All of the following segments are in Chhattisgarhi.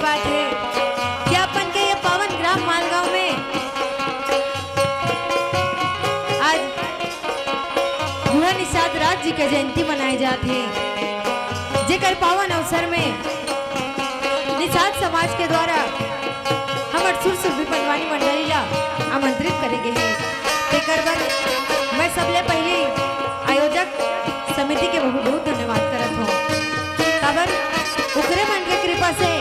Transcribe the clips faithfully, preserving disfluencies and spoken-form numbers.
बात हे कि अपन के ये पावन ग्राम मालगांव में आज गुहा निषाद राज जी के जयंती मनाए जात हे, जेकर पावन अवसर में निषाद समाज के द्वारा हमर सुर सुरभि पंडवानी मंडली ला आमंत्रित करे गे हे। तेकर बर मैं सबले पहिली आयोजक समिति के बहुत, बहुत धन्यवाद करत हूँ। काबर ओकरे मन के कृपा से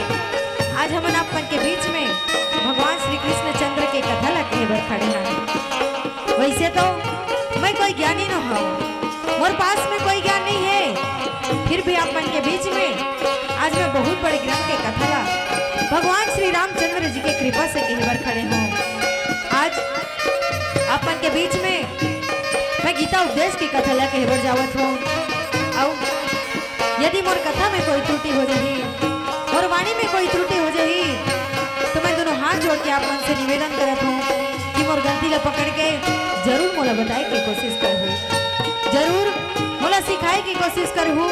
आज हमन आप मन के बीच में भगवान श्री कृष्ण चंद्र के कथा ला कहे बर खड़े हन। वैसे तो मैं कोई ज्ञानी न हूँ, मोर पास में कोई ज्ञान नहीं है, फिर भी आप मन के बीच में आज मैं बहुत बड़े ग्रंथ के कथा ला भगवान श्री रामचंद्र जी के कृपा से कहे बर खड़े हूँ। आज आप मन के बीच में मैं गीता उपदेश की कथा ला कहे बर जावत हूँ। अउ यदि मोर कथा में कोई त्रुटि हो जाही, मोर वाणी में कोई त्रुटि हो जाही, तो मैं दोनों हाथ जोड़ के आप मन से निवेदन करत हूँ कि मोर गलती ला पकड़ के जरूर मोला बताए के कोशिश करहू, जरूर मोला सिखाए के कोशिश करहू।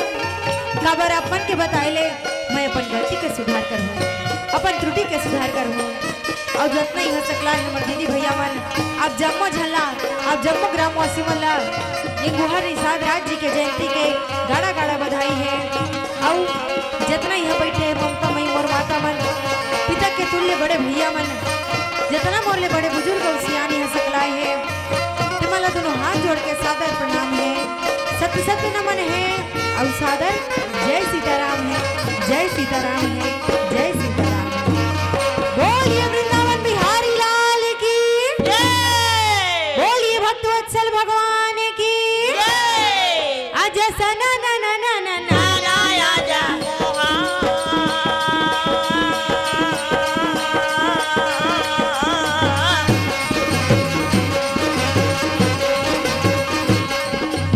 काबर आप मन के बताए ले मैं अपन गलती के सुधार करहूँ, अपन त्रुटि के सुधार करहूँ। अउ जतना ही हो सकला है हमर दीदी भैया मन, आप जम्मो झन ला, आप जम्मो ग्रामवासी मन ला ये गुहा निषाद राज जी के जयंती के गाड़ा गाड़ा बधाई है। अउ जतना इहाँ बैठे हे ममता मई मोर माता मन, पिता के तुल्य बड़े भैया मन, जतना मोर ले बड़े बुजुर्ग अउ सियान इहाँ सकलाए हे, ते मन ला दोनों हाथ जोड़ के सादर प्रणाम है, सत सत नमन है अउ सादर जय सीताराम है, जय सीताराम है, जय सीताराम है। बोलिए वृंदावन बिहारी लाल की, जय। बोलिए भक्त वत्सल भगवान की, जय। आजा सना ना ना ना ना ना ना, आजा।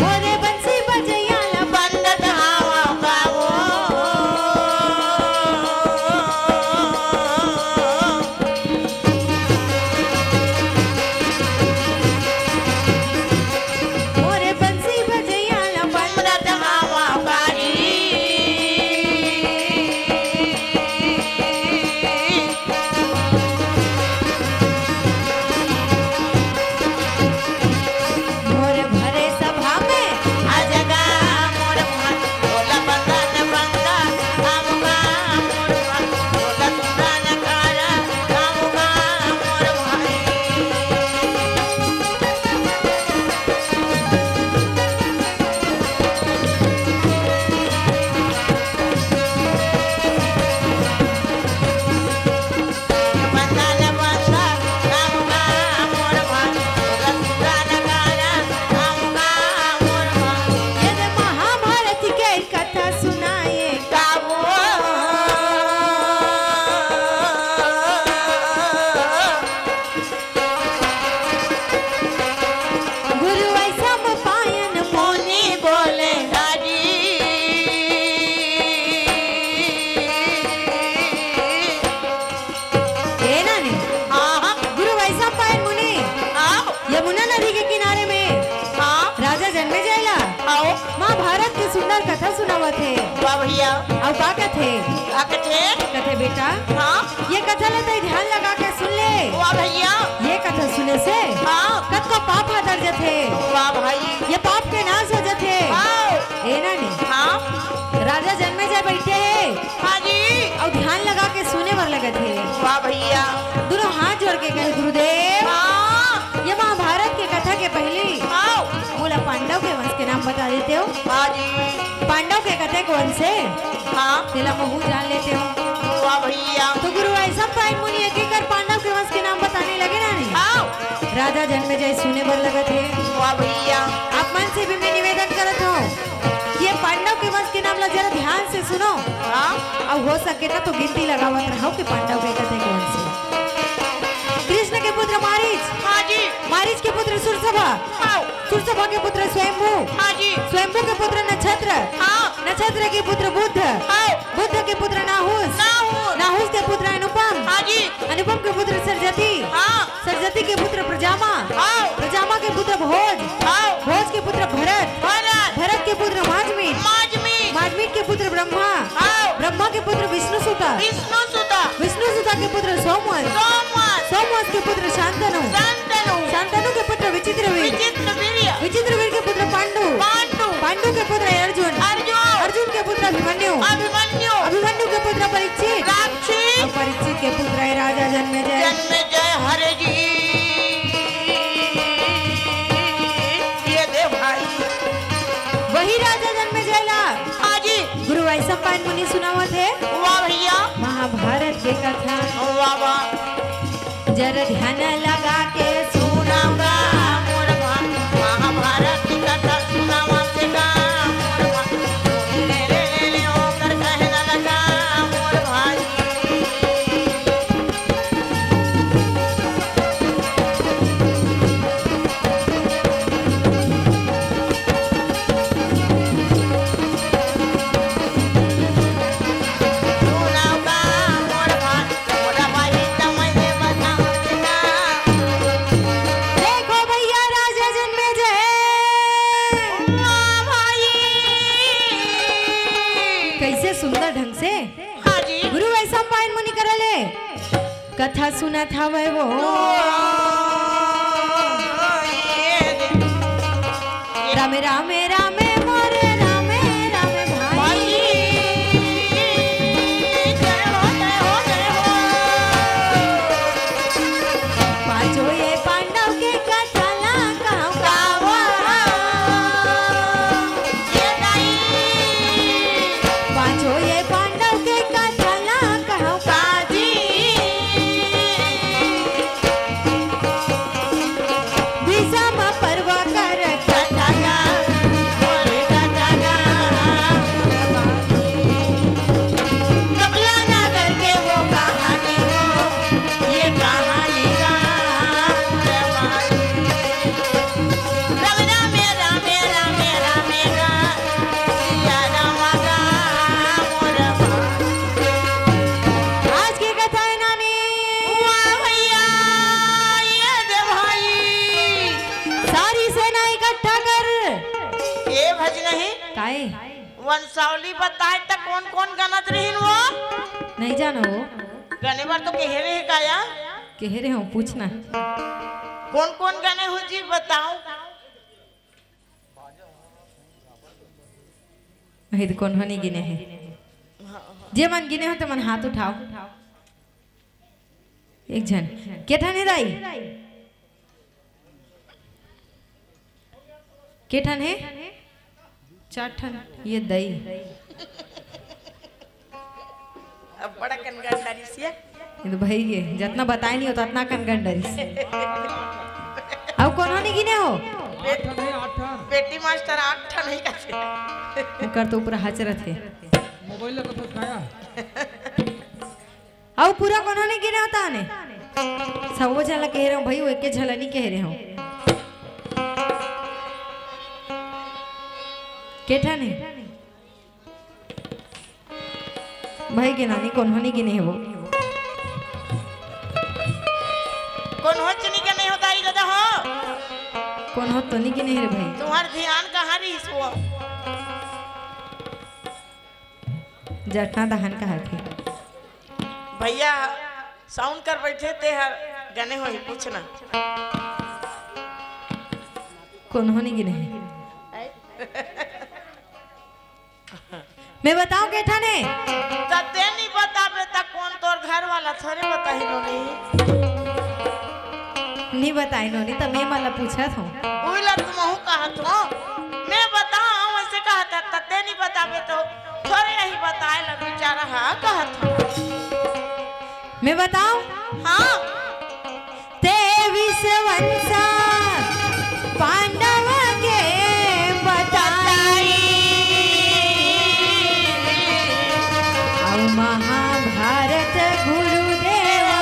मोरे बंसी बजैया ला बंदत हवा का वो। मोरे बंसी बजैया ला बंदत हवा का जी। मोर भरे सभा में आ जगा मोर भाई, ढोला बंदन बंदा, आऊंगा मोर भाई, ढोला सुंदन कारा, आऊंगा मोर भाई। महाभारत के कथा सुनाए। गुरु वैशंपायन मुनि बोले। ए नानी, हाँ, हाँ। गुरु वैशंपायन मुनि हाँ। यमुना नदी के किनारे में हाँ। राजा जन्मेजय ला आओ। महाभारत के सुंदर कथा सुनावत हे। वाह भैया। अउ का कथे? का कथे? कथे बेटा, हाँ। ये कथा ला तैं ध्यान लगा के सुन ले। वाह भैया। ये कथा सुने से हाँ। कतको पाप हा तर जथे। वाह भाई। ये पाप के नाश हो जथे। हाँ। ए नानी, हाँ। राजा जन्मेजय बैठे हे। हाँ जी। अउ ध्यान लगा के सुने बर लगत हे। वाह भैया। दोनों हाथ जोड़ के कहे, गुरुदेव, हाँ। ये महाभारत के कथा के पहली हाँ। मोला पांडव के वंश के नाम बता देते हो। हाँ जी। पांडव के कतेक वंश हे? हाँ। तेला महू जान लेते हो। वाह भैया। तो गुरु वैशंपायन मुनि एक एक कर पांडव के वंश के नाम बताने लगे ना, नहीं? हाँ। राजा जन्मेजय सुने बर लगत हे। वाह भैया। आप मन से भी मैं निवेदन करत हूँ कि ये पांडव के वंश के नाम ला जरा ध्यान से सुनो। हाँ। अउ हो सके ना तो गिनती लगावत रहो कि पांडव के कतेक वंश हे। कृष्ण के पुत्र मारीच। हाँ जी। मारीच के पुत्र सुरसभा। हाँ। सुरसभा के पुत्र स्वयंभू। हाँ जी। स्वयंभू के पुत्र नक्षत्र। हाँ। नक्षत्र के पुत्र बुध। हाँ। बुध के पुत्र नाहुस। नाहुस। नाहुस के पुत्र अनुपम। हाँ जी। अनुपम के पुत्र सरजती। हाँ। सरजती के पुत्र प्रजामा। हाँ। प्रजामा के पुत्र भोज। हाँ। भोज के पुत्र भरत। भरत। भरत के पुत्र माजमी। माजमी। माजमी के पुत्र ब्रह्मा। हाँ। ब्रह्मा के पुत्र विष्णु सुता। विष्णु सुता। पुत्र शांतनु। शांतनु। शांतनु के पुत्र विचित्रवीर। विचित्रवीर्य। विचित्रवीर के पुत्र पांडु। पांडु। पांडु के पुत्र अर्जुन। अर्जुन। अर्जुन के पुत्र अभिमन्यु। अभिमन्यु। अभिमन्यु के पुत्र परीक्षित। परीक्षित। और परीक्षित के पुत्र है राजा जन्मेजय। जन्मेजय हरे जी। ये दे भाई। वही राजा जन्मेजय ला। हाँ जी। गुरु वैशंपायन मुनि सुनावत हे। वाह भैया। महाभारत के कथा। वाह, वाह। जरा ध्यान लगा के सुनव गा मोर भाई, महाभारत की कथा सुनव गा मोर भाई। ले, ले, ले, ले, ओकर कहना लगा मोर भाई। देखो भैया, राजा जन्मेजय। वाह भाई। कैसे सुंदर ढंग से हाँ जी। गुरु वैशंपायन मुनि करा ले कथा सुनत हवय वो। रामे, रामे, रामे मोरे, रामे, रामे भाई। पांचों ये पांडव के कथा ला कहूं कावा। ये दाई। पांचों ये पांडव के कथा ला कहूं काजी। भीषम पर्व कर कथा गा, मोरे कथा गा। कपला ना करके वो कहानी हो, ये कहानी गा। राम राम राम राम राम राम गा, सिया राम गा, मोर बा। आज के कथा है नानी। वाह भैया, ये दे भाई। सारी सेना इकट्ठा कर। ए भज नहीं। काहे? वंशावली बताए त कौन कौन गनत रहिन वो? नहीं जानो वो। गने बर तो कहे रहे काया? कहे रहे हो, पूछना। कौन कौन गने हो जी, बताओ। नहीं तो कौन हो नहीं गिने हैं। जे मन गिने हो तो मन हाथ उठाओ। एक झन। के ठन हे दाई? के ठन हे? चार ठन। ये दाई। अब बड़ा कनगन डारिस ये। ये तो भाई ये, जितना बताए नहीं होता, उतना कनगन डारिस। अब कोनो नहीं गिने हो? आठ ठन हे, आठ ठन। बेटी मास्टर आठ ठन हे कथे। ओकर तो ऊपर हचरत हे। मोबाइल ला तो फसकाया। अउ पूरा कोनो नहीं गिने होता ने? सबो झन ला कहे रहे हो भाई, वो एके झन ला नहीं कहे रहे हो। के ठन हे? भाई के नानी कोनो नहीं गिने हे वो। कोनो चुनी के नहीं होता ही दादा हो। कोनो तो नहीं गिने हे रे भाई। तुम्हार ध्यान कहाँ रहिस वो? जटना दहन कहा थे। भैया, साउंड कर बैठे ते हर गने होही, पूछना। कोनो नहीं गिने हे। मैं बताऊं के ठन हे? त ते नहीं बताबे त कौन तोर घर वाला थोरे बताही नो नहीं। नहीं बताई नोनी, त मैं मला पूछत हूँ। उइला तुमहू कहत हो, मैं बताऊं ऐसे कहत हे, त ते नहीं बताबे तो थोरे यही बताए ला बेचारा हा कहत हो। मैं बताऊं? हाँ। तेवीस वंशा पांडव के बताई, अउ महाभारत गुरुदेवा।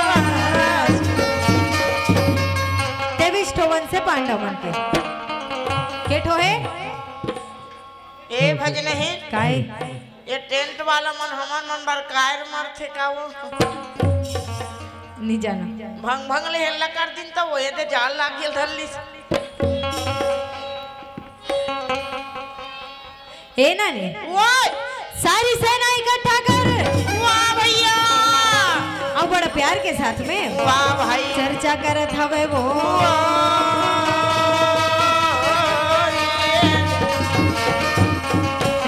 तेवीस ठो वंश हे पांडव मन के। के ठो हे? ए भजन हे। काय? ये टेंट वाला मन हमन मन बर कायर मारथे का वो? नहीं जाना। भंग भंग ले हेल्ला कर दिन त वो ये दे जाल लाग गेल धर लिस। ए नानी। ओए! सारी सेना इकट्ठा कर। वाह भैया! अब बड़ा प्यार के साथ में वाह भाई। चर्चा करत हवे वो। वाह।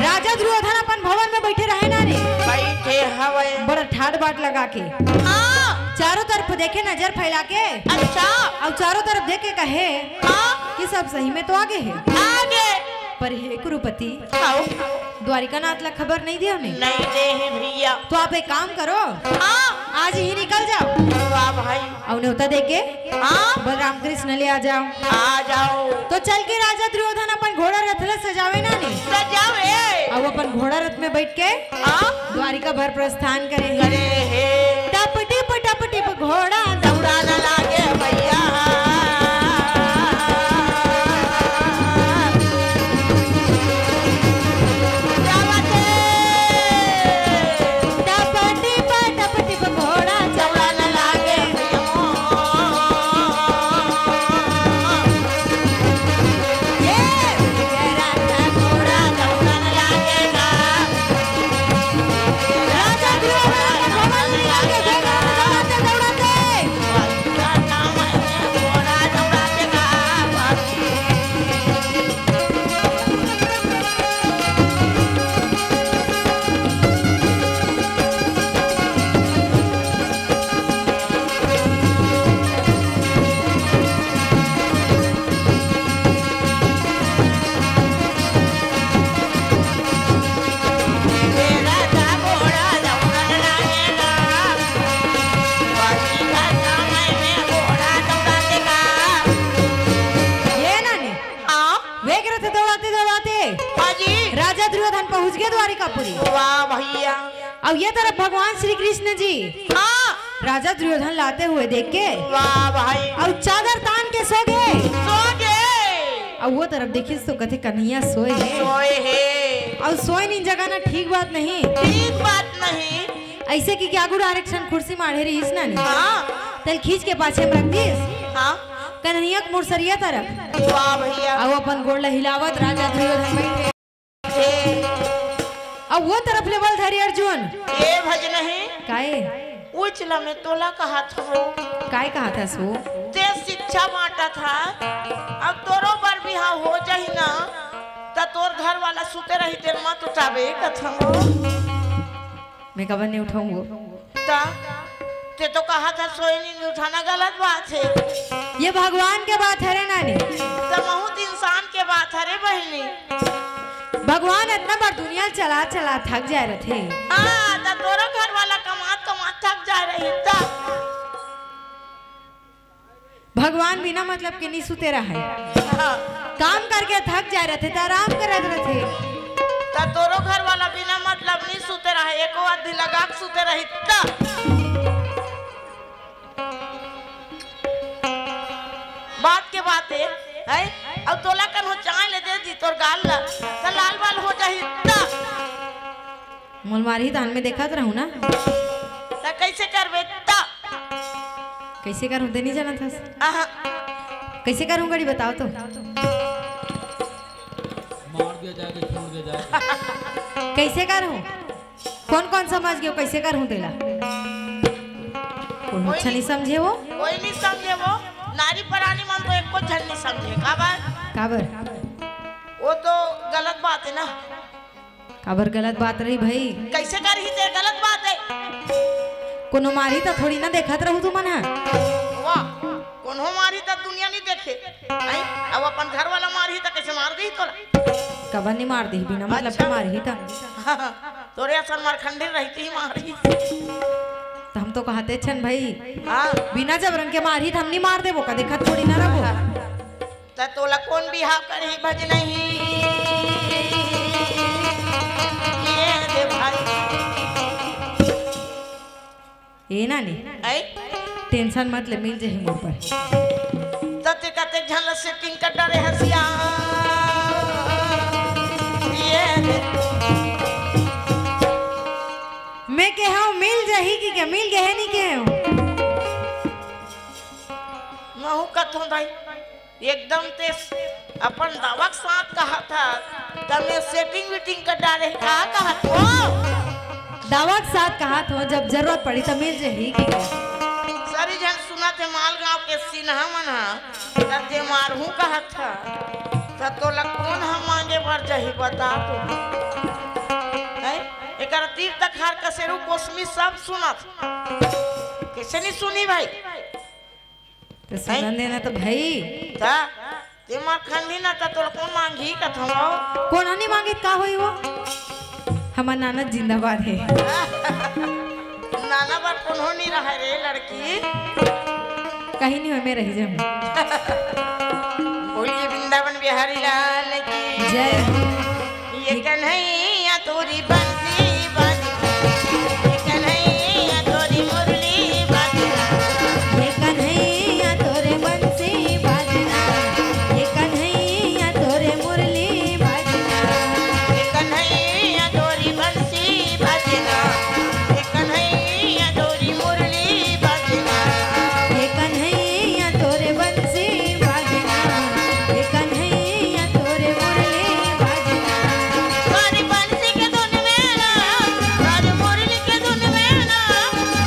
राजा दुर्योधन अपन भवन में बैठे रहे ना रे। बैठे हवे। बड़ा ठाट बाट लगा के। हाँ। चारों तरफ देखे, नजर फैला के। अच्छा। अउ चारों तरफ देख के कहे हाँ। कि सब सही में तो आगे हे। आगे। पर हे कुरुपति, आओ। द्वारिका नाथ ला खबर नहीं दिया ने? नहीं दे हे भैया। तो आप एक काम करो, हाँ। आज ही निकल जाओ। वाह भाई। अउ न्योता दे के हाँ। बलराम कृष्ण ले आ जाओ। आ जाओ। तो चल के राजा दुर्योधन अपन घोड़ा रथ ला सजावे ना ने? सजावे। अउ अपन घोड़ा रथ में बैठ के हाँ। द्वारिका भर प्रस्थान करे हे। करे हे। टप टिप टप टिप घोड़ा दौड़ा न लागे भैया। टप टिप टप टिप घोड़ा दौड़ा न लागे भैया। ये विजय रथ घोड़ा दौड़ा न लागे। राजा दुर्योधन के भवन में आके देखा तो दौड़ाते, दौड़ाते। ये ना ने। हाँ। वेग रथ दौड़ाते दौड़ाते हाँ जी। राजा दुर्योधन पहुंच गए द्वारिकापुरी। वाह भैया। अउ ये तरफ भगवान श्री कृष्ण जी हाँ। राजा दुर्योधन लाते हुए देख के वाह भाई। अउ चादर तान के सो गए। सो गए। अउ वो तरफ देखिस तो कथे कन्हैया सोए हे। सोए हे। अउ सोए नी जगह ना ठीक बात नहीं। ठीक बात नहीं। ऐसे कि क्या गुड़ आरक्षण कुर्सी माढ़े रहीस ना नी। हाँ। तेल खींच के पाछे में रख दीस। हाँ। कन्हैया के मुरसरिया तरफ। वाह भैया। अउ अपन गोड़ ला हिलावत राजा दुर्योधन बैठे। ए। अब वो तरफ ले बल धरी अर्जुन। ए भज नहीं। काए? उचला में तोला कहा था। काय कहा था सो? ते शिक्षा बांटा था। अब तोरो बर बिहाव हो जाही ना, त तोर घर वाला सुते रही, तेल मत उठावे कथन। मैं कबर नहीं उठाऊंगो। ता, ते तो कहा था सोए नी उठाना, गलत बात हे। ये भगवान के बात हरे नानी। त बहुत इंसान के बात हरे बहिनी। भगवान इतना बार दुनिया चला चला थक जाए रथे। हाँ, त तोरो घर वाला कमात कमात थक जाए रही त। भगवान बिना मतलब के नी सुते रहे। हाँ। काम करके थक जाए रथे त आराम करत रथे। त तोरो घर वाला बिना मतलब नी सुते रहे, एको आधी लगा के सुते रही त। बात के बात हे, हैं? अब तोला कन हो चाय ले दे दी तोर गाल ला, त लाल बाल हो जाही त। मोल मारही त हन में देखत रहूं ना। त कैसे करबे त? कैसे करूं ते नहीं जानत हस? आहा। कैसे करूं गड़ी बताओ तो। मार दिया जाए कि छोड़ दिया जाए। कैसे करूं? कौन कौन समझ गयो कैसे करूं तेला? कोई अच्छा नहीं समझे वो। कोई नहीं समझे वो। नारी परानी मन तो एको झन नहीं समझे। काबर? काबर? वो तो गलत बात हे ना। काबर गलत बात रही भाई? कैसे करही ते गलत बात हे? कोनो मारही त थोड़ी ना देखत रहू तुमन ह। वाह, कोनो मारही त दुनिया नहीं देखे। नहीं, अब अपन घर वाला मारही त कैसे मार देही तोला? कबर नहीं मार देही, बिना मतलब अच्छा। के मारही त। तोरे असन मारखंडी रहती मारही। त हम तो कहते छन भाई, हाँ। बिना जबरन के मारही त हम नहीं मार देबो का, देखत थोड़ी ना रहबो। त तोला कौन बिहाव करही भज नहीं? ये दे भाई। ए नानी, ऐ? Tension मत ले, मिल जही मोर पर। त ते कतेक झन ला setting कर डारे हसिया। ये दे। मैं केहेंव मिल जही कि के, मिल गे हे नहीं केहेंव? महू कथों दाई। एकदम ते अपन दावा के साथ कहा था, त मैं setting वेटिंग कर डारे, का कहा था? दावा के साथ कहा था, जब जरूरत पड़ी त मिल जही कि। ते मालगांव के सिन्हा मन ह, त ते मारहूं कहत ह, त तोला कोन ह मांगे बर जाही, बता तो। हैं? एकर तीर तखार कसेरू कोसमी सब सुनत। कइसे नहीं सुनी भाई? तो सुनन देना तो भाई। त ते मार खंडी ना, त तोला कोन मांगही कथंव? कोन ह नहीं मांगे, का होही वो? हमर नाना जिंदाबाद हे। नाना बर कोनो नहीं रहा रे लड़की। कहीं नहीं हो, मैं रही जाऊँ। बोलिए वृंदावन बिहारी लाल की जय। ये कन्हैया तोरी बंसी बजना, ये कन्हैया तोरी मुरली बजना, ये कन्हैया तोरे बंसी बजना, ये कन्हैया तोरे मुरली बजना, ये कन्हैया तोरी बंसी बजना, ये कन्हैया तोरी मुरली बजना, ये कन्हैया तोरे बंसी बजना, ये कन्हैया तोरे मुरली बजना। तोरी बंसी के धुन में ना, तोरी मुरली के धुन में ना,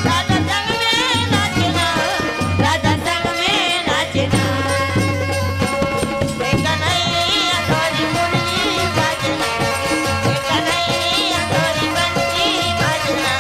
राधा संग में नाचना, राधा संग में नाचना। हे कन्हैया तोरी मुरली बजना, हे कन्हैया तोरी बंसी बजना।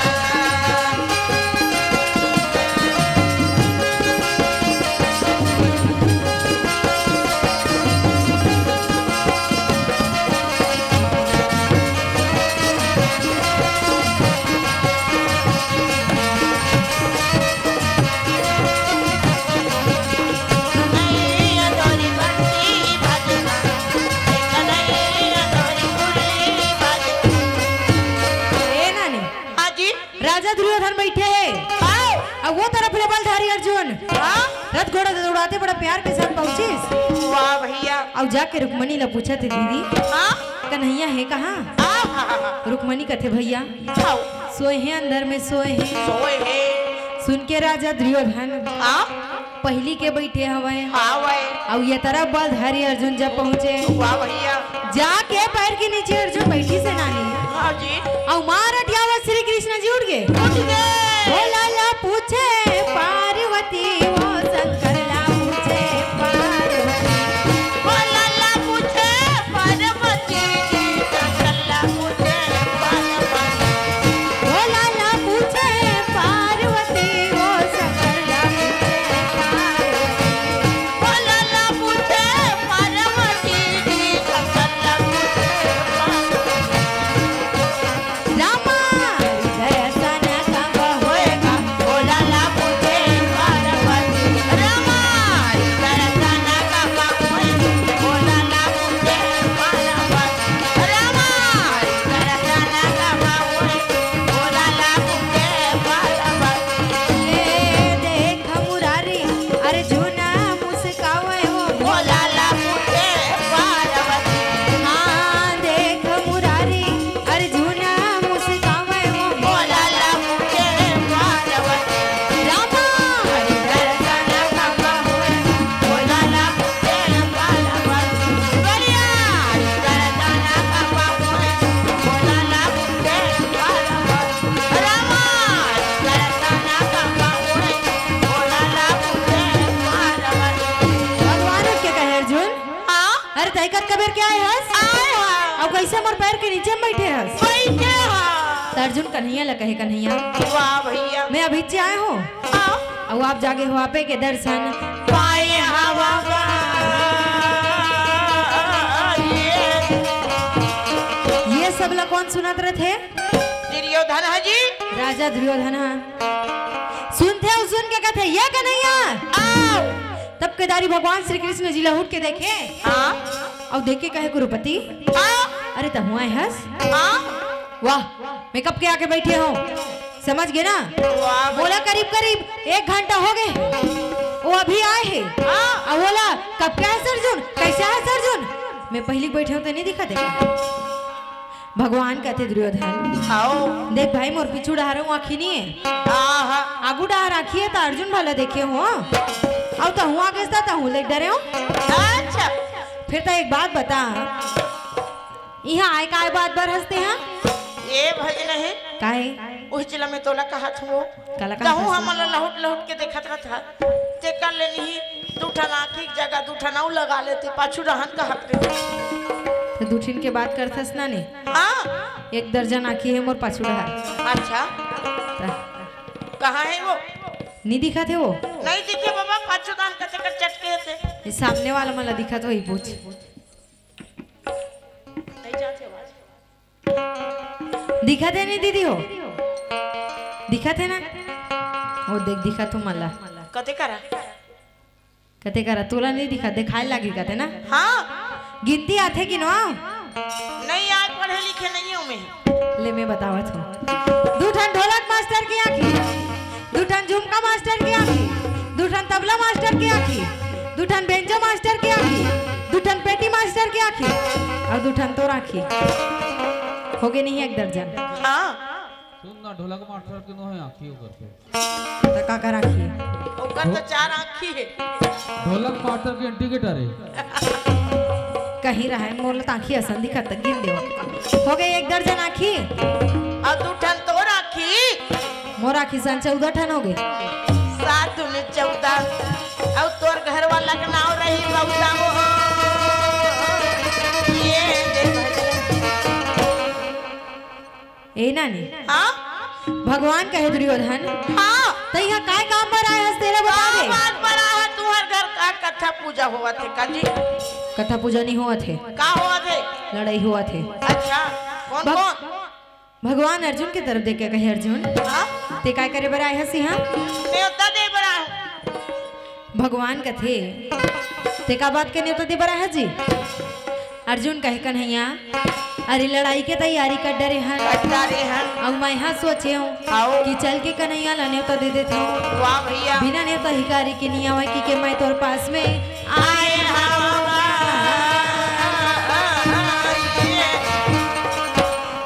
ए नानी, हाँ जी। राजा दुर्योधन बैठे हे। हाँ। अउ वो तरफ ले बलधारी अर्जुन। हाँ। रथ घोड़ा दौड़ाते बड़ा प्यार के साथ पहुंचिस। वाह भैया। अउ जाके रुक्मणी ला पूछत हे, दीदी, हाँ। कन्हैया हे कहाँ? हाँ, हाँ, हाँ। रुक्मणी कथे, भैया, हाँ। सोए हे, अंदर में सोए हे। सोए हे। सुन के राजा दुर्योधन हाँ। पहिली के बैठे हवय। हाँ, वय। अउ ये तरफ बलधारी अर्जुन जब पहुंचे, वाह भैया। जाके पैर के नीचे अर्जुन बैठिस हे नानी। हाँ जी। अउ मार अटियावत श्री कृष्ण जी उठ गे। उठ गे। भोला ला पूछे पार्वती, वो शंकर ला पूछे पार्वती। भोला ला पूछे पार्वती, शंकर ला पूछे पार्वती। भोला ला पूछे पार्वती, वो शंकर ला पूछे पार्वती। भोला ला पूछे पार्वती जी, शंकर ला पूछे पार्वती। रामा, दर्शन कब होएगा? भोला ला पूछे पार्वती। रामा, दर्शन कब होएगा? भोला ला पूछे पार्वती। रामा, दर्शन कब होएगा? भोला ला पूछे पार्वती। ये देख मुरारी, अर्जुन मुस्कावे हो। भोला ला पूछे पार्वती। हाँ, देख मुरारी, अर्जुन मुस्कावे हो। भोला ला पूछे पार्वती। रामा। हरि दर्शन कब होए, भोला ला पूछे पार्वती। करिया। हरि दर्शन कब होए, भोला ला पूछे पार्वती। रामा। हरि दर्शन कब होए, भोला ला पूछे पार्वती। भगवान के कहे अर्जुन, हाँ? अरे तय कतका बेर के आए हस? आए हस। अउ कइसे मोर पैर के नीचे में बैठे हस? बैठे हस। त अर्जुन कन्हैया ला कहे, कन्हैया, वाह भैया। मैं अभी से आए हूँ। हाँ। अउ आप जागे हो, आपे के दर्शन पाए हवा। ये सब ला कोन सुनत रथे? दुर्योधन ह जी। राजा दुर्योधन ह। सुनथे अउ सुन के कथे, "ये कन्हैया।" आओ। तब केदारी भगवान श्री कृष्ण जी ला उठ के देखे। हाँ। अउ देख के कहे, "कुरुपति।" हाँ। अरे तहूँ आए हस? हाँ। वाह, मैं कब के आके बैठे हूँ, समझ गे ना? वाह। मोला करीब करीब एक घंटा हो गे, वो अभी आए हे। हाँ। अउ बोला, "कब के आए हस अर्जुन, कइसे आए हस अर्जुन?" मैं पहिली बैठे हूँ त नहीं दिखा देगा। भगवान कथे दुर्योधन, आओ। देख भाई, मोर पीछू डहार हूँ आँखी नहीं है। आहा। आगू डहार आँखी है त अर्जुन भला देखे हो। अउ तहूँ आगे स तहूँ देख डरे हो। अच्छा। फिर त एक बात बता, इहाँ आए काय बात बर हस तेहा? ए भजन हे। काहे? उही चला मैं तोला कहत हूँ। काला कहत तहूँ हस? हमन ला लहुट लहुट के देखत रहत हा। कर लेनी ही, दू ठन आँखी के जगह दू ठन अउ लगा लेते, पाछू डहन कहत रहे। त दू ठिन के बात करथस ना ने? हाँ। एक दर्जन आँखी हे मोर पाछू डहर। अच्छा। त कहाँ हे वो? नी दिखत हे वो? नहीं दिखे बाबा, पाछू डहन कते कर चटके हे ते। ये सामने वाला मन ला दिखत होही, पूछ। नहीं जाते आवाज। दिखत हे नहीं दीदी हो? दिखत हे ना? वो देख, दिखत हो मन ला। कते करा? कते करा? तोला नहीं दिखत, देखाय लागी कते ना? हाँ। गिनती आथे कि नो? नहीं, आज पढ़े लिखे नहीं हूँ मैं। ले, मैं बतावत हूँ। दू ठन ढोलक मास्टर के आँखी, दू ठन झुमका मास्टर के आँखी, दू ठन तबला मास्टर के आँखी, दू ठन बेंजो मास्टर के आँखी, दू ठन पेटी मास्टर के आँखी, अउ दू ठन तोर आँखी। होगे नहीं एक दर्जन। हाँ। सुन ना, ढोलक मास्टर के नो हे आँखी ओकर के। त का कर आँखी? ओकर तो चार आँखी हे। ढोलक मास्टर के indicator हे। कहीं रहा है, मोर ला त आँखी असन दिखत, गिन देव। होगे एक दर्जन आँखी। अउ दू ठन तोर आँखी। मोर आँखी सन चौदह ठन होगे। सात दूनी चौदह। अउ तोर घर वाला के नाव रही बबुआ हो। ये दे भैया। ए नानी। हाँ? भगवान कहे दुर्योधन, हाँ। त इहाँ काय काम बर आए हस, तेला बता का दे। बात बर आए हस, तुँहर घर का कथा पूजा होवत हे का जी? कथा पूजा नहीं होवत हे। का होवत हे? लड़ाई होवत हे। अच्छा, कौन भग-, कौन? भगवान अर्जुन के तरफ देख के कहे, अर्जुन, हाँ? ते काय करे बर आए हस इहाँ? नेवता दे बर आए। भगवान कथे, "ते का बात के नेवता दे बर आए हस जी?" अर्जुन कहे, "कन्हैया, अरे लड़ाई के तैयारी कर डरे हन। कर डरे हन। अउ मैं हा सोचे हूँ अउ? कि चल के कन्हैया ला नेवता दे देथों। वाह भैया। बिना नेवता हिकारी के नी आवय कि के मैं तोर पास में आए हवं।"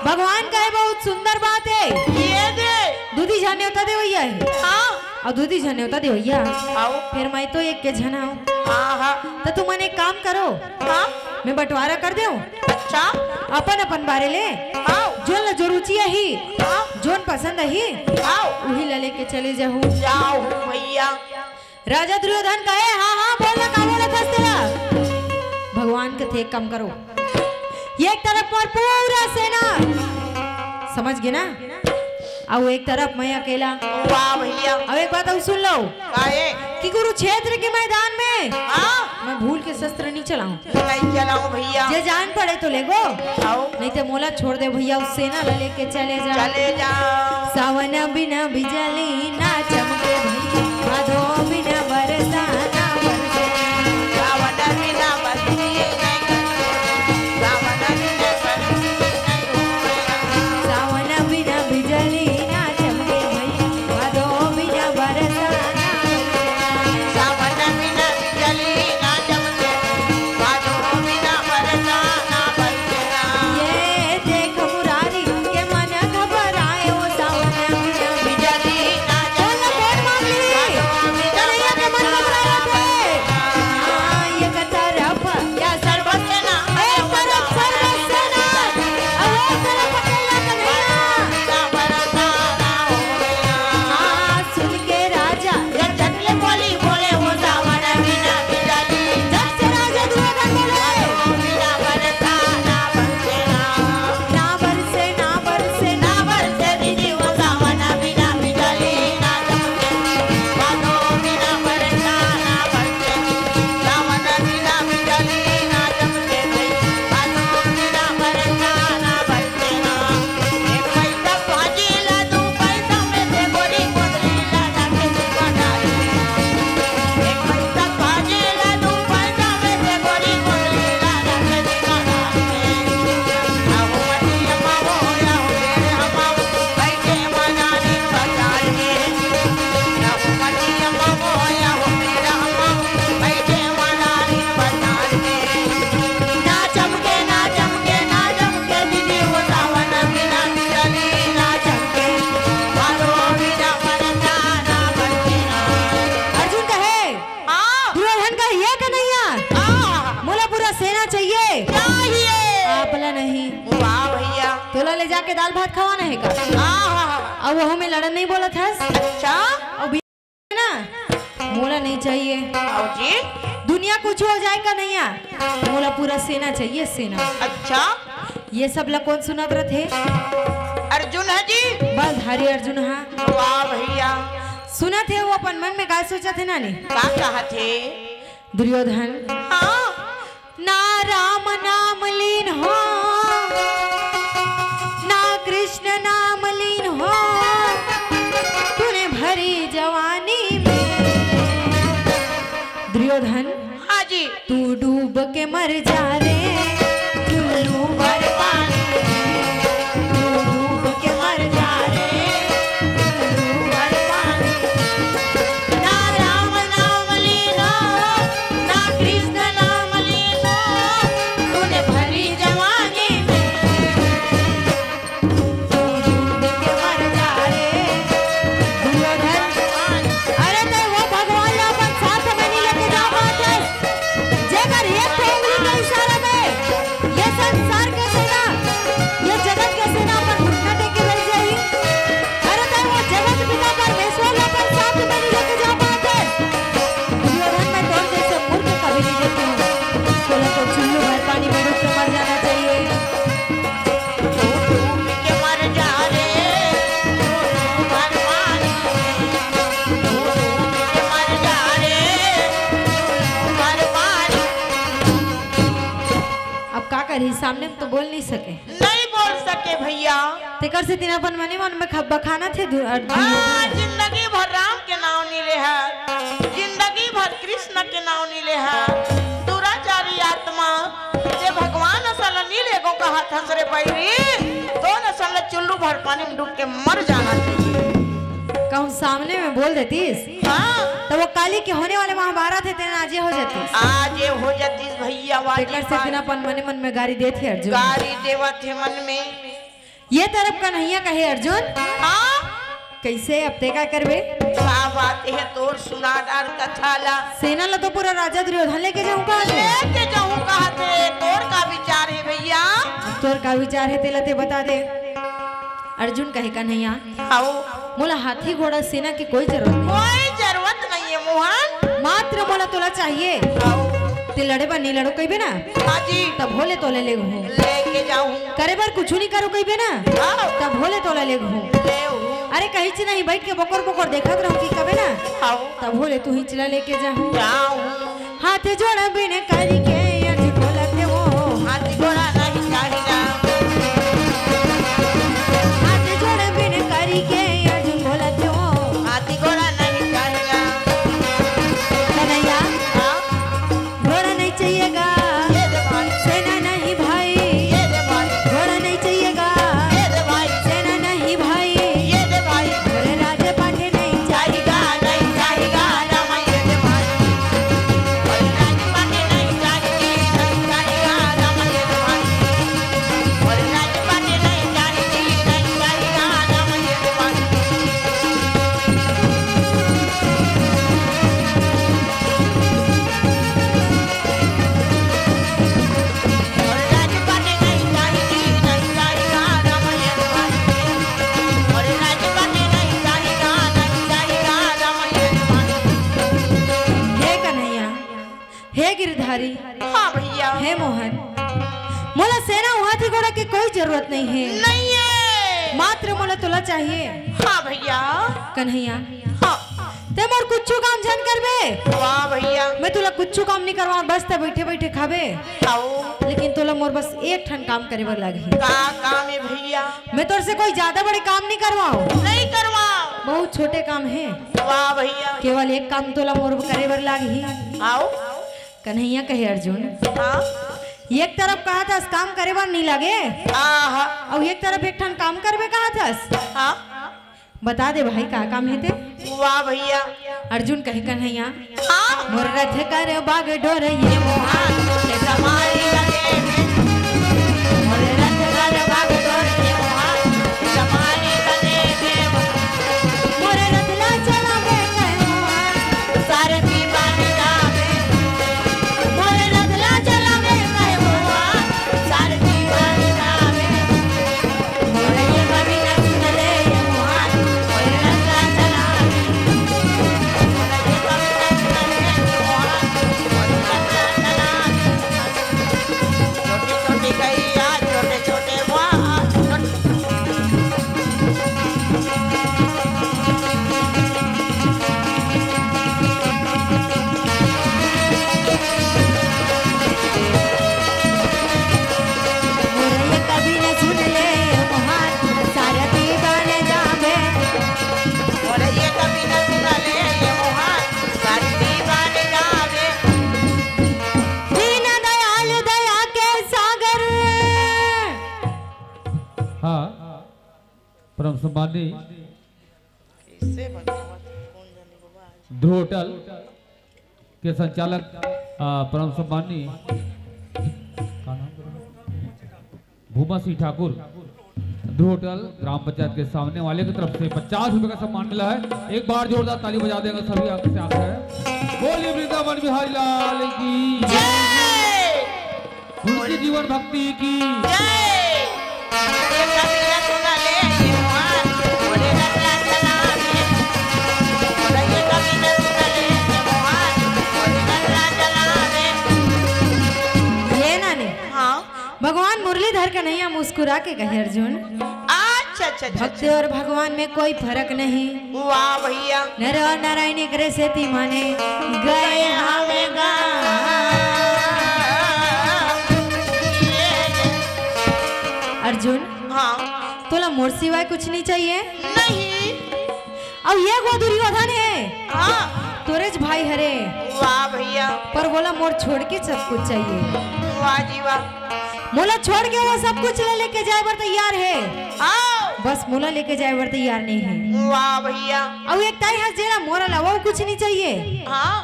भगवान कहे, "बहुत सुंदर बात हे। ये दे। दूधी झन नेवता देवइया हे।" हाँ। अउ दूधी झन नेवता देवइया। अउ? फेर मैं तो एक के झन हवं। हाँ, हाँ। त तुमन एक काम करो। हाँ। मैं बंटवारा कर देवं। अच्छा। अपन अपन बारे ले। हाँ। जोन ला जो रुचि आही, हाँ। जोन पसंद आही, हाँ। उही ला लेके चले जाहू। जाहू भैया। राजा दुर्योधन कहे, "हाँ, हाँ, बोल ना, का बोलत हस तेला?" भगवान कथे, "एक काम करो, एक तरफ मोर पूरा सेना," समझ गे ना, "अउ एक तरफ मैं अकेला।" वाह भैया। अब एक बात अउ सुन लो, काहे? कि कुरुक्षेत्र के मैदान में हाँ। मैं भूल के शस्त्र नहीं चलाऊं। नहीं चलाऊं भैया। जे जान पड़े तो लेगो। आओ। नहीं तो मोला छोड़ दे भैया, उस सेना ला लेके चले जा। चले जाओ। सावन बिना बिजली ना चमके भैया, भादो बिना बरसा ना बरसे। सावन बिना बरसी नहीं, सावन बिना बरसी नहीं। सावन बिना बिजली ना चमके भैया, भादो बिना बरसा ना बरसे। सावन बिना बिजली ना चमके, भादो बिना बरसा ना बरसे। ये देख मुरारी के मन घबराए, ओ सावन बिना बिजली ना चमके, बोल, बोल मांगली। कन्हैया के मन घबराए थे। हाँ, ये तरफ या सर्वसेना, एक तरफ सर्वसेना, अउ एक तरफ अकेला कन्हैया। हाँ, सुन के राजा, या चटले बोली बोले हो सावन बिना बिजली। जब से राजा दुर्योधन बोले। बिना बरसा ना बरसेना। ना बरसे, ना बरसे, ना बरसे दीदी हो सावन बिना बिजली ना चमके। भादो बिना बरसा ना बरसे। सावन बिना बिजली ना चमके भाई, भादो बिना बरसा ना बरसेना। एक पैसा भाजी ला, दू पैसा में से गोरी मोदरी ला जाके दुकानदार। एक पैसा भाजी ला, दू पैसा में से गोरी मोदरी ला जाके दुकानदार। ना हो मटिया मावो, ना हो मेरे हमावो, बैठे मनानी बजाए। अर्जुन कहे, हाँ। दुर्योधन कहे, "ये कन्हैया, हाँ। मोला पूरा सेना चाहिए।" चाहिए। आपला नहीं। वाह भैया। तोला ले जाके दाल भात खवाना हे का? हाँ। अउ वहू में लड़न नहीं बोलत हस? अच्छा। अउ बि-, ना, मोला नहीं चाहिए। आओ जी। दुनिया कुछ हो जाए कन्हैया, मोला पूरा सेना चाहिए, सेना। अच्छा। ये सब ला कौन सुनत रथे? अर्जुन है जी। बलधारी अर्जुन हा। वाह भैया। सुनत हे, वो अपन मन में का सोचत हे नानी? का कहत हे? दुर्योधन। हाँ। ना राम नाम लीन हो, ना कृष्ण नाम लीन हो, तूने भरी जवानी में। दुर्योधन, हाँ जी। तू डूब के मर जा रे, चुल्लू भर पानी में। तू डूब के मर जा रे, चुल्लू भर पानी में। ना राम नाम लीन हो, ना कृष्ण नाम लीन हो, तूने भरी जवानी में। दुर्योधन, अरे तैं वो भगवान ला अपन साथ में नहीं लेके जा पात हस, जेकर एक ठो उंगली के इशारा में ये संसार के सेना, ये जगत के सेना अपन घुटना टेक के बैठ जाही। अरे तैं वो जगत पिता परमेश्वर ला अपन साथ में नहीं लेके जा पात हस। दुर्योधन, मैं तोर जैसे मूर्ख कभी नहीं देखे हूँ। तोला तो चुल्लू भर पानी में डूब के मर जाना चाहिए। तू डूब के मर जा रे, तू भगवान, तू डूब के मर जा रे, तू भगवान। अब का करही, सामने में तो बोल नहीं सके। नहीं बोल सके भैया। तेकर सेती अपन मने मन में खब बखानत हे दु-, अ, हाँ, जिंदगी भर राम के नाव नहीं ले है, जिंदगी भर कृष्ण के नाव नहीं ले है। दुराचारी आत्मा, जे भगवान असन ला नहीं लेगो कहत हस रे बैरी, तो असन ला चुल्लू भर पानी में डूब के मर जाना चाहिए। कहूँ सामने में बोल देतीस, हाँ। तो वो काली के होने वाले महाभारत हे, तेन आजे हो जातीस। आजे हो जातीस भैया, वाजी तेकर सेती बात। अपन मने मन में गारी देत हे अर्जुन। गारी देवत हे मन में। ये तरफ कन्हैया कहे, "अर्जुन, हाँ? कैसे अब तैं का करबे?" का बात हे तोर सुना डार कथा ला। सेना ला तो पूरा राजा दुर्योधन लेके जाहूँ कहा थे। लेके जाहूँ कहा थे, तोर का विचार हे भैया? अब तोर का विचार हे तेला तैं बता दे। अर्जुन कहे, "कन्हैया, आओ। मोला हाथी घोड़ा सेना के कोई जरूरत नहीं।" कोई जरूरत नहीं है मोहन। मात्र मोला तोला चाहिए। आओ। तैं लड़े बर नहीं लड़ो कहिबे ना? हाँ जी। तभो ले तोला लेगहूँ। लेके जाहूँ। करे बर कुछु नहीं करो कहिबे ना? आओ। तभो ले तोला लेगहूँ। लेहूँ। अरे कहींच नहीं, बैठ के बोकर बोकर देखत रहूँ कि कबे ना? आओ। तभो ले तुहींच ला लेके जाहूँ। जाहूँ। हाथ जोड़ बिनती करके अर्जुन बोलत हे वो। हाथी घोड़ा नहीं चाहिए। हाथ जोड़ बिनती करके अर्जुन बोलत हे वो। हाथी घोड़ा नहीं चाहिए। कन्हैया, हाँ? घोड़ा नहीं चाहिएगा। ये दे भाई। सेना नहीं भाई। ये दे भाई। घोड़ा नहीं चाहिएगा। ये दे भाई। सेना नहीं भाई। ये दे भाई। घोड़े राजे पाठे नहीं चाहिएगा, नहीं चाहिएगा, राम ये दे भाई। घोड़े राजे पाठे नहीं चाहिए, नहीं चाहिएगा, राम ये दे भाई। घोड़े राजे पाठे नहीं चाहिए, नहीं चाहिएगा, राम ये दे भाई। हे कन्हैया, हे गिरधारी, हाँ भैया। हे मोहन, मोला सेना हाथी घोड़ा के कोई जरूरत नहीं है। नहीं है। मात्र मोला तोला चाहिए। हाँ भैया। कन्हैया, हाँ। तैं मोर कुछु काम झन करबे। वाह भैया। मैं तोला कुछु काम नहीं करवाऊँ, बस तैं बैठे बैठे खाबे। आओ। लेकिन तोला मोर बस एक ठन काम करे बर लागही। का काम हे भैया? मैं तोर से कोई ज्यादा बड़े काम नहीं करवाऊँ। नहीं करवाऊँ। बहुत छोटे काम हे। वाह भैया। केवल एक काम तोला मोर करे बर लागही। आओ। कन्हैया कहे, अर्जुन, हाँ। एक तरफ कहत हस काम करे बर नहीं लागे, आहा। अउ एक तरफ एक ठन काम करबे कहत हस। हाँ। बता दे भाई, का काम हे ते? वाह भैया। अर्जुन कहे, कन्हैया, हाँ। मोर रथ कर बागडोर ये मोहा, ये समारी लगे। मोर रथ कर बागडोर ये मोहा, समारी लगे। मोर रथ ला चलावे कहे मोहा, सारथी बन जावे। मोर रथ ला चलावे कहे मोहा, सारथी बन जावे। मोर ये कविता सुन ले ये मोहा, मोर रथ ला चलावे। मोर ये कविता सुन ले ध्रुव होटल के संचालक, आ, परम सम्माननीय, का नाम? भूमा सिंह ठाकुर, ध्रुव होटल ग्राम पंचायत के सामने वाले की तरफ से पचास रुपए का सम्मान मिला है। एक बार जोरदार ताली बजा देंगे सभी, आपसे आग्रह है। बोलिए वृंदावन बिहारी लाल की जय। तुलसी जीवन भक्ति की जय। ये नानी, हाँ। भगवान मुरलीधर कन्हैया मुस्कुरा के कहे, अर्जुन, अच्छा, अच्छा, अच्छा, भक्ति अच्छा। और भगवान में कोई फर्क नहीं। वाह भैया। नर और नारायण एकरे सेती माने गए हवे गा। अर्जुन, हाँ। तोला मोर सिवाय कुछ नहीं चाहिए? नहीं। अउ ये वो दुर्योधन है, हाँ। तोरेच भाई हरे। वाह भैया। पर वोला मोर छोड़ के सब कुछ चाहिए। वाह जी वाह। मोला छोड़ के वो सब कुछ ले लेके जाए बर तैयार है। हाँ। बस मोला लेके जाए बर तैयार नहीं है। वाह भैया। अउ एक ताई हस जेला मोर अलावा कुछ नहीं चाहिए। हाँ।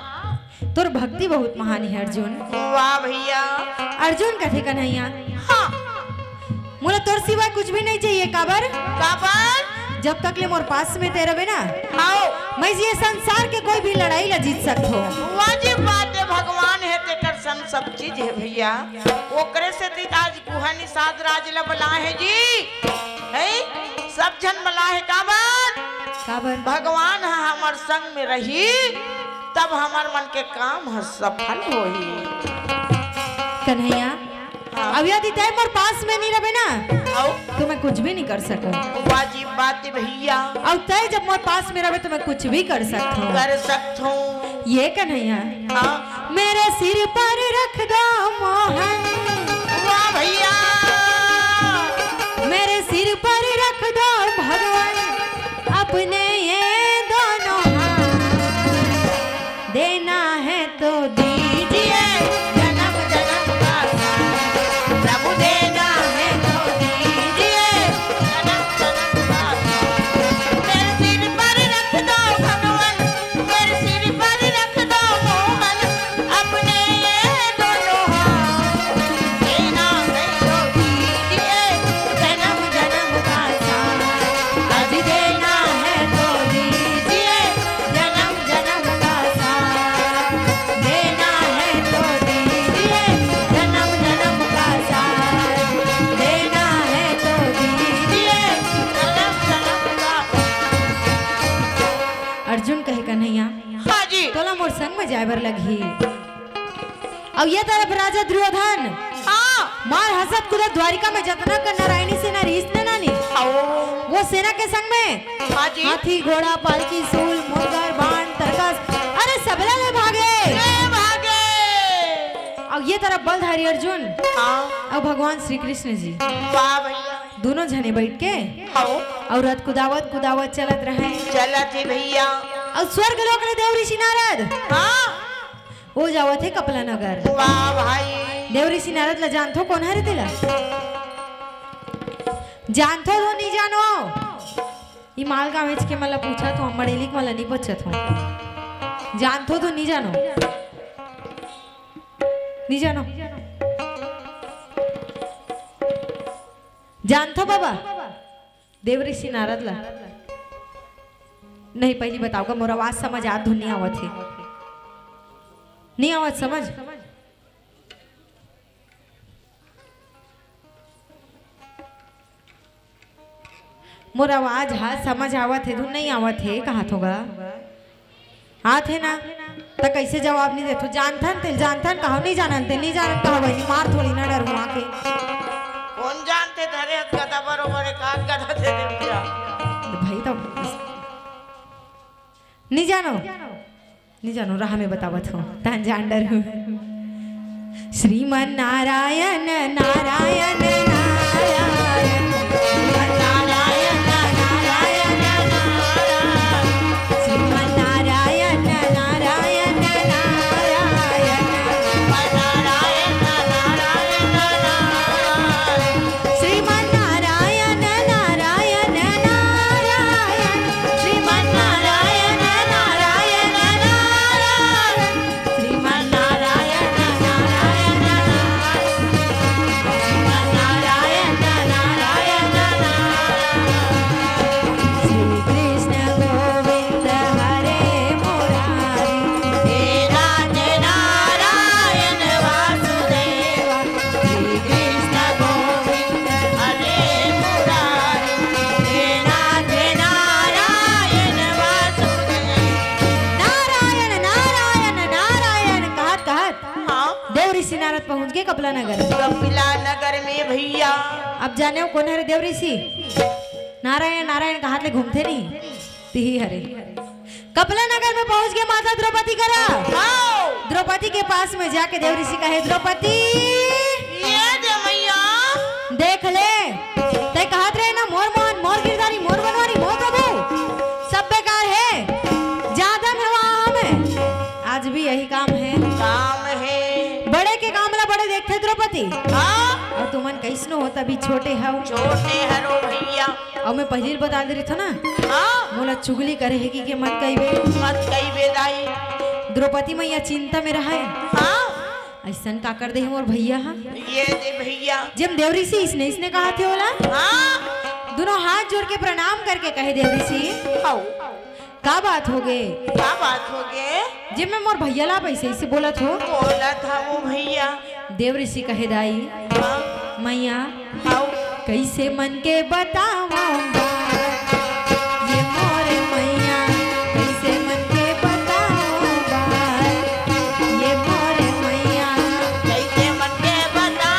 तोर भक्ति बहुत महान है अर्जुन। वाह भैया। अर्जुन कथे कन्हैया, हाँ। मोला तोर सिवाय कुछ भी नहीं चाहिए। काबर? काबर? जब तक ले मोर पास में ते रहे ना, आओ। मैं ये संसार के कोई भी लड़ाई ला जीत सकत हो। वाजिब बात है, भगवान है तेकर संग सब चीज है भैया। ओकरे सेती आज गुहा निषाद राज ला बला है जी, है? सब झन बला है। काबर? काबर? भगवान ह हमर संग में रही, तब हमर मन के काम ह सफल होही। कन्हैया, हाँ। अब यदि तय मोर पास में नहीं रहे ना, आओ। तो मैं कुछ भी नहीं कर सकूं। वाजिब बात है भैया। अब तय जब मोर पास में रहे तो मैं कुछ भी कर सकता हूँ। कर सकता हूँ। ये कन्हैया, हाँ। मेरे सिर पर रख दो मोहन। वाह भैया। मेरे सिर पर रख दो भगवान अपने ये दोनों हाथ। देना है तो दीजिए जन्म जन्म का साथ। प्रभु देना है तो दीजिए जन्म जन्म का साथ। मेरे सिर पर रख दो भगवान, मेरे सिर पर रख दो मोहन, अपने ये दोनों हाथ। देना है तो दीजिए जन्म जन्म का साथ। आज देना है तो दीजिए जन्म जन्म का साथ। देना है तो दीजिए जन्म जन्म का साथ। देना है तो दीजिए जन्म जन्म का। अर्जुन कहे, कन्हैया, हाँ जी। तोला मोर संग में जाए बर लगही। अउ ये तरफ राजा दुर्योधन, हाँ। मार हंसत कूदत द्वारिका में जतना कर नारायणी सेना रहिस न नानी, आओ। वो सेना के संग में हाँ जी। हाथी, घोड़ा, पालकी, सूल, मुंदर, बाण, तरकस, अरे सबला ले भागे। ले भागे। अउ ये तरफ बलधारी अर्जुन हाँ। अउ भगवान श्री कृष्ण जी वाह भैया। दोनों झने बैठ के आओ। अउ रथ कुदावत कुदावत चलत रहे। चलत हे भैया। अउ स्वर्ग लोक ले देव ऋषि नारद हाँ। ओ जावत हे कपला नगर। वाह भाई। देव ऋषि नारद ला जानथो कोन हरे तेला? जानथो तो नहीं जानो? ई मालगांव के मन ला पूछा तो हम मड़ेली के मन ला नहीं पूछत हो। जानथो तो नहीं जानो? नहीं जानो? जानथो बाबा? देव ऋषि नारद ला? नहीं, पहली बताओ का मोर आवाज समझ आत धुन नहीं आवत हे? नहीं आवत समझ? मोर आवाज हा समझ आवत हे धुन नहीं आवत हे? कहा थोगा? आथे ना, त कइसे जवाब नहीं देथो? जानथन ते, जानथन कहो, नहीं जानन ते, नहीं जानन कहो, भाई, मार थोड़ी ना डर हुआ के। कोन जानथे धरे हत गदा बरोबर एक आध गदा दे दे भैया। भाई तो नहीं जानो, नहीं जानो, राह में बतावत हो, तहन जान डर हूँ। श्रीमन नारायण, नारायण, नारायण। श्रीमन नारायण, नारायण, नारायण। श्रीमन नारायण, नारायण, नारायण। श्रीमन नारायण, नारायण, नारायण। श्रीमन कपला नगर। कपिला नगर में भैया। अब जाने हो कोन हरे देव ऋषि? नारायण नारायण कहात ले घूमथे नहीं, तिही हरे। कपला नगर में पहुंच के माता द्रौपदी करा। हाँ। द्रौपदी के पास में जाके देव ऋषि कहे, "द्रौपदी, ये दे मैया। देख ले, तैं कहत रहे ना, मोर मोहन, मोर गिरधारी, मोर बनवारी, मोर प्रभु, सब बेकार है, जादा में वहाँ हम है।" आज भी यही काम है। काम है। बड़े के काम ला बड़े देखथे द्रौपदी। हाँ। अउ तुमन कइसनो हो, तभी छोटे हव। छोटे हरो भैया। अउ मैं पहिली बता दे रही थो ना। हाँ। मोला चुगली करे हे कि के मत कहिबे। मत कहिबे दाई। द्रौपदी मैया चिंता में रहय। हाँ। अइसन का कर दे हे मोर भैया हा? ये दे भैया। जेम देव ऋषि इसने, इसने कहाथे ओला। हाँ। दोनों हाथ जोड़ के प्रणाम करके कहे, देव ऋषि। हाँ। का बात होगे? का बात होगे? जेमे मोर भैया ला अइसे, अइसे बोलत हो? बोलत हवं भैया। देव ऋषि कहे, दाई, हाँ। मैया, हाँ। कइसे मन के बतावं बात? ये मोरे मैया, कइसे मन के बतावं बात? ये मोरे मैया, कइसे मन के बतावं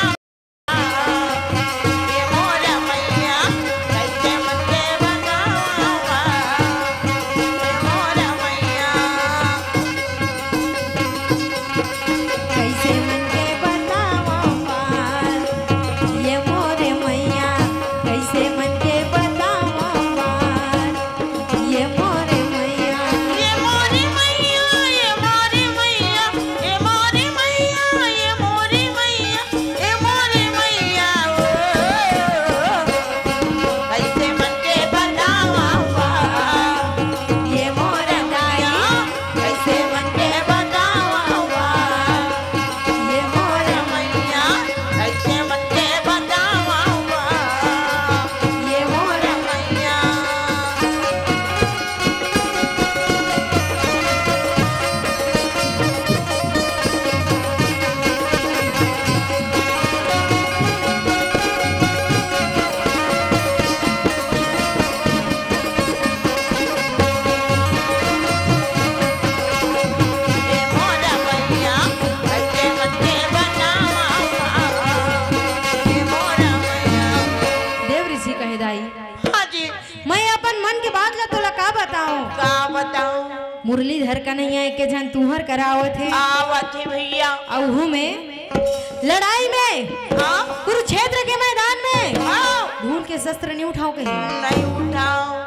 देव ऋषि कहे, दाई, हाँ जी। मैं अपन मन के बात ला तोला का बताऊं? का बताऊं? मुरलीधर कन्हैया एके झन तुंहर करा आवत हे। आवत हे भैया। अउ उहू में लड़ाई में, हाँ। कुरुक्षेत्र के मैदान में, हाँ। भूल के शस्त्र नहीं उठाओ कहे। नहीं उठाओ।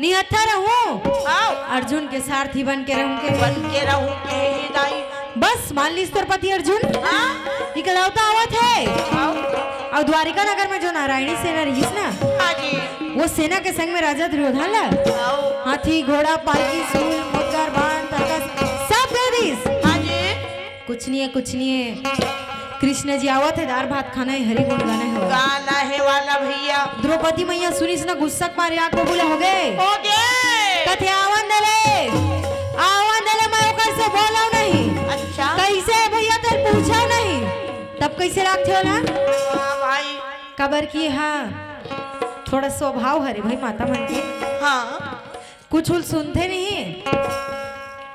निहत्था रहूं, हाँ। अर्जुन के सारथी बन के रहूं कहे। बन के रहूं कहे दाई। बस मान लिस तोर पति अर्जुन, हाँ। इकलौता आवत हे। हाँ। अउ द्वारिका नगर में जो नारायणी सेना रहिस ना, हाँ जी। वो सेना के संग में राजा दुर्योधन ला, हाँ। हाथी, घोड़ा, पालकी, सूल, मुद्गर, बाण, तरकस सब दे दिस। हाँ जी। कुछ नहीं है, कुछ नहीं है। कृष्ण जी आवत हे, दार भात खाना है, हरि गुण गाना है। गाना है वाला भैया। द्रौपदी मैया सुनिस ना, गुस्सा के मारे आंख बबूला होगे। होगे। कथे, "आवन दे ले, आवन दे ले, मैं ओकर से बोलव नहीं।" अच्छा। कइसे हे भैया, तेला पूछव नहीं। तब कइसे लागथे ओला? हाँ भाई। काबर कि हाँ, थोड़ा स्वभाव हरे भाई माता मन के। हाँ। कुछ उल सुनथे नहीं।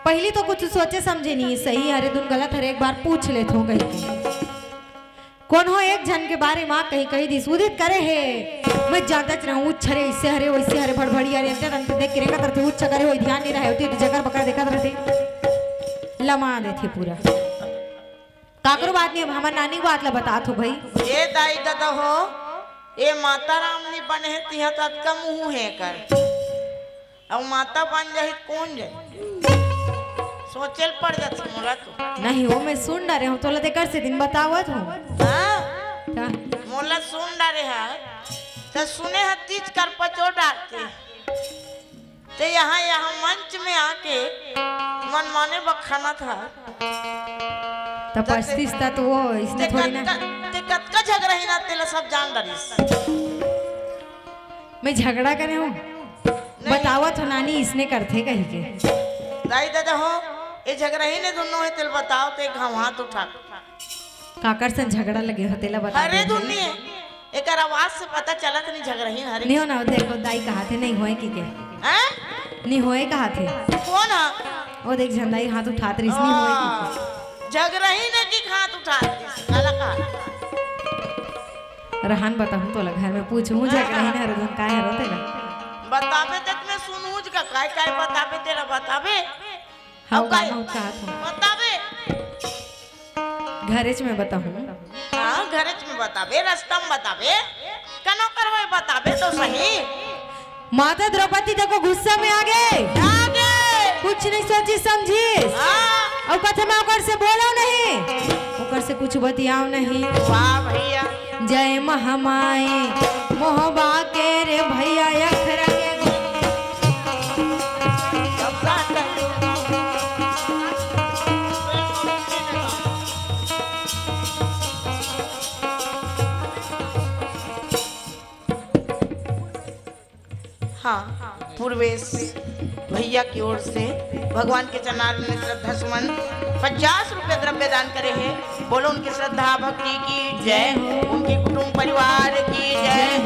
पहिली तो कुछ सोचे समझे नहीं, सही हरे धुन गलत हरे, एक बार पूछ लेथों कहिके। कोनो एक झन के बारे मा कही, कही दिस, उदित करे हे, मैं जानत रहूं, उच्छ हरे, अइसे हरे, वइसे हरे, भड़भड़ी हरे, अंते तंते देख के रेंगत रथे, उच्छ करे होही, ध्यान नहीं रहे, ओती जकर बकर देखत रथे, लमा देथे पूरा। काकरो बात नहीं, अब हमर नानी के बात ला बतात हों भाई। ए दाई ददा हो, ए माता राम नहीं बने हे, तिहा ततका मुंह हे कर। अउ माता बन जाही त कोन जाही? सोचे ल पड़ जाथे मोला तो। नहीं हो, मैं सुन डरे हों, तोला तेकर से दिन बतावत हों। हाँ? का? मोला सुन डरे हे, त सुने ह तीज करपचो डारथे। ते यहाँ, यहाँ मंच में आके मनमाने बखानत ह। त पछतीस त वो इसने ते थोड़ी ना। कतका, ते कतका झगरहिन, तेला सब जान डरिस। मैं झगड़ा करे हों? नहीं। बतावत हों नानी, इसने करथे कहिके। दाई ददा हो, ए झगरहिन ए दुनों हे, तेला बतावत हे, एक घांव हाथ उठा। काकर संग झगड़ा लगे हो, तेला बता हरे दे। दुनिये, एकर आवाज से पता चलत नहीं झगरहिन हरे। नहीं हो ना, देखो दाई कहाथे नहीं होय कहिके। हैं? नहीं होय कहाथे। कोन ह? ओ देख झन दाई हाथ उठात रहिस, नहीं होय कहिके। झगरहिन हे कि हाथ उठा दिस, काला कहा? रहन बताहूँ तोला, घर में पूछहूँ, झगरहिन हरदन काय हरो तेला। बताबे ते मैं सुनहूँ का, काय काय बताबे तेला बताबे। हव, अउ काय? गाना उत कहा था। बताबे। घरेच में बताहूँ। हाँ, घरेच में बताबे, रस्ता में बताबे। कनो करवाए बताबे तो सही। माता द्रौपदी देखो गुस्सा में आ गे। आ गे। कुछ नहीं सोचिस समझिस। हाँ। अउ कथे मैं ओकर से बोलो नहीं, ओकर से कुछ बतियाओ नहीं। वाह भैया। जय महामाई मोहबा के रे भैया, अखरा के हाँ, पूर्वेश भैया की ओर से भगवान के चरणार में श्रद्धा सुमन पचास रुपए द्रव्य दान करे हे। बोलो उनकी श्रद्धा भक्ति की जय, उनके कुटुंब परिवार की जय,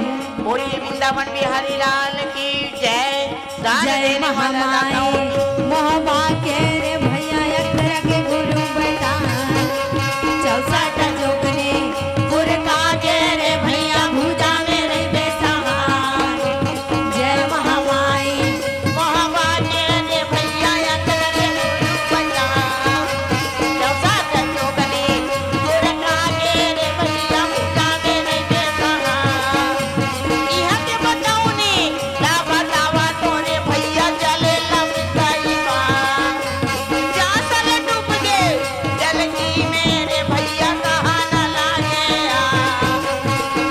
बोलिए वृंदावन बिहारी लाल की जय। दान जय देने वाला दाताओं महामाई की मोहबा के रे भैया, अखरा के गुरु बतान। चौसठ जोगनी पुरखा के रे भैया, भुजा में रहिबे सहाय। जय महामाई मोहबा के रे भैया, अखरा के गुरु बतान। चौसठ जोगनी पुरखा के रे भैया, भुजा में रहिबे सहाय। इहाँ के बताओ ने, का बतावा तोरे भैया जले लमकाई बा। जा सल डूब गे, जल की मेरे भैया कहाँ न लागे आ।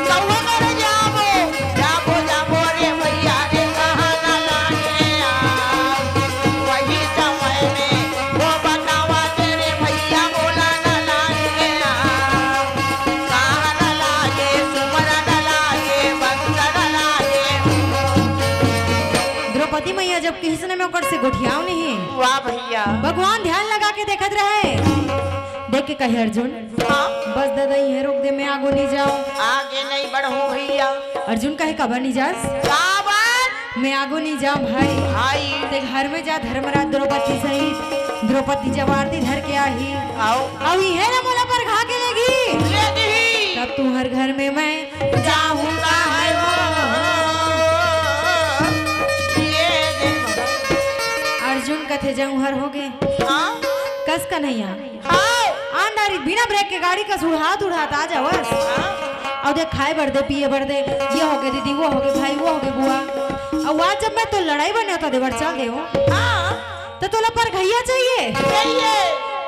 कौवा कर जाबो, जाबो, जाबो रे भैया रे कहाँ न लागे आ। वही समय में वो बतावा तेरे भैया बोला न लागे आ। कहाँ न लागे, सुमरा न लागे, बंदर न लागे। द्रौपदी मैया जब किहिस न मैं ओकर से गोठियाव नहीं। वाह भैया। भगवान ध्यान लगा के देखत रहे। देख के कहे अर्जुन, हाँ। बस दादा, इहें रोक दे, मैं आगू नहीं जाओ। आगे नहीं बढ़हूँ भैया। अर्जुन कहे, काबर नहीं जास? काबर? मैं आगू नहीं जाओ भाई। भाई। ते घर में जा धर्मराज द्रौपदी सहित। द्रौपदी जब आरती धर के आही। आओ। अउ इहें ना मोला परघा के लेगी। लेगी। तब तुम्हर घर में मैं जाहूँ का है वो। ये दे। अर्जुन कथे जंग हर हो गे। हाँ। कस कन्हैया। हाँ। आन डारी बिना ब्रेक के गाड़ी कस उड़ात उड़ात आ जावस। हाँ। अउ देख खाए बर दे, पिए बर दे, ये हो गे दीदी, वो हो गे भाई, वो हो गे बुआ। अउ आज जब मैं तो लड़ाई बने होता देवर चल देव। हाँ। तो तोला परघइया चाहिए? चाहिए।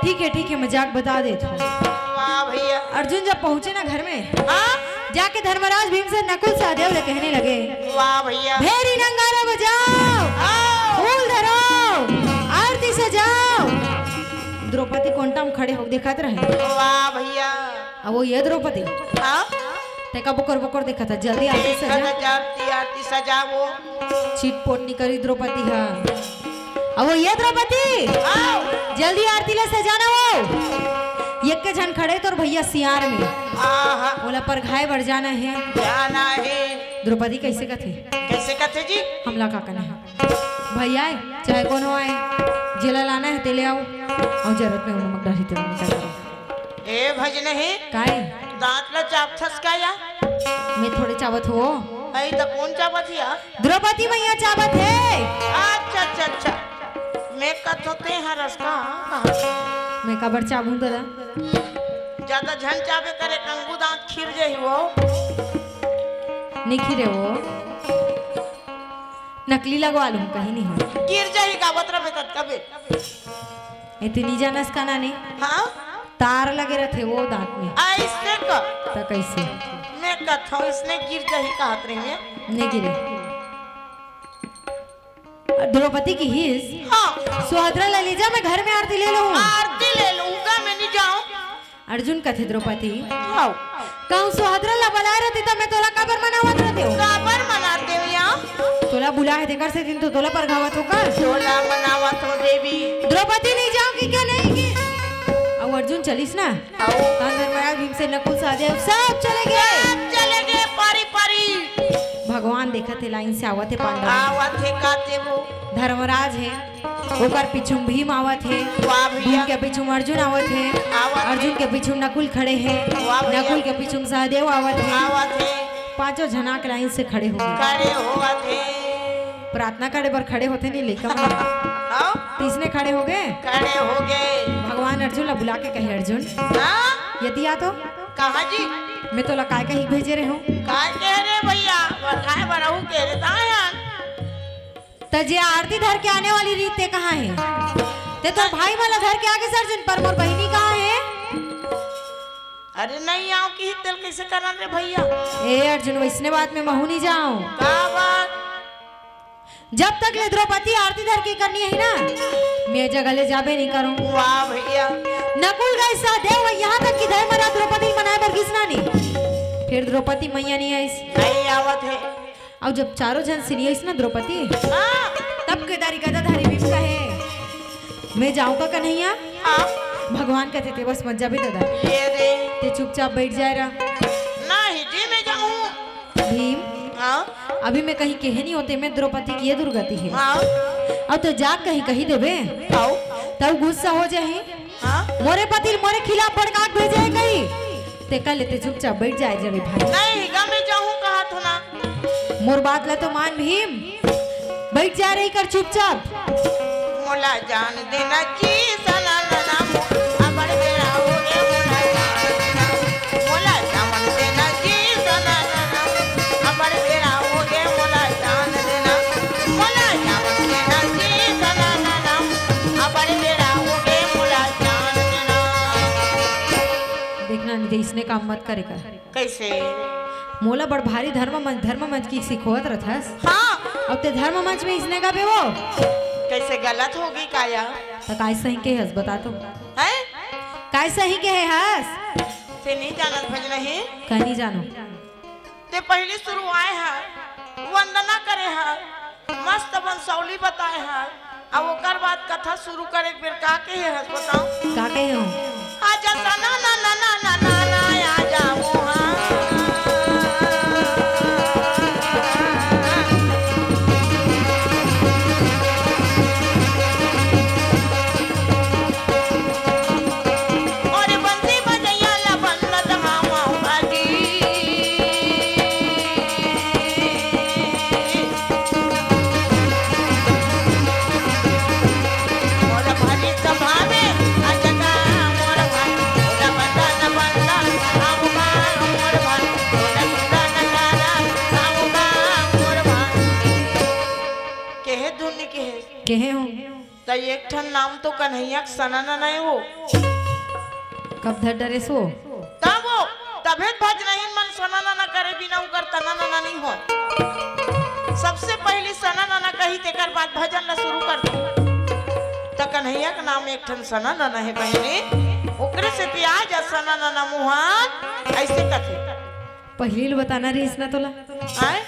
ठीक है, ठीक है, मैं जाके बता देत हूँ। वाह भैया। अर्जुन जब पहुँचे ना घर में, हाँ? जाके धर्मराज भीम से नकुल सहदेव ले कहने लगे, वाह भैया। भेरी नंगारा बजाओ, आओ। फूल धरो, आरती सजाओ। द्रौपदी कोंटा में खड़े होके देखत रहे। वाह भैया। अब वो ये द्रौपदी, हाँ? तेका बोकर बोकर देखत हे, जल्दी आरती देखत सजा। हे, आरती, आरती सजावो। चिटपोट निकरी द्रौपदी हा। अब वो ये द्रौपदी, हाँ। जल्दी आरती ला सजाना वो। एक के झन खड़े तोर भैया सियार में। आहा। ओला परघाए बर जाना हे। जाना हे। द्रौपदी कैसे कथे? कैसे कथे जी? हमला का करना हे? भैया आए, चाहे कोनो आए, जेला लाना हे ते ले आओ। अउ जरूरत में उन्हें मगडा ही तो नहीं करता। ए भजनही, काय? दांत ला चापथस का या? मैं थोड़े चावत हो। अई त कौन चावत या? द्रौपदी मैया चावत हे। अच्छा, अच्छा, अच्छा। मैं कथो ते हरस का, हाँ, कहाँ? मैं काबर चाबू दादा? ज्यादा झन चाबे करे, कंगू दांत खिर जाही वो। नहीं खिरे वो। नकली लगवा लूँ, कहीं नहीं हो। गिर जाही का बतरा में तब कबे। इतनी जानस का नानी? हाँ? तार लगे रथे वो दांत में। ऐसे का? त कैसे? मैं कथो इसने गिर जाही कहत रही है। नहीं गिरे। द्रौपदी किहिस, हाँ। सुभद्रा ला ले जा, मैं घर में आरती ले लूँ। आरती ले लूँगा, मैं नहीं जाऊँ। अर्जुन कथे द्रौपदी, हाँ। कहूँ सुभद्रा ला बलाए रहती त मैं तोला काबर मनावत रहते हो? काबर मनाते हो यहाँ? तोला बुलाए हे तेकर सेती तो तोला परघावत हो का? तोला मनावत हो देवी। द्रौपदी नहीं जाओगी क्या? नहीं की। अब अर्जुन चलिस ना। आओ। तहाँ धर्मराज भीमसेन नकुल सहदेव सब चले गए। सब चले गए पारी पारी। भगवान देखत हे, लाइन से आवत हे पांडव। आवत हे का देबो? धर्मराज हे, ओकर पीछू म भीम आवत हे, वाह भैया। भीम के पीछू म अर्जुन आवत हे, आवत हे। अर्जुन के पीछू म नकुल खड़े हे, वाह भैया। नकुल के पीछू म सहदेव आवत हे। आवत हे। पांचों झना के लाइन से खड़े हो गे। खड़े होवत हे। प्रार्थना करे बर खड़े होथे नहीं लइका मन। आओ। तइसने खड़े हो गे। खड़े हो गे। भगवान अर्जुन ला बुला के कहे, "अर्जुन, हाँ? यदि आ तो।" कहाँ जी? मैं तोला काय कही भेजे रहे हूँ? काय कहे रे भैया? बर काय बरहू के रे तायन? त जे आरती धर के आने वाली रहिस ते कहाँ हे? ते तोर भाई मन ला धर के आगे सर्जन पर मोर बहिनी कहाँ हे? अरे नहीं आओ कि तेल कैसे करन रे भैया? ए अर्जुन, वैसने बात में महू नहीं जाऊं। का बात? जब तक ले द्रौपदी आरती धर के करनी हे ना, मैं जगह ले जाबे नहीं करूं। वाह भैया। नकुल गए सहदेव, यहाँ तक कि धर्मराज द्रौपदी मनाए बर गिसना नहीं, फिर द्रौपदी मैया नहीं आइस। नहीं आवत हे। अउ जब चारों झन सिरियस ना द्रौपदी, हाँ। तब केदारी गदाधारी भीम कहे, "मैं जाऊं का कन्हैया?" हाँ। भगवान कथे, "ते बस मत जाबे दादा। ये रे। ते चुपचाप बैठ जाए रहा।" नहीं जी, मैं जाऊं। भीम, हाँ। अभी मैं कहीं कहे नहीं होते, मैं द्रौपदी की ये दुर्गति है। हाँ। अउ ते जा कहीं कही देबे, आओ। तब गुस्सा हो जाही। हाँ? मोरे पति मोरे खिलाफ भड़का के भेजे हे कहीं। ते कह लेते चुपचाप बैठ जाए जबे भाई। नहीं, गा मैं जाहूँ कहा थो ना। मोर बात ला तो मान भीम, बैठ जा रही कर चुपचाप। मोला जान देना जी सना नना मो, अबड़ बेरा हो गे मोला जान देना। मोला जान देना जी सना नना मो, अबड़ बेरा हो गे मोला जान देना। मोला जान देना जी सना नना मो, अबड़ बेरा हो गे मोला जान देना। देखना नहीं, इसने काम मत करेगा। कैसे? मोला बड़ भारी धर्म मंच, धर्म मंच की सिखोवत रथस। हाँ। अब ते धर्म मंच में इसने गाबे वो? कैसे गलत होगी का या? त काय सही के हस, बता तो। हैं? काय सही के हे हस? ते नहीं जानत भज नहीं? का नहीं जानो? ते पहली शुरू आए हा, वंदना करे हा, मस्त बंसौली बताए हा, अब ओकर बाद कथा शुरू करे के बेर का कहे हस बताओ? का कहे हो? आजा तना ना ना ना ना ना ना, आजा मोहा। अरे बंसी बजैया ला बन्नत हामा बाजी। मोर भरी सभा में अजगा मोर भाई, मोर बंदन बंदन आऊंगा, मोर भाई, मोर सुंदर नजारा आऊंगा, मोर भाई। केहे धुन केहे? केहे हो? त एक ठन नाम तो कन्हैया के सना नना हे वो। कब धर डरेस वो? तब वो, तभे त भजनहीन मन सना नना करे बिना उकर तना नना नहीं हो। सबसे पहली सना नना कही, तेकर बाद भजन ला शुरू कर दो। त कन्हैया के नाम एक ठन सना नना हे बहिनी, ओकरे सेती आजा सना नना मुहान, ऐसे कथे। पहली ले बताना रहिस ना तोला। आय?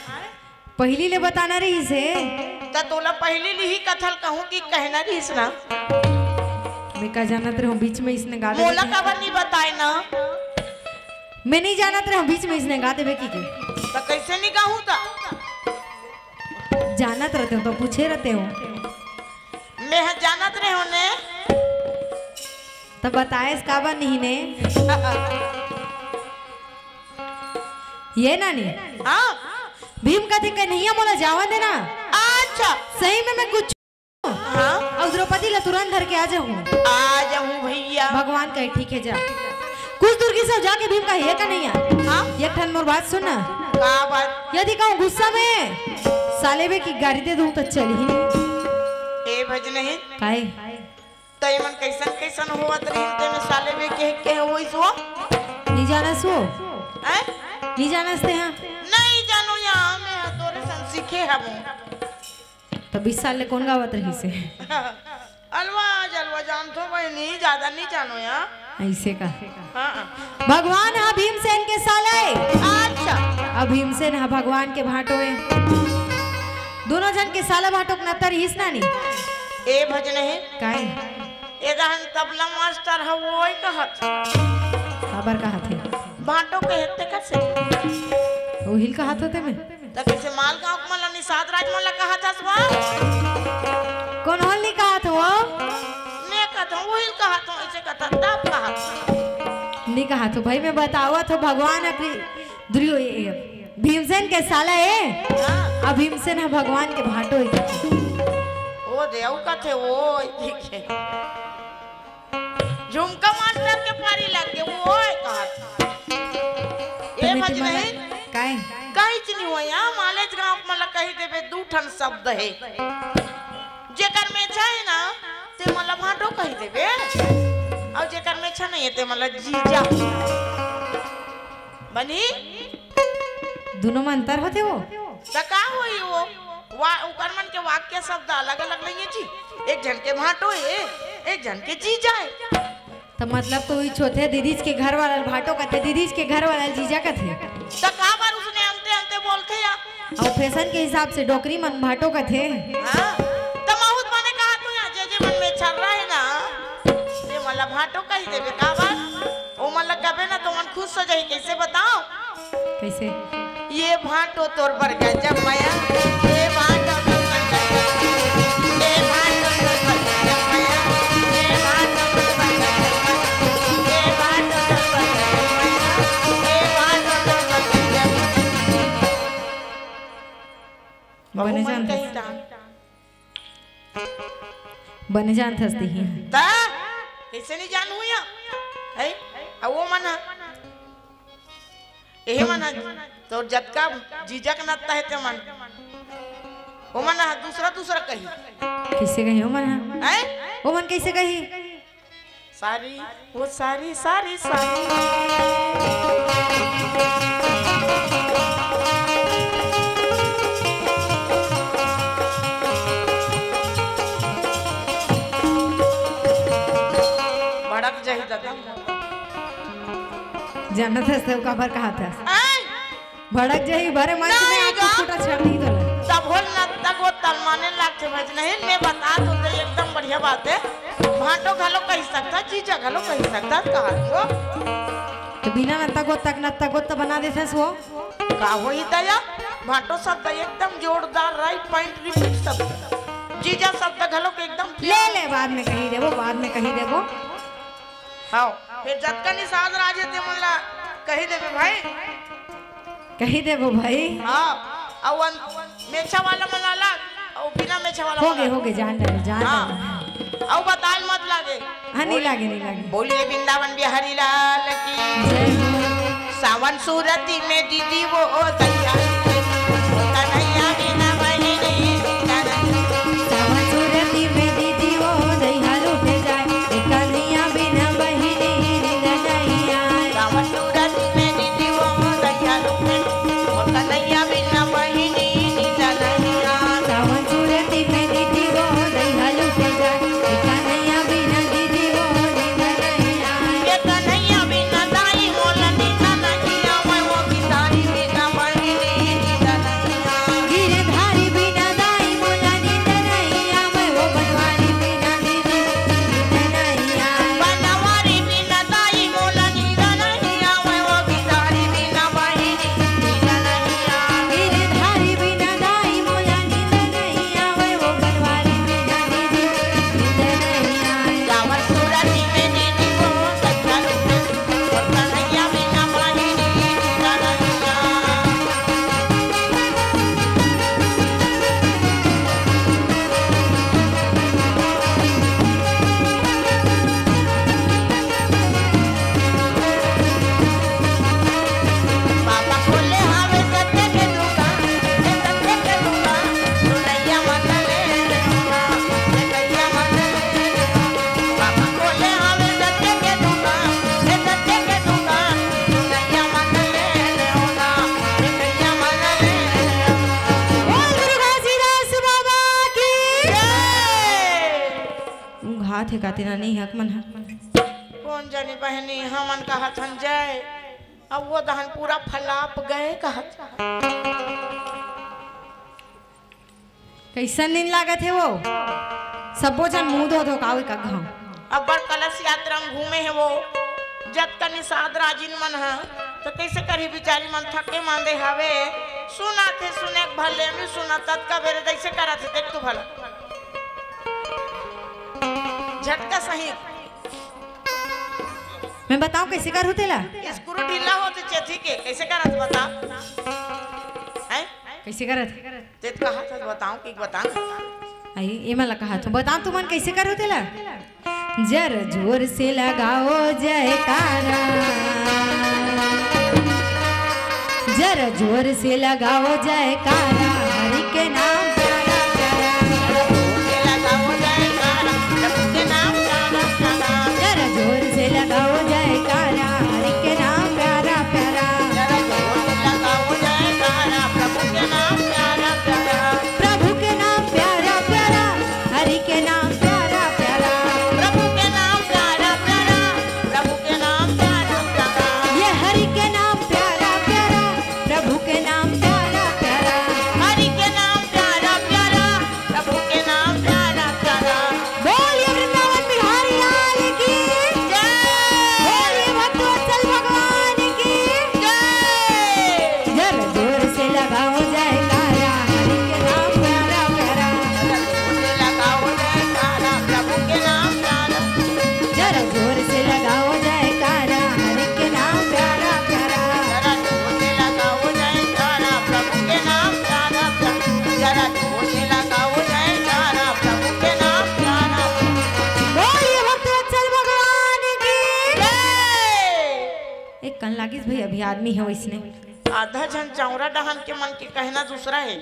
पहली ले बताना रहिस हे। त तोला पहली ले ही कथा ल कहूं कि कहना रहिस ना। मैं का जानत रहूं, बीच में इसने गा दे मोला देते। काबर नहीं बताए ना? मैं नहीं जानत रहूं, बीच में इसने गा देबे की के। त कैसे नहीं गाहूं त? जानत रहते हो तो पूछे रहते हो। मैं ह जानत रहूं ने। त बताएस काबर नहीं ने? ये नानी। हाँ। भीम कथे, "कन्हैया मोला जावन देना।" अच्छा। सही में मैं कुछ हाँ। अउ द्रौपदी ला तुरंत धर के आ जाहूं। आ जाहूं भैया। भगवान कहे, "ठीक है, जा।" कुछ दूर गिस अउ जाके भीम कहे, "हे कन्हैया, हाँ? एक ठन मोर बात सुन ना।" का बात? यदि कहूं गुस्सा में साले बे की गारी दे दूं त चलही नहीं। ए भज नहीं। काहे? त एमन कैसन कैसन होवत रहिन, तेमे साले में कह के होइस वो? नहीं जानस वो? हैं? नहीं जानस ते, हाँ? नहीं जानो या, मैं तोरे सन सीखे हबो। त बीस साल ले कौन गावत रहिस हे? अलवा, जलवा जानथो बहिनी, ज्यादा नहीं जानो या। ऐसे का? हाँ। भगवान हा भीमसेन के साला हे। अच्छा। अब भीमसेन हा भगवान के भांटो हे। दोनों झन के साला भांटो के नत्तर हिस नानी। ए भजन हे। काय? ए दहन तबला मास्टर ह, वो ही कहत। काबर कहत हे? भांटो के हेते कसे? वो हिल कहत होते में? त त कइसे मालगांव के मन ला निषाद राज मन ला कहत हस बा? कोन होल नी कहत हो? मैं कहत हूँ, वही कहत हूँ, ऐसे कहत हूँ, तब कहत हूँ। नी कहत हो भाई, मैं बतावत हूँ, भगवान अकरी दुर्यो-, ये, ये, भीमसेन के साला ए, हाँ। अब भीमसेन ह भगवान के भांटो ही। ओ दे, अउ कथे, ओ, ठीक है। झुमका मास्टर के पारी लग गे, वो ओए कहत। ए तबे भज तुमन नहीं, काय? काहीच नहीं होय, मालेगांव के मन ला कही देबे, दू ठन शब्द हे। जेकर मेछा हे ना, ते मन ला भांटो कही देबे, अउ जेकर मेछा नहीं हे, ते मन ला जीजा। बनी? दोनों में अंतर होथे वो? त का होही वो? वा-, उकर मन के वाक्य शब्द अलग-अलग नइ हे जी। एक झन के भांटो हे, एक झन के जीजा हे। त मतलब तो उहीच होथे, दीदीच के घर वाला ल भांटो कथे, दीदीच के घर वाला ल जीजा कथे। त काबर उसने अंते-अंते बोलथे या? अउ फैशन के हिसाब से डोकरी मन भांटो कथे। हाँ, त महूं त बने कहत हूँ या, जे जे मन में छर्रा हे ना, ते मन ला भांटो कही देबे, काबर? ओमन ला कबे ना त ओमन खुश हो जाही। कइसे बताओ? कइसे? ये भांटो तोर बर गजब मया, ये भांटो तोर बर गजब मया, ये भांटो तोर बर गजब मया, ये भांटो तोर बर गजब मया, ये भांटो तोर बर गजब मया, ये भांटो तोर बर गजब मया। बने बहू मन जानथस। कही त बने जानथस तिही। त कइसे नहीं जानहूं या? है? अउ वो मन ह, एहे मन ह, तोर जतका जीजा के नत्ता हे ते मन, वो मन ह दूसरा दूसरा कही। कइसे कही वो मन ह? हैं? वो मन कइसे कही? सारी, वो सारी, सारी, सारी। भड़क जाही दादा। जानत हस त काबर कहत हस? आय! भड़क जाही, भरे मंच में नहीं आके गा। खूंटा छेड़ दी तोला। तब होल नत्ता गोत्ता ल माने लागथे भज नहीं, मैं बता तो दे, एकदम बढ़िया बात हे। भांटो घलो कही सकथस, जीजा घलो कही सकथस, कहा दो। त बिना नत्ता गोत्ता के नत्ता गोत्ता बना देथस वो। का होही दया, भांटो शब्द एकदम जोरदार, right point repeat शब्द। जीजा शब्द घलो के एकदम ले, ले, बाद में कही देबो, बाद में कही देबो। हाँ, फेर जतका निषाद राज हे ते मन ला कही देबे भाई। कही देबो भाई। हाँ, अउ अन-, मेछा वाला मन ला अलग, अउ बिना मेछा वाला मन ला अलग। होगे, जान डालो, जान डालो। हाँ। अउ बताल मत लागे। हाँ, नहीं लागे, नहीं लागे। बोलिए वृंदावन बिहारी लाल की। जय हो। सावन सूरती में दीदी वो दहिया, कन्हैया बिना बहिनी नींद नहीं आए। सावन सूरती में दीदी वो दहिया लूट जाए, कन्हैया बिना बहिनी नींद नहीं आए। सावन सूरती में दीदी वो दहिया लूट, कन्हैया बिना बहिनी नींद नहीं आए। सावन सूरती में दीदी वो दहिया लूट जाए, कन्हैया बिना दीदी वो नींद नहीं आए। ये कन्हैया बिना दाई मोला नींद नहीं आवे, वो गिरधारी बिना बहिनी नींद नहीं आए। गिरधारी बिना दाई मोला नींद नहीं आवे, वो बनवारी बिना दीदी नींद नहीं आए। बनवारी बिना दाई मोला नींद नहीं आवे, वो गिरधारी बिना बहिनी नींद नहीं आए। गिरधारी बिना दाई मोला नींद नहीं आवे, वो बनवारी बिना दीदी नींद नहीं आए। सावन सूरती में दीदी वो दहिया लूट, और कन्हैया बिना बहिनी नींद नहीं आए। बोल दुर्गा घासीदास बाबा की जय। ऊंघात हे का तेना नहीं हक मन ह। कोन जनी बहिनी, हमन कहत हन जय, अब वो दहन पूरा फलाप गए कहत। कइसन नींद लागत हे वो? सब्बो झन मुंह धो धो कावे का घाव। अब्बड़ कलश यात्रा में घूमे हे वो, जतका निषाद राजिन मन ह, त कइसे करही बिचारी मन, थके मांदे हवे। सुनाथे, सुने के भले में सुना, ततका बेरे जैसे करत हे, देख तू भला। झटका सही। मैं बताऊं कैसे करहूं तेला? स्क्रू ढीला होथे चेथी के, कैसे करत बता? हैं? कैसे करत? ते तो कहा था बताऊं कि बता? आई, ये मला कहा तो बता तुमन कैसे करहूं तेला? जरा जोर से लगाओ जयकारा, जरा जोर से लगाओ जयकारा, हरि के नाम प्यारा प्यारा। जरा जोर से लगाओ जयकारा, प्रभु के नाम प्यारा प्यारा। जरा जोर से लगाओ जयकारा, हरि के नाम प्यारा प्यारा। जरा जोर से लगाओ जयकारा, प्रभु के नाम प्यारा प्यारा। प्रभु के नाम प्यारा प्यारा, हरि के नाम प्यारा प्यारा। प्रभु के नाम प्यारा प्यारा, प्रभु के नाम प्यारा प्यारा। ये हरि के नाम प्यारा प्यारा, प्रभु के नाम प्यारा प्यारा। हरि के नाम प्यारा प्यारा, प्रभु के नाम प्यारा प्यारा। बोलिए वृंदावन बिहारी लाल की जय। बोलिए भक्तवत्सल भगवान की जय। जरा जोर से लगाओ जयकारा, हरि के नाम प्यारा प्यारा। जरा जोर से लगाओ जयकारा, प्रभु के नाम प्यारा। जरा जोर से लगाओ जयकारा, हरि के नाम प्यारा प्यारा। जरा जोर से लगाओ जयकारा, प्रभु के नाम प्यारा प्यारा। जरा जोर से लगाओ जयकारा, प्रभु के नाम प्यारा प्यारा। बोलिए भक्तवत्सल भगवान की जय। एक कन लागिस भाई, अभी आदमी हे वैसने। आधा झन चौरा डहन के मन के कहना दूसरा हे।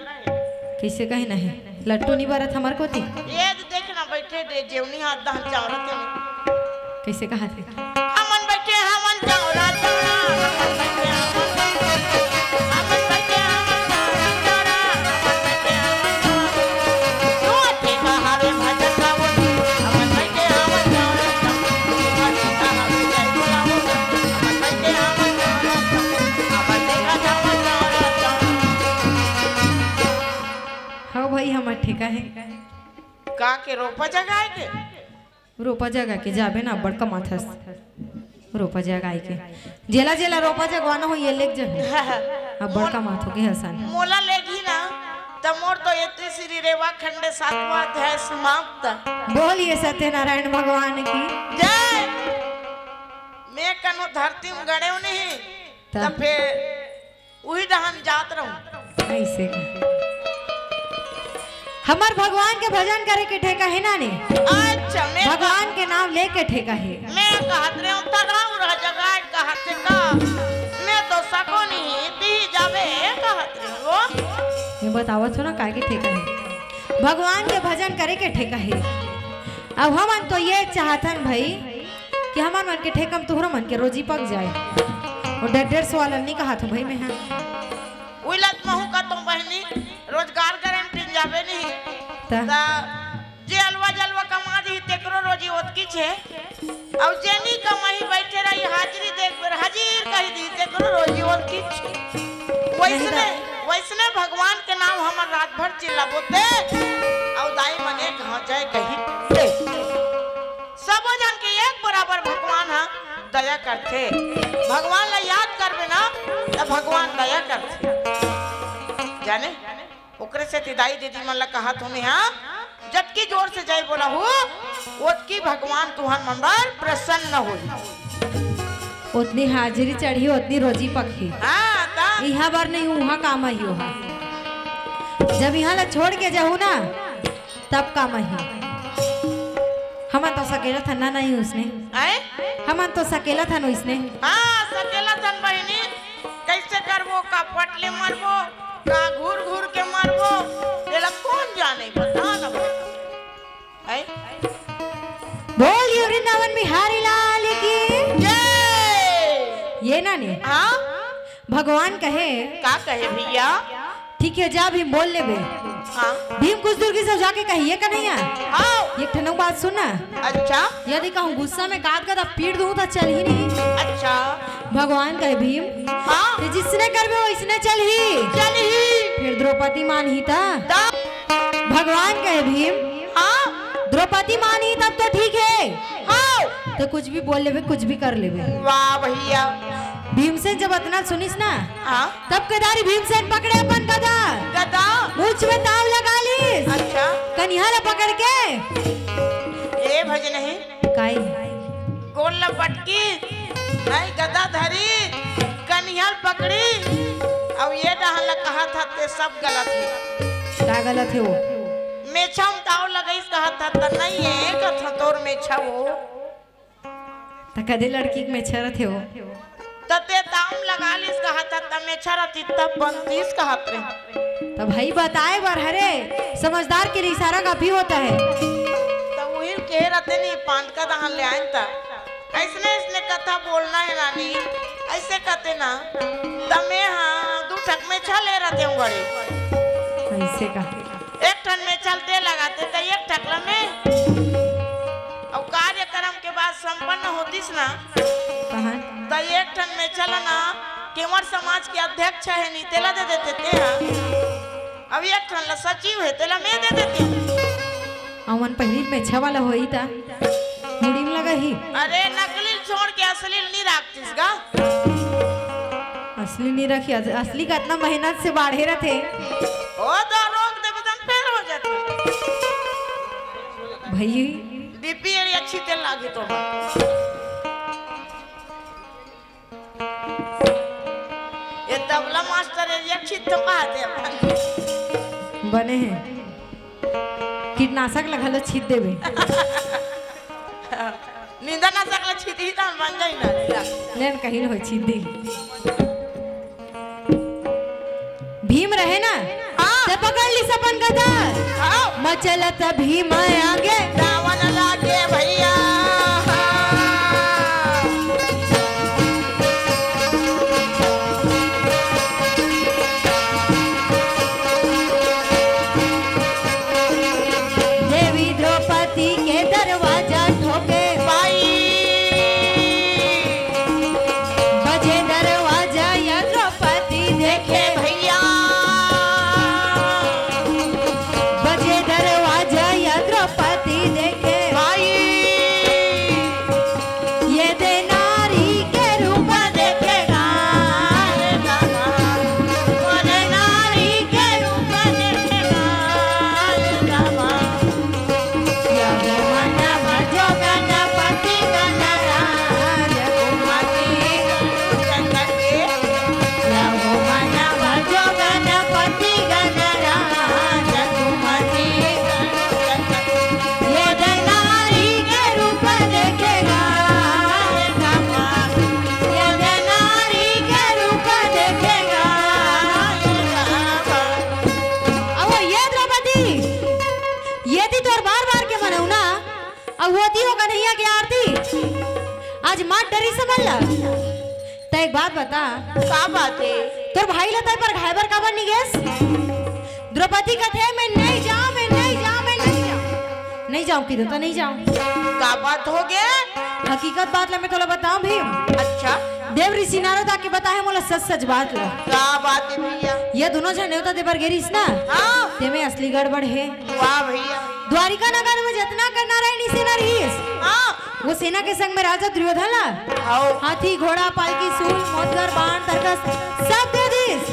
कैसे कहना हे? लट्टू नहीं बरत हमर कोती। ये तो देख ना, बैठे दे जेवनी हाथ दहन चौरा के। कैसे कहा थे? हमन बैठे हमन चौरा चौरा, हमन बैठे हमन, हमन बैठे हमन चौरा चौरा, हमन बैठे हमन चौरा। तू अठे कहावे भजन गावो, हमन बैठे हमन चौरा चौरा। तू अठे कहावे जय बोलावो, हमन बैठे हमन चौरा चौरा। हमन देखा जावा चौरा चौरा। हव भाई, हमर ठेका हे। का के रोपा जगाए के? रोपा जगा के जाबे ना, अब्बड़ कमाथस। रोपा जगाए के। जेला जेला रोपा जगवाना हो, ये लेके जाबे। अब्बड़ कमाथो के हसन। मोला लेगी ना, त मोर तो एते श्री रेवा खंडे सातवां अध्याय समाप्त। बोलिए सत्यनारायण भगवान की जय। मैं कनो धरती में गड़ेव नहीं, त? त फिर उही डहन जात रहूं। ऐसे का? हमर भगवान के भजन करे के ठेका हे ना ने? अच्छा, मैं भगवान के नाम लेके ठेका हे। मैं कहत रहूं, थरहा उरहा जगाए कहत हे का? मैं तो सको नहीं, ती जावे कहत रहूं। ये बतावत हो ना, काय के ठेका हे? भगवान के भजन करे के ठेका हे। अब हमन तो ये चाहथन भाई, कि हमर मन के ठेका म तुहरो मन के रोजी पक जाए। वो डेढ़ डेढ़ सौ वाला नहीं कहा थो भाई मैं, हाँ। उइला महू का तो बहनी रोजगार गारंटी जाबे नहीं। त? त जे अलवा जलवा कमा दी तेकरो रोजी ओतकी छे। अउ जेनी कमाही बैठे रही हाजिरी देख बेर हाजिर कही दी तेकरो रोजी ओतकी छे। वैसने, नहीं। वैसने भगवान के नाम हमर रात भर चिल्लाबो ते। अउ दाई मने कहाँ जाए कही ते। सबो झन के एक बराबर भगवान ह दया करथे। भगवान ला याद करबे ना, त भगवान दया करथे। जाने, ओकरे सेती दाई दीदी मन ला कहत हों मैं, हाँ, जतकी जोर से जय बोलाहू, ओतकी भगवान तुहर मन बर प्रसन्न होही। ओतनी हाजिरी चढ़ही, ओतनी रोजी पकही। हाँ, त? इहाँ बर नहीं, उहाँ काम आही ओहा। जब इहाँ ला छोड़ के जाहू ना, तब काम आही। हमन तो सकेलथन ना, नहीं उसने। आय? हमन तो सकेलथन उसने। हाँ, सकेलथन बहिनी। कैसे करबो, का पट ले मरबो, का घूर घूर के मरबो, एला कौन जाने, बता ना। आय? बोलिए वृंदावन बिहारी लाल की जय। ये ना ने। हाँ? भगवान कहे, का कहे भैया? ठीक हे, जा भीम बोल लेबे। हाँ। भीम कुछ दूर के सब जाके कहिए कन्हैया। हाँ। एक ठन बात सुन ना। अच्छा। यदि कहूँ गुस्सा में काट कर पीट दूँ त चलही नहीं। अच्छा। भगवान कहे भीम, हाँ। ते जिसने करबे वैसने चलही। चलही। फिर द्रौपदी मानही त? त? भगवान कहे भीम, हाँ। द्रौपदी मानही तब तो ठीक हे। हाँ। त कुछ भी बोल लेबे, कुछ भी कर लेबे। वाह भैया। भीमसेन जब अतना सुनिस ना, हाँ। तब केदारी भीमसेन पकड़े अपन गदा। गदा? मूछ में ताव लगा लिस। अच्छा। कनिहा ला पकड़ के। ए भजनही। काई? गोड़ ला पटकी, नहीं गदा धरी, कनिहा ला पकड़ी, अउ ये डहन ला कहत हस ते सब गलत हे। का गलत हे वो? मेछा में ताव लगाइस कहत हस त नहीं हे, कथा तोर मेछा वो। त कदे लड़की के मेछा रथे वो? त ते ताव लगा लिस कहत हस, त मेछा रतिस त बनतिस कहत रे। त भाई बताए बर हरे, समझदार के लिए इशारा काफी होता है। त उही ल केहे रते नी, पांत का दहान ले आयन त। अइसने, अइसने कथा बोलना हे रानी, अइसे कथे ना। त में हा दू ठक मेछा ले रते हूँ घरे। अइसे का? एक ठन मेछा ल ते लगाते त एक ठक ला में। अउ कार्यक्रम के बाद संपन्न होतिस ना, तहन? त एक ठन मेछा ला ना, केवट समाज के अध्यक्ष हे नी, तेला दे देते ते हा। अउ एक ठन ला सचिव हे, तेला में दे देते हूँ। अउ मन पहिली मेछा वाला होई त मुड़ी में लगाही। अरे नकली ल छोड़ के असली ल नी राखतिस गा। असली नी रखी, अस-, असली का अतना मेहनत से बाढ़े रथे। ओ तो रोक देबे त फेल हो जाथे। भई। बीपी एड़ी अच्छी तेल लागे तो। ये तबला मास्टर एड़ी अच्छी तो बात है अपन। बने हे। कीटनाशक ला घलो छीत देबे। निंदानाशक ला छीतही त बन जाही ना। लेन कहीं होय छीत दे। भीम रहे ना, हाँ। ते पकड़ लिस अपन गदा। हाँ। मचलत भीम आगे। रावण लागे भैया। देवी द्रौपदी के दरवाजा ठोके। भाई। बजे दरवाजा या द्रौपदी देखे। भैया। बजे दरवाजा या द्रौपदी देखे। भाई। ये दे नारी के रूप देखेगा। ये नारी के रूप देखेगा। अउ ये द्रौपदी, ये ती तोर बार बार के मनऊ ना, अउ होती हो कन्हैया के आरती। आज मात डरी समझ ला। त एक बात बता। का बात हे? तोर भाई ला तय पर घाय बर काबर नी गेस? द्रौपदी कथे, "मैं नहीं जाऊं, मैं नहीं जाऊं, मैं नहीं जाऊं।" नहीं जाऊं किधर तो नहीं जाऊं। का बात हो गे? हकीकत बात ला मैं तोला बताऊं भीम। अच्छा। देव ऋषि नारद आके बताहे मोला सच सच बात ला। का बात हे भैया? ये दोनों झन नेवता दे बर गे रिहिस ना। हाँ। ते में असली गड़बड़ हे। वाह भैया। द्वारिका नगर में जतना कर नारायणी सेना रहिस, हाँ। वो सेना के संग में राजा दुर्योधन ला हाँ। हाथी, घोड़ा, पालकी, सूल, मोटगर, बाण, तरकस सब दे दिस।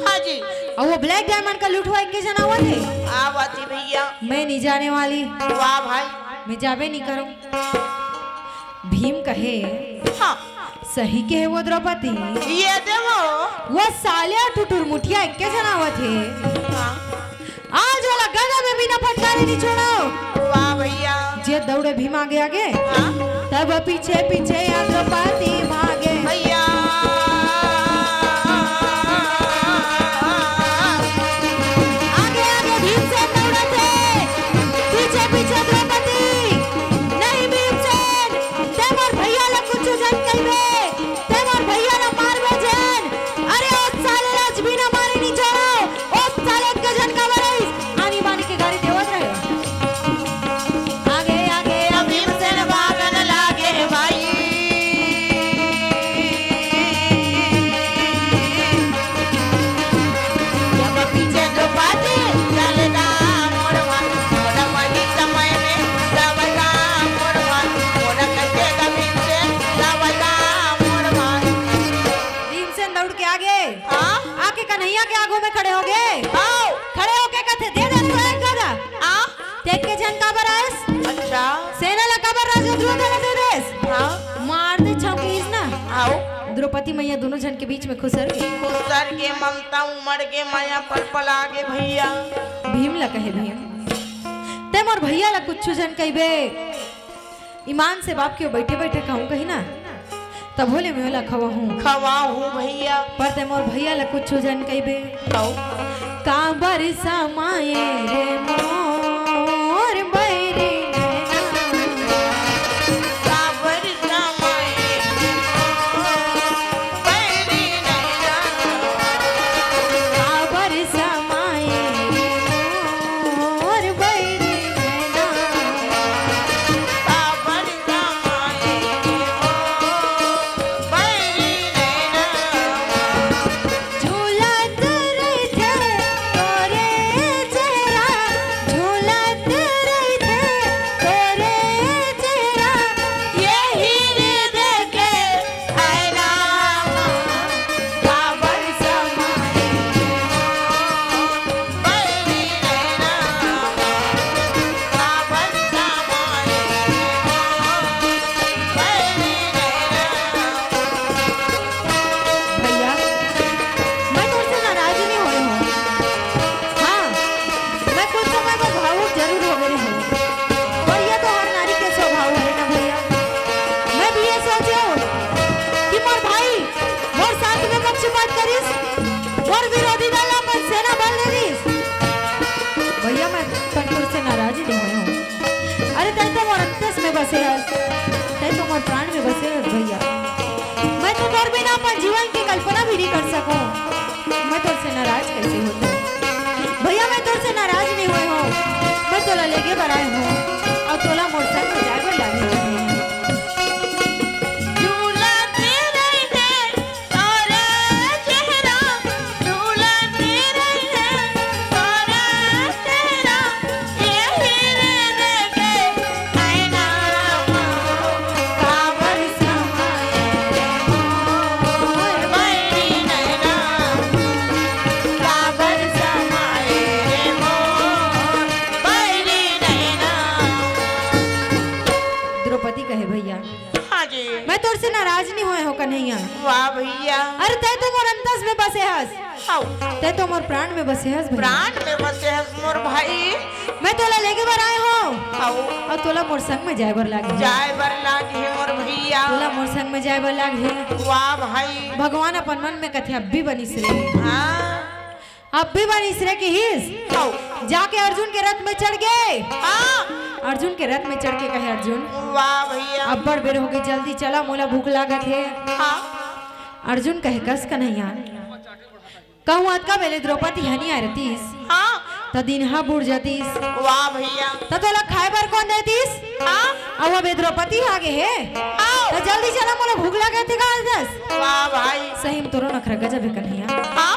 हाँ जी। अउ वो ब्लैक डायमंड का लुटवा एक के जना हुआ थे। आ बात हे भैया। मैं नहीं जाने वाली। वाह भाई। मैं जाबे नहीं करूं। भीम कहे, हाँ। सही कहे वो द्रौपदी। ये दे वो। वो साले अउ टुटुर मुठिया एक के जना हुआ थे। हाँ। आज वाला गदा में बिना फटकारे नहीं छोड़ो। वाह भैया। जे दौड़े भीम आगे आगे, हाँ। तब पीछे पीछे या द्रौपदी भागे। भैया। आगे आगे भीमसेन दौड़त हे, पीछे पीछे द्रौपदी। नहीं भीमसेन, ते मोर भैया ला कुछ झन कहिबे, ते मोर भैया ला मारबे झन। अरे ओ साले ला आज बिना मारे नहीं छोड़ो। ओ साले के झन काबर आइस? आनी बानी के गाड़ी देवत रहे। आगे आगे अब भीमसेन भागन लागे भाई। में खड़े हो गए। आओ। खड़े होके कथे, "दे दे तू एक गदा।" आ? ते के झन काबर आयस? अच्छा। सेना ला काबर राजा दुर्योधन दे देस? हाँ। मार दे छौंकिस ना। आओ। द्रौपदी मैया दोनों झन के बीच में खुसर गे। खुसर गे, ममता उमड़ गे, माया पलपला गे भैया। भीम ला कहे, "भीम, ते मोर भैया ला कुछ झन कहिबे।" ईमान से बाप के बइठे बइठे कहूँ कही ना, तभो ले मैं ओला खवाहूँ। खवाहूँ भैया। पर ते मोर भैया ला कुछु झन कहिबे। काबर समाए रे मोर बैरी नैना। काबर समाए रे मोर बैरी नैना। काबर समाए रे मोर बैरी नैना। काबर भैया, मैं तोर से नाराज नहीं होए हूँ। हाँ, मैं कुछ समय बर भावुक जरूर हो गए हूँ, पर ये तो हर नारी के स्वभाव है ना भैया। मैं भी ये सोचे हूँ कि मोर भाई मोर साथ में पक्षपात करिस, मोर विरोधी दल ला अपन सेना बल दे दिस। भैया, मैं पर तोर से नाराज नहीं होए हूँ। अरे, तै तो मोर अंतस में बसे हस, तै तो मोर प्राण में बसे हस भैया। मैं तो तोर बिना अपन जीवन की कल्पना भी नहीं कर सकूं। मैं तोर से नाराज कैसे होते भैया? मैं तोर से नाराज नहीं हुए हूँ, मैं तोला लेगे बर आए हूँ और तोला मोर संग में जाए बर लागे हूँ। द्रौपदी कहे, भैया, हाँ जी। मैं तोर से नाराज नहीं होए हो कन्हैया। वाह भैया। अरे, तै तो मोर अंतस में बसे हस। आओ। तै तो मोर प्राण में बसे हस भैया। प्राण में बसे हस मोर भाई। मैं तोला लेगे बर आए हूँ। आओ। और तोला मोर संग में जाए बर लागे हे। जाए बर लागे हे मोर भैया। तोला मोर संग में जाए बर लागे हे। वाह भाई। भगवान अपन मन में कथे, "अब भी बनिस रे।" हाँ। अब भी बनिस रे किहिस। आओ। जाके अर्जुन के रथ में चढ़ गे। हाँ। अर्जुन के रथ में चढ़ के कहे, "अर्जुन, वाह भैया। अब्बड़ बेर हो गे, जल्दी चला, मोला भूख लागत हे।" हाँ। अर्जुन कहे, "कस कन्हैया, कहूँ अतका बेले द्रौपदी ह नइ आए रतिस, हाँ। त दिन ह बुड़ जतिस। वाह भैया। त तोला खाए बर कोन देतिस? हाँ। अउ अबे द्रौपदी आ गे हे। हाँ। त जल्दी चला, मोला भूख लागत हे कहिस।" वाह भाई। सही में तोरो नखरा गजब हे कन्हैया। हाँ।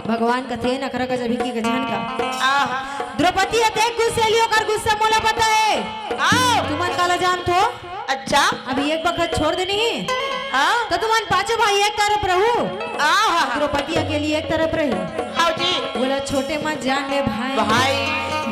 भगवान कथे, "नखरा गजब हे कि गजहन का?" आहा। द्रौपदी ह तेक गुस्सैली, ओकर गुस्सा मोला पता हे। हाँ। तुमन काला जानथो? अच्छा। अभी एक बखत छोड़ देनी ही। हाँ। त तुमन पांचों भाई एक तरफ रहू। आहा। द्रौपदी अकेली एक तरफ रही। हाँ जी। बोला, "छोटे मत जान ले भाई।" भाई।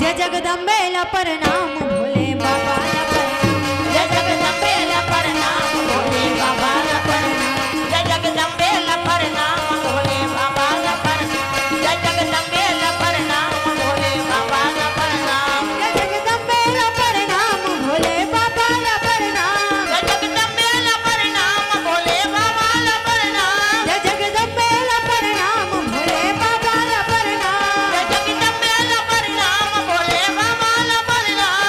जय जगदम्बे ला प्रणाम, भोले बाबा ला प्रणाम। जय जगदम्बे ला प्रणाम, भोले बाबा ला प्रणाम। जय जगदम्बे ला प्रणाम, भोले बाबा ला प्रणाम। जय जगदम्बे ला प्रणाम, भोले बाबा ला प्रणाम। जय जगदम्बे ला प्रणाम, भोले बाबा ला प्रणाम। जय जगदम्बे ला प्रणाम, भोले बाबा ला प्रणाम। जय जगदम्बे ला प्रणाम, भोले बाबा ला प्रणाम। जय जगदम्बे ला प्रणाम, भोले बाबा ला प्रणाम।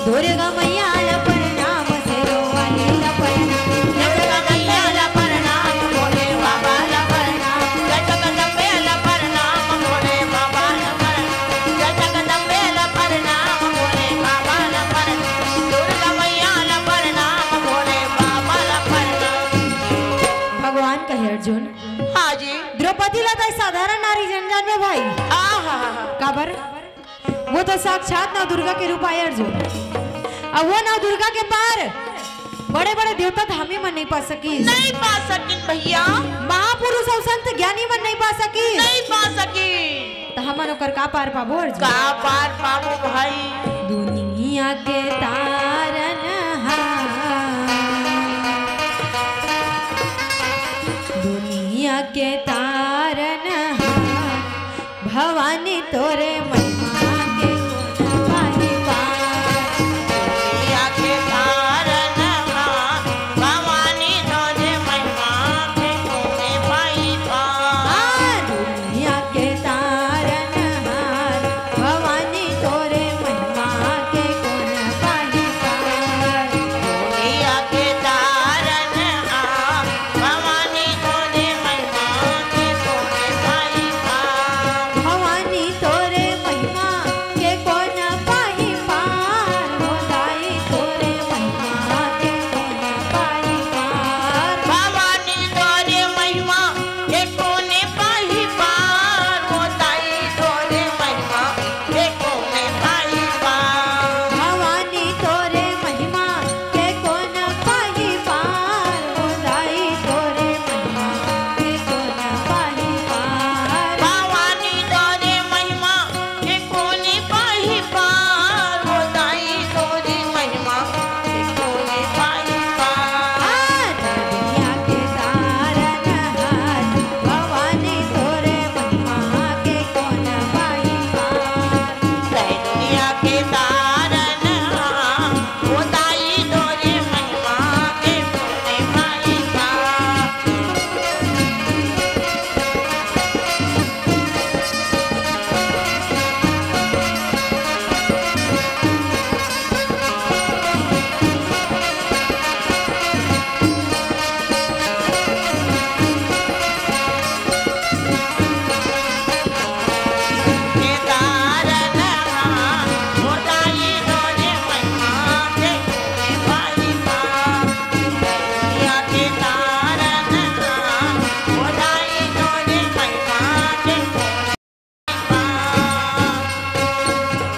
दुर्गा मैया ला प्रणाम, शेरो वाली ला प्रणाम, दुर्गा मैया ला प्रणाम, भोले बाबा ला प्रणाम, जय जगदम्बे ला प्रणाम, भोले बाबा ला प्रणाम, जय जगदम्बे ला प्रणाम, भोले बाबा ला प्रणाम, दुर्गा मैया ला प्रणाम, भोले बाबा ला प्रणाम। भगवान कहे, अर्जुन, हाँ जी। द्रौपदी ला तो साधारण नारी जन जानबे भाई। आहा। काबर? वो तो साक्षात नव दुर्गा के रूप आय अर्जुन। अउ वो नवदुर्गा के पार बड़े-बड़े देवता धामी मन नइ पा सकिस। नइ पा सकिन भइया। महापुरुष अउ संत ज्ञानी मन नइ पा सकिस। नइ पा सकिन। त हमन ओकर का पार पाबो अर्जुन? का पार पाबो भाई? दुनिया के तारन हार, दुनिया के तारन हार, भवानी तोरे महिमा के कोन पाही पार। दुनिया के तारन हार, भवानी तोरे महिमा के कोन पाही पार। हाँ, दुनिया के तारन हार, भवानी तोरे महिमा के कोन पाही पार। दुनिया के तारन हार, भवानी तोरे महिमा के कोन पाही पार। भवानी तोरे महिमा के कोन पाही पार, हो दाई तोरे महिमा के कोन पाही पार। भवानी तोरे महिमा के कोन पाही पार, हो दाई तोरे महिमा के कोन पाही पार। भवानी तोरे महिमा के कोन पाही पार, हो दाई तोरे महिमा के कोन पाही पार। भवानी तोरे महिमा के कोन पाही पार, हो दाई तोरे महिमा के कोन पाही पार। हाँ, दुनिया के तारन हार, भवानी तोरे महिमा के कोन पाही पार। दुनिया के तारन हार, ओ दाई तोरे महिमा के कोन पाही पार।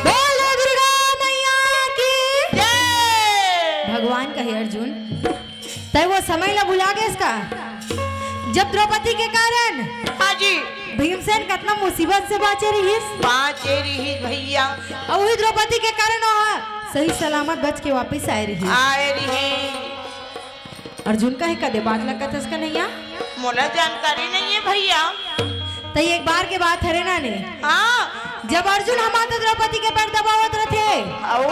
बोलो दुर्गा मैया की जय। भगवान कहे, अर्जुन, तै वो समय ला भुला गेस का, जब द्रौपदी के कारण हाँ जी। भीमसेन कतना मुसीबत से बाँचे रिहिस? बाँचे रिहिस भइया। अउ वही द्रौपदी के कारण वो सही सलामत बच के वापिस आए रिहिस। आए रिहिस। अर्जुन कहे, कदे बात ला कथस कन्हैया? मोला जानकारी नइ हे भइया। त एक बार के बात हरे ना ने। हाँ। जब अर्जुन ह माता द्रौपदी के पैर दबावत रथे, अउ?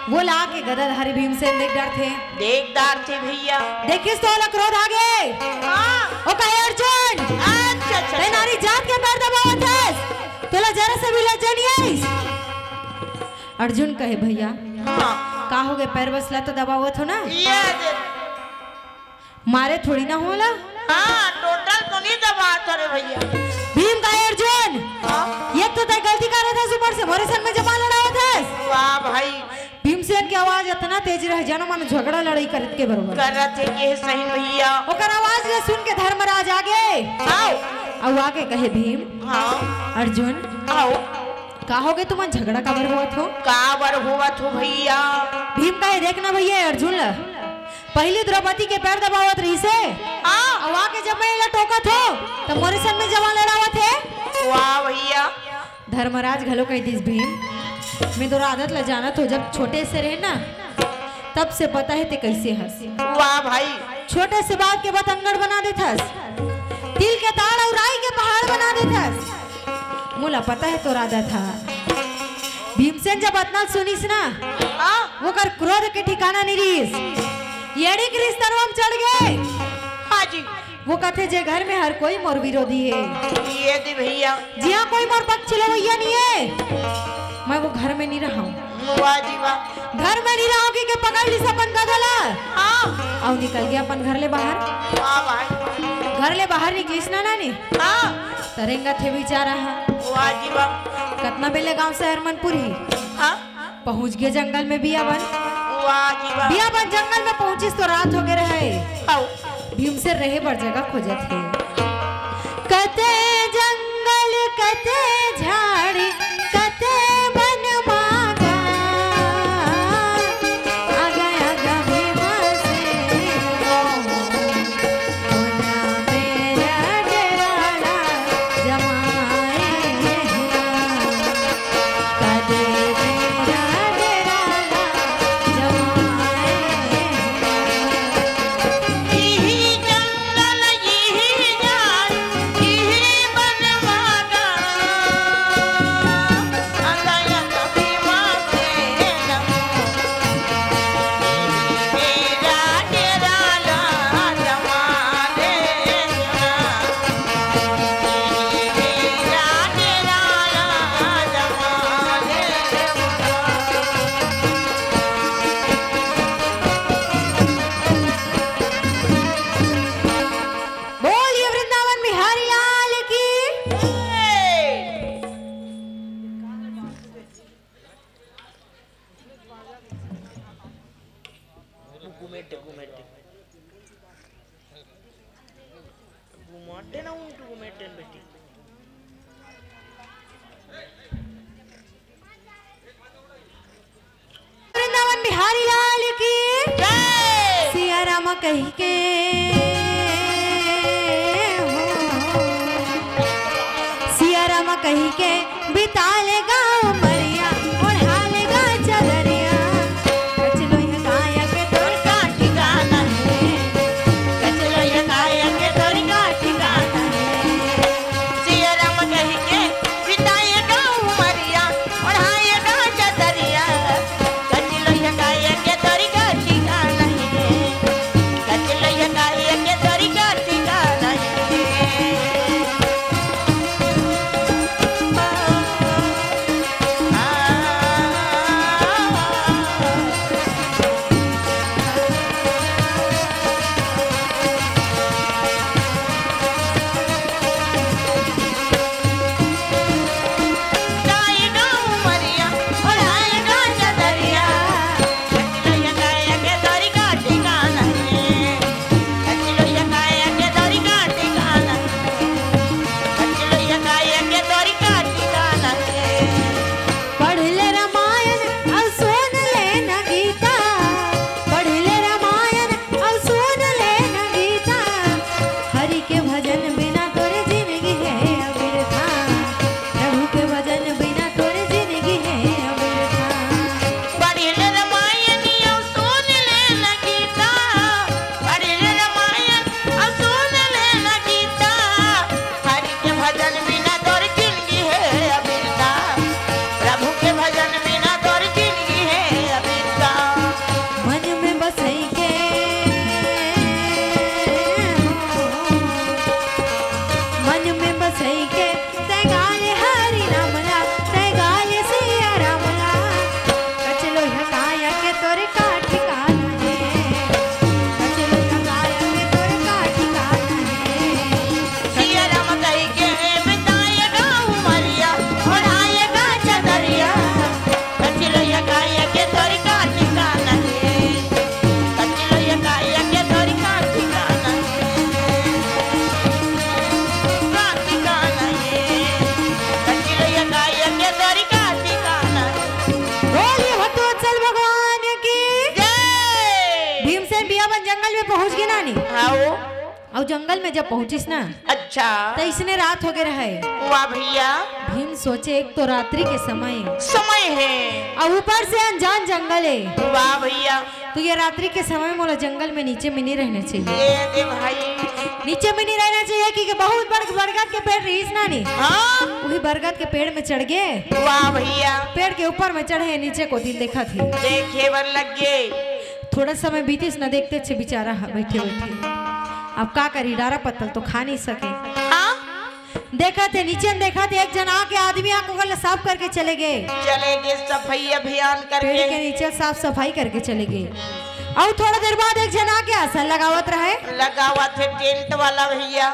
वो ला के गदाधारी भीमसेन देख डरथे। देख डरथे भइया। देखिस त ओला क्रोध आ गे। हाँ। ओ कहे, अर्जुन, अच्छा, अच्छा, तै अच्छा। नारी जात के पैर दबावत हस, तोला जरा से भी लज्जा नइ आइस? अर्जुन कहे, भइया, हाँ। का हो गे, पैर बस ला तो दबावत हो ना? ये दे। मारे थोड़ी ना होला। हाँ, टोटल तो नइ दबावत हो रे भइया। भीम कहे, अर्जुन, हाँ। एक तो तै गलती करत हस, ऊपर से मोरे सन में जबान लड़ावत हस। वाह भाई। भीमसेन के आवाज अतना तेज रहे, जानो मानो झगड़ा लड़ाई करत के बरोबर। करत हे के सही भइया। ओकर आवाज ला सुन के धर्मराज आगे। आओ। अउ आगे कहे, भीम, हाँ। अर्जुन, आओ। का हो गे तुमन, झगड़ा काबर होवत हो? काबर होवत हो भइया? भीम कहे, देख ना भइया, अर्जुन ला पहिली द्रौपदी के पैर दबावत रहिसे, हाँ। अउ आके जब मैं एला टोकत हो, त मोरे सन में जबान लड़ावत हे। वाह भइया। धर्मराज घलो कहि दिस, भीम, मैं तोर आदत ला जानत हो, जब छोटे से रहे ना, तब से पता हे ते कइसे हस। वाह भाई। छोटे से बात के बतंगड़ बना देथस, तिल के ताड़ अउ राई के पहाड़ बना देथस। मोला पता हे तोर आदत हा। भीमसेन जब अतना सुनिस ना, हाँ। ओकर क्रोध के ठिकाना नइ रिहिस। एड़ी के रिस तनवा म चढ़ गे। हाँ जी। वो कथे, जे घर में हर कोई मोर विरोधी हे, ये दे भइया। जिहाँ कोई मोर पक्ष लेवइया नइ हे, मैं वो घर में नइ रहंव। वाह जी वाह। घर में नइ रहंव कहिके पकड़ लिस अपन गदा ला। हाँ। अउ निकल गे अपन घर ले बाहर। वाह भाई। घर ले बाहर निकलिस ना नानी। हाँ। त रेंगत हे बिचारा हा। वाह जी वाह। कतना बेले गांव शहर मन पुरही। हाँ। पहुंच गे जंगल में बियाबन। वाह जी वाह। बियाबन जंगल में पहुंचिस तो रात हो गे रहे। आओ। भीमसेन रहे बर जगह खोजत हे। कते जंगल, कते झाड़ी, कते बन मांगा। घुमेटे, घुमेटे। घुमाटे ना उंटू घुमेटे बेटी। वृंदावन बिहारी लाल की जय। सिया राम कहि के हो, सिया राम कहि के बिता लेगा उमरिया, ओढ़ा लेगा चदरिया। कचलोइया काया के तोर का ठिकाना है, कचलोइया काया के तोर का ठिकाना है। सिया राम कहि के बिताएगा उमरिया, ओढ़ाएगा चदरिया। कचलोइया काया के तोर का ठिकाना है, कचलोइया काया के तोर का ठिकाना है। पढ़ ले रामायण अउ सुन ले न गीता, पढ़ ले रामायण अउ सुन ले न गीता। हरि के भजन बिना तोर जिनगी है अबिरथा, प्रभु के भजन बिना तोर जिनगी है अबिरथा। पढ़ ले रामायण अउ सुन ले न गीता, पढ़ ले रामायण अउ सुन ले न गीता। हरि के भजन बिना तोर जिनगी है अबिरथा, प्रभु के भजन बिना तोर जिनगी है अबिरथा। मन में बसई के, मन में बसई के तैं गा ले हरि नाम ला, तैं गा ले सिया राम ला। कचलोइया काया के तोर का ठिकाना है, कचलोइया काया के तोर का ठिकाना है। सिया राम कहि के बिताएगा उमरिया, ओढ़ाएगा चदरिया। कचलोइया काया के तोर का ठिकाना है, कचलोइया काया के तोर का ठिकाना है, का ठिकाना है। कचलोइया काया के तोर का ठिकाना है। बोलिए भक्तवत्सल भगवान की जय। भीमसेन बियाबन जंगल में पहुंच गे नानी। हाँ वो। अउ जंगल में जब पहुंचिस ना, अच्छा। त इसने रात हो गे रहे। वाह भैया। भीम सोचे, एक तो रात्रि के समय, समय है। अउ ऊपर से अनजान जंगल है। वाह भैया। तो ये रात्रि के समय मोला जंगल में नीचे में नहीं रहना चाहिए। ये दे भाई। नीचे में नहीं रहना चाहिए, क्योंकि बहुत बड़ बरगद के पेड़ रहिस नानी। हाँ। वही बरगद के पेड़ में चढ़ गे। वाह भैया। पेड़ के ऊपर में चढ़े, नीचे को दिन देखा थे। देखे बर लग गे। थोड़ा समय बीतिस न, देखते छे बेचारा ह-, बैठे बैठे। अब का करी, डारा पत्तल तो खा नहीं सके। हाँ? देखा थे नीचे न, देखा थे एक जन आके, आदमी आके ओकर ला साफ करके चले गे। चले गे सफाई अभियान करके। पेड़ के नीचे साफ सफाई करके चले गे। अउ थोड़ा देर बाद एक जन आके आसन लगावत रहे। लगावत हे टेंट वाला भैया।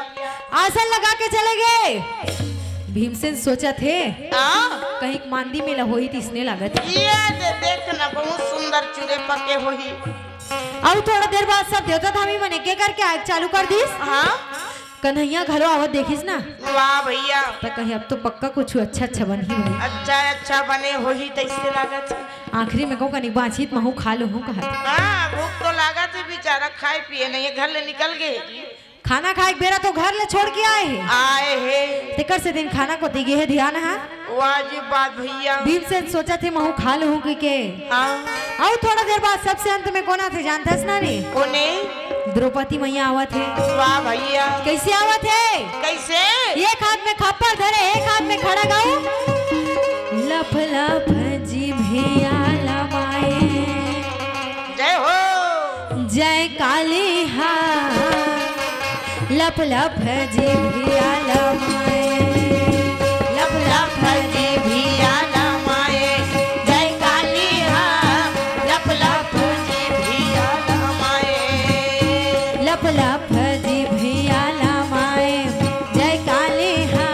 आसन लगा के चले गे। भीमसेन सोचत हे, हाँ? कहीं मांदी मेला होही तइसने लागत हे। ये दे, देख ना, बहुत सुंदर चूरे पके होही। अउ थोड़ा देर बाद सब देवता धामी मन एके करके आए चालू कर दिस। हाँ? कन्हैया घलो आवत देखिस ना। वाह भैया। त कहीं अब तो पक्का कुछ अच्छा अच्छा बनही होही। अच्छा अच्छा बने होही तइसने लागत हे। आखिरी में कहूँ कनिक बाँचित महूँ खा लूँ कहत। हाँ, भूख तो लागत हे बेचारा, खाए पिए नहीं हे, घर ले निकल गे। खाना खाए के बेरा तो घर ले छोड़ के आए हे। आए हे। तेकर से दिन खाना कोती गे हे ध्यान हा। वाह जी बात भैया। भीमसेन सोचत हे महूँ खा लूँ कहिके। हाँ। अउ थोड़ा देर बाद सबसे अंत में कोन आथे जानथस ना रे? कोने? द्रौपदी मैया आवत हे। वाह भैया। कइसे आवत हे? कइसे? एक हाथ में खप्पर धरे, एक हाथ में खड़ग अउ लफ लफ जिभिया लमाए। जय हो। जय काली हा, लफ लफ जिभिया लमाए, लफ लफ जिभिया लमाए। जय काली हा, लफ लफ जिभिया लमाए, लफ लफ जिभिया लमाए। जय काली हा,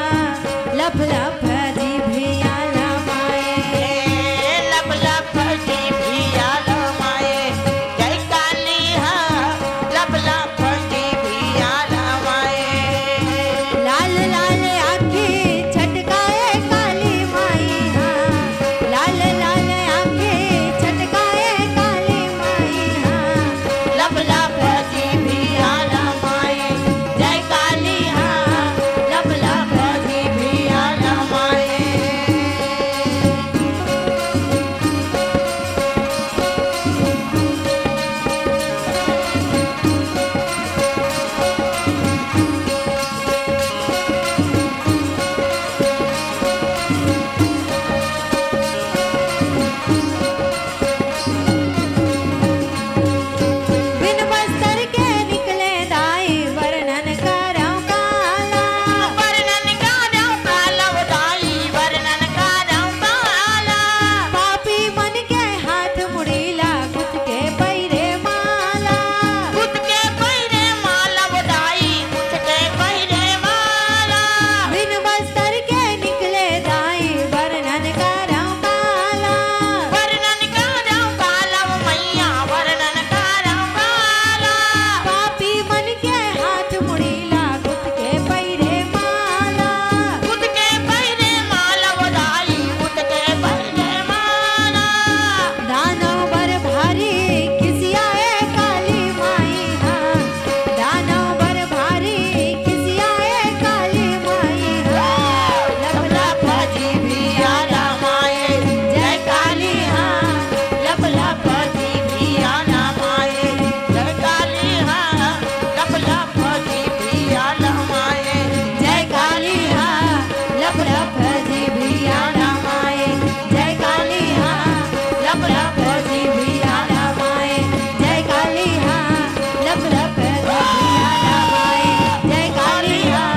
लप जीभिया लमाए, जय काली हाँ। लप लप जीभिया लमाए, जय काली हाँ। लप लप जीभिया लमाए, जय काली हाँ।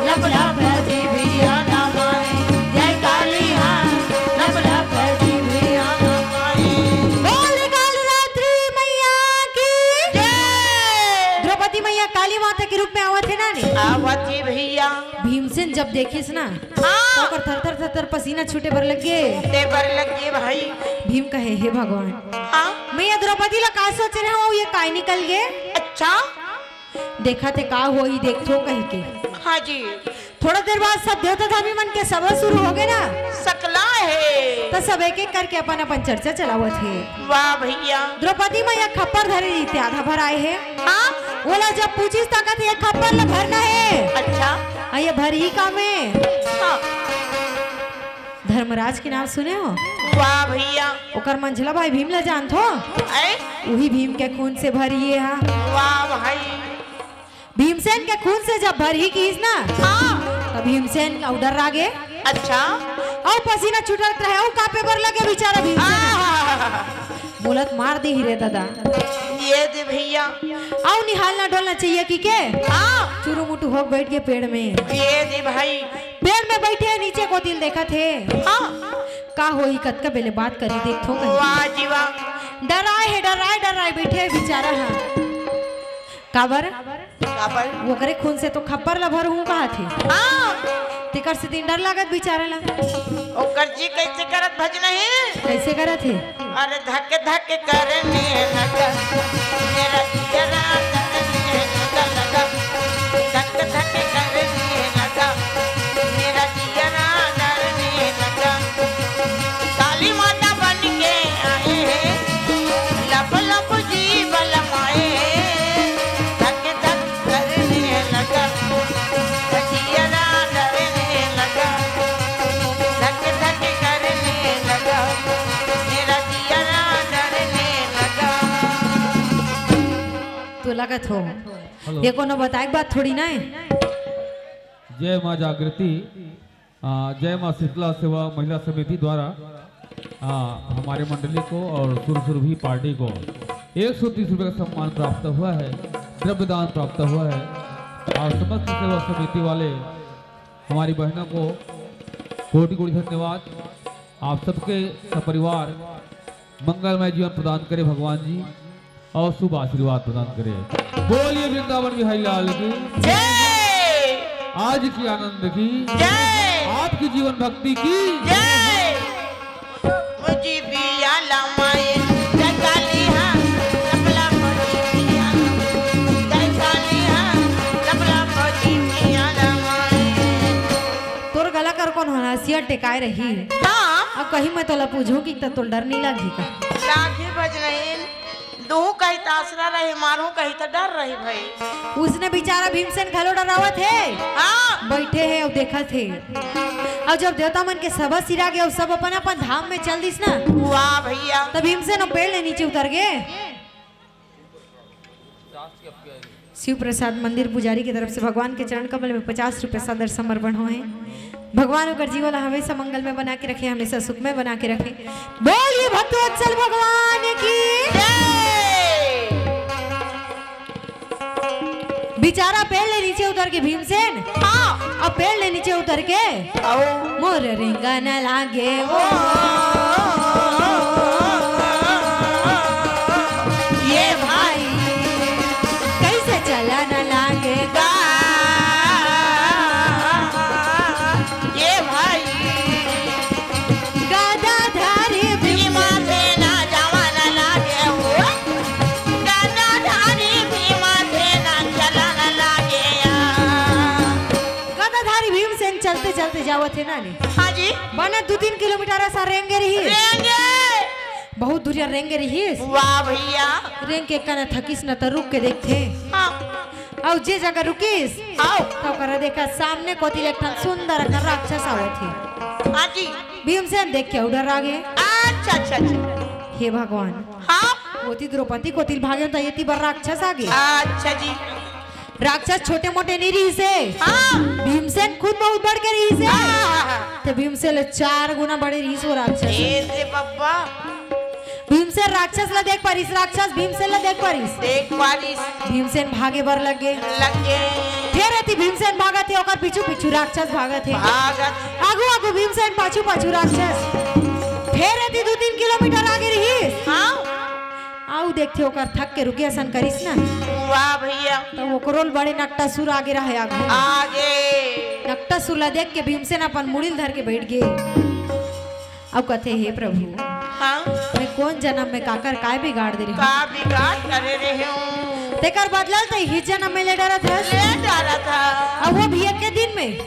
लप लप जीभिया लमाए, जय काली हाँ। लप लप जीभिया लमाए। बोल काली रात्रि मैया की जय। द्रौपदी मैया काली माता के रूप में आवत हे ना ने? आवत हे भैया। भीमसेन जब देखिस ना, हाँ। तो ओकर थर थर थर थर पसीना छूटे बर लग गे। छूटे बर लग गे भाई। भीम कहे, हे भगवान, हाँ। मैं ये द्रौपदी ला का सोच रहे हूँ, ये काय निकल गे? अच्छा। देखा थे का होई, देखथो कही के। हाँ जी। थोड़ा देर बाद सब देवता धामी मन के सभा शुरू हो गे ना। सकला हे। तो सब एक एक करके अपन अपन चर्चा चलावत हे। वाह भैया। द्रौपदी मैया खप्पर धरे रहिथे, आधा भराए हे। हाँ। ओला जब पूछिस त कथे, "ये खप्पर ल भरना हे।" अच्छा। आ, ये भरही का में? हाँ। धर्मराज के नाम सुने हो? वाह भैया। ओकर मंझला भाई भीम ल जानथो? ऐ? उही भीम के खून से भरी ये हा। वाह भाई। भीमसेन के खून से जब भरही किहिस ना, हाँ। तब भीमसेन अउ डर्रा गे। अच्छा। अउ पसीना छुटत रहे, अउ कांपे बर लगे बेचारा भीमसेन। आहा। बोलत मार देही रे दादा। ये दे भैया। अउ निहालना डोलना चाहिए कि के? हाँ। चुरुमुटु होके बैठ गे पेड़ में। ये दे भाई। पेड़ में बैठे हे, नीचे कोती ल देखत हे। हाँ। का होही, कतका बेले बात करही, देखथो कही। वाह जी वाह। डर्राए हे, डर्राए, डर्राए बैठे हे बेचारा हा। काबर? काबर? ओकरे खून से तो खप्पर ला भरहूं कहत हे। हाँ। तेकर सेती डर लागत बेचारा ला। ओकर जी कैसे करत भजनही? कैसे करत हे? अरे धक धक करने लगा, मेरा जियरा डरने लगा, लगा। धक धक करने लगा, मेरा जियरा डरने लगा। काली माता बन के आए हैं, लप लप जीव लमाए। धक धक करने लगा, जियरा डरने लगा। धक धक करने लगा, मेरा जियरा डरने लगा। तो लगत हो, हेलो। ये कोनो बताए के बात थोड़ी ना है। जय माँ जागृति। आ, जय माँ शीतला सेवा महिला समिति द्वारा, आ, हमारे मंडली को और सुरसुरभि पार्टी को एक सौ तीस रुपये का सम्मान प्राप्त हुआ है, द्रव्य दान प्राप्त हुआ है। और समस्त सेवा समिति वाले हमारी बहनों को कोटि कोटि धन्यवाद। आप सबके सपरिवार मंगलमय जीवन प्रदान करे भगवान जी और शुभ आशीर्वाद प्रदान करे। बोलिए वृंदावन बिहारी लाल की जय। आज की आनंद की जय। आपकी जीवन भक्ति की जय। मुझे बिया लमाए, जय काली हाँ, लप लप मुझे बिया लमाए, जय काली हाँ, लप लप मुझे बिया लमाए। तोर गला कर कौन होना सिया टेकाए रही? हाँ। अब कहीं मैं तोला पूछूं कि त तोल डर नहीं लगी का? लागी भजनहीन। दूहू कही त आसरा रही, मारहू कही त डर रही भाई। उसने बेचारा भीमसेन घलो डरावत हे। हाँ। बैठे हे अउ देखत हे। अउ जब देवता मन के सभा सिरा गे अउ सब अपन अपन धाम में चल दिस ना। वाह भैया। तब भीमसेन ओ पेड़ ले नीचे उतर गे। शिव प्रसाद मंदिर पुजारी की तरफ से भगवान के चरण कमल में पचास रुपए सादर समर्पण होए। भगवान ओकर जीवन ला हमेशा मंगलमय बना के रखे, हमेशा सुखमय बना के रखे। बोलिए भक्तवत्सल भगवान की जय। बेचारा पेड़ ले नीचे उतर के भीमसेन, हाँ। अब पेड़ ले नीचे उतर के आओ। मोर रेंगन लागे वो, ये भाई, कैसे चलन लागेगा? ये भाई, गदाधारी भीमा सेना जवान लागे हो, गदाधारी भीमा सेना चलन लागे। गदाधारी भीमसेन चलते चलते जावत हे ना ने। हाँ जी। बने दू तीन किलोमीटर ऐसा रेंगे रही। रेंगे। बहुत दूरिया रेंगे रही। वाह भैया। रेंग के कने थकिस न त रुक के देखथे। हाँ। अउ जे जगह रुकिस, आओ। त ओकरा देखा सामने कोती ले एक ठन सुंदर अकन राक्षस आवत हे। हाँ जी। भीमसेन देख के अउ डर्रा गे। अच्छा, अच्छा, अच्छा। हे भगवान। हाँ। ओती द्रौपदी कोती भागे त एती बर राक्षस आगे। अच्छा जी। राक्षस छोटे मोटे नहीं रहिस हे। हाँ। भीमसेन खुद बहुत बड़ के रहिस हे। हाँ। ते भीमसेन ले चार गुना बड़े रिहिस वो राक्षस। ए दे बप्पा। भीमसेन राक्षस ला देख पारिस, राक्षस भीमसेन ला देख पारिस। देख पारिस। भीमसेन भागे बर लग गे। लग गे। फेर एती भीमसेन भागत हे, ओकर पीछू पीछू राक्षस भागत हे। भागत। आगू आगू भीमसेन, पाछू पाछू राक्षस। फेर एती दू तीन किलोमीटर आगे रिहिस। हाँ। अउ देखथे, ओकर थक के रुके असन करिस ना। वाह भैया। त ओकरो ले बड़े नकटासुर आगे रहे आगू। आगे। नकटासुर ला देख के भीमसेन अपन मुड़ी ल धर के बइठ गे। अउ कथे, "हे प्रभु, हाँ? मैं कोन जनम में काकर काय बिगाड़ दे रहेंव?" का बिगाड़ करे रहेंव? तेकर बदला ल त इही जनम में ले डरत हस। ले डरत हस। अउ वो भी एके दिन में।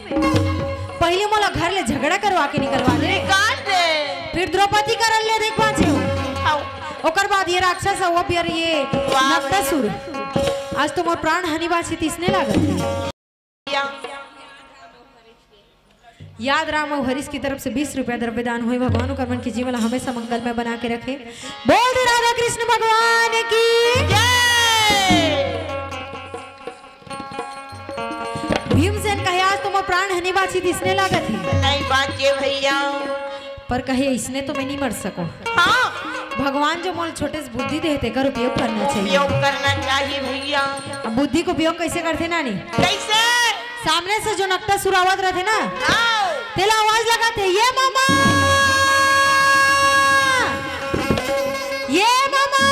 पहिली मोला घर ले झगड़ा करवा के निकलवा दे। निकाल दे। फिर द्रौपदी करा ल ले देख बाँचे हो। हाँ। ओकर बाद ये राक्षस अउ अब यार ये वाह। नकटासुर। आज तो मोर प्राण हानि बाँचही तइसने लागत हे। या। याद राम अउ हरीश की तरफ से बीस रुपया द्रव्य दान होय। भगवान ओकर मन के जीवन ला हमेशा मंगलमय बना के रखे। बोल दे राधा कृष्ण भगवान की। जय। भीमसेन कहे, "आज तो मोर प्राण हानि बाँचही तइसने लागत हे।" नहीं बाँचे भैया। पर कहे, "इसने तो मैं नहीं मर सकों।" हाँ। भगवान जो मोला छोटे से बुद्धि दे हे, तेकर उपयोग करना चाहिए। उपयोग करना चाहिए भैया। अब बुद्धि के उपयोग कइसे करथे नानी? कइसे? सामने से जो नकटासुर आवत रहिथे ना, हाँ। तेला आवाज लगाथे, "ये ममा! ये ममा!"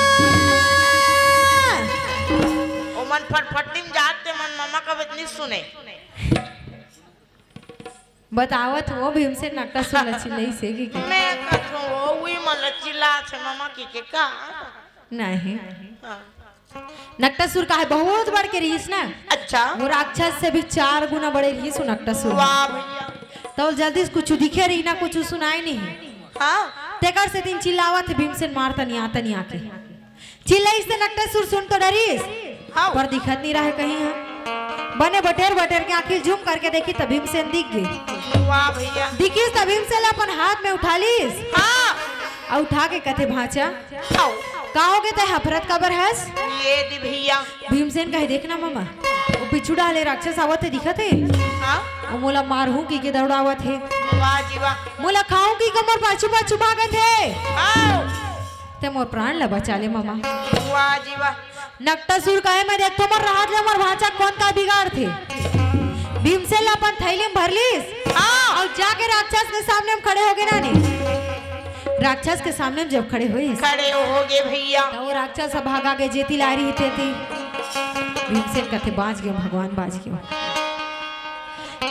ओमन फटफटी में जात हे, मन ममा कबे नहीं सुने। बतावत हो भीमसेन नकटासुर ला चिल्लाइस हे कि के? मैं कथों, वो उही मन ला चिल्लात हे ममा कहिके का? नहीं। हाँ। नकटासुर का हे, बहुत बड़ के रिहिस ना। अच्छा। वो राक्षस से भी चार गुना बड़े रिहिस वो नकटासुर। वाह भैया। त जल्दी से कुछ दिखे रहिस ना, कुछ सुनाय नहीं। हाँ। तेकर सेती चिल्लावत हे भीमसेन, मार तनिया, तनिया के। चिल्लाइस त नकटासुर सुन तो डरिस, हाँ। पर दिखत नहीं रहे कहीं ह। बने बटेर बटेर के आँखी झूम करके देखिस त भीमसेन दिख गे। वाह भैया। दिखिस त भीमसेन ला अपन हाथ में उठा लिस। हाँ। अउ उठा के कथे, "भाँचा, हाँ। का होगे, तैं हफरत काबर हस?" ये दे भैया। भीमसेन कहे, "देख ना ममा, वो पीछू डाहर ले राक्षस आवत हे, दिखत हे? हाँ। अउ मोला मारहूँ कहिके दौड़ावत हे।" वाह जी वाह। "मोला खाहूँ कहिके मोर पाछू पाछू भागत हे।" हाँ। "तैं मोर प्राण ला बचा ले ममा।" वाह जी वाह। नकटासुर कहे, "मैं देखथों मोर रहत ले मोर भाँचा कोन का बिगाड़थे।" भीमसेन ला अपन थैली में भर लिस। हाँ। अउ जाके राक्षस के सामने में खड़े होगे नानी। राक्षस के सामने में जब खड़े होइस, खड़े होगे भैया। त वो राक्षस ह भागा गे, जेती लाय रिहिस तेती। भीमसेन कथे, "बाँच गेंव भगवान, बाँच गेंव।"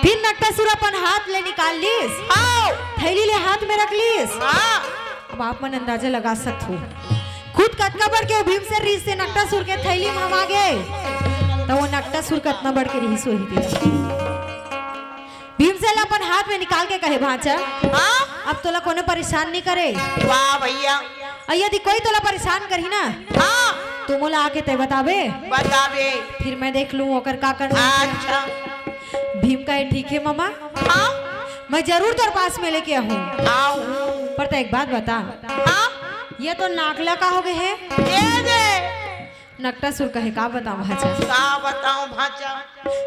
फिर नकटासुर अपन हाथ ले निकाल लिस। हाँ। थैली ले हाथ में रख लिस। हाँ। अब आप मन अंदाजा लगा सकत हो, खुद कतका बड़ के वो भीमसेन रिहिस हे, नकटासुर के थैली में हमा गे, त वो नकटासुर कतना बड़ के रिहिस होही तेला। भीमसेन ला अपन हाथ में निकाल के कहे, "भाँचा, हाँ? अब तोला कोनो परेशान नहीं करे।" वाह भैया। अउ यदि कोई तोला परेशान करही ना, हाँ। त मोला आके तैं बताबे। बताबे। फिर मैं देख लूँ ओकर का करना। अच्छा। भीम कहे, "ठीक हे ममा, हाँ। मैं जरूर तोर पास में लेके आहूँ। आऊँ। पर तैं एक बात बता।" हाँ। ये तोर नाक ला का होगे हे? ये दे। नकटासुर कहे, "का बतावँव भाँचा?" का बतावँव भाँचा?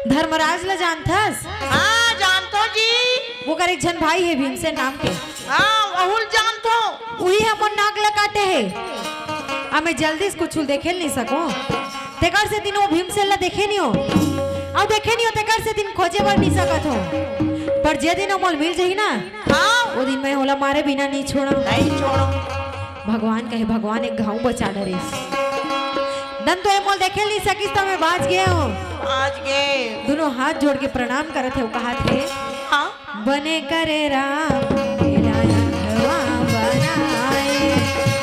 धर्मराज ला जानथस? हाँ, जानथों जी। ओकर एक झन भाई हे भीमसेन नाम के। हाँ, वहू ल जानथों। उही ह मोर नाक ला काटे हे। अब मैं जल्दी से कुछु ल देखे ल नहीं सकों। तेकर सेती न वो भीमसेन ला देखे नहीं हों। अउ देखे नहीं हों, तेकर सेती न खोजे बर नहीं सकत हों। पर जे दिन वो मोला मिल जाही ना, हाँ। वो दिन मैं ओला मारे बिना नहीं छोड़ँव। नहीं छोड़ँव। भगवान कहे, भगवान एक घाव बचा डरिस। नंदन तो ये मोला देखे ल नहीं सकिस, त मैं बाँच गेंव। बाँच गे। दूनों हाथ जोड़ के प्रणाम करत हे, वो कहत हे, हाँ। बने करे राम, एला अंधवा बनाए।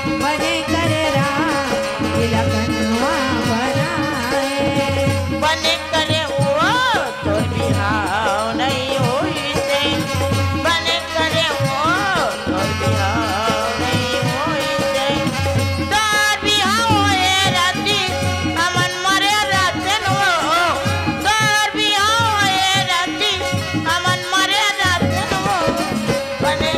बने करे राम, एला कन्हवा बनाए। बने करे वो, तोर बिहाव नहीं होइसे। बने करे वो, तोर बिहाव नहीं होइसे। तोर बिहाव होए रहतिस, हमन मरे रहतेन वो। तोर बिहाव होए रहतिस, हमन मरे रहतेन वो। बने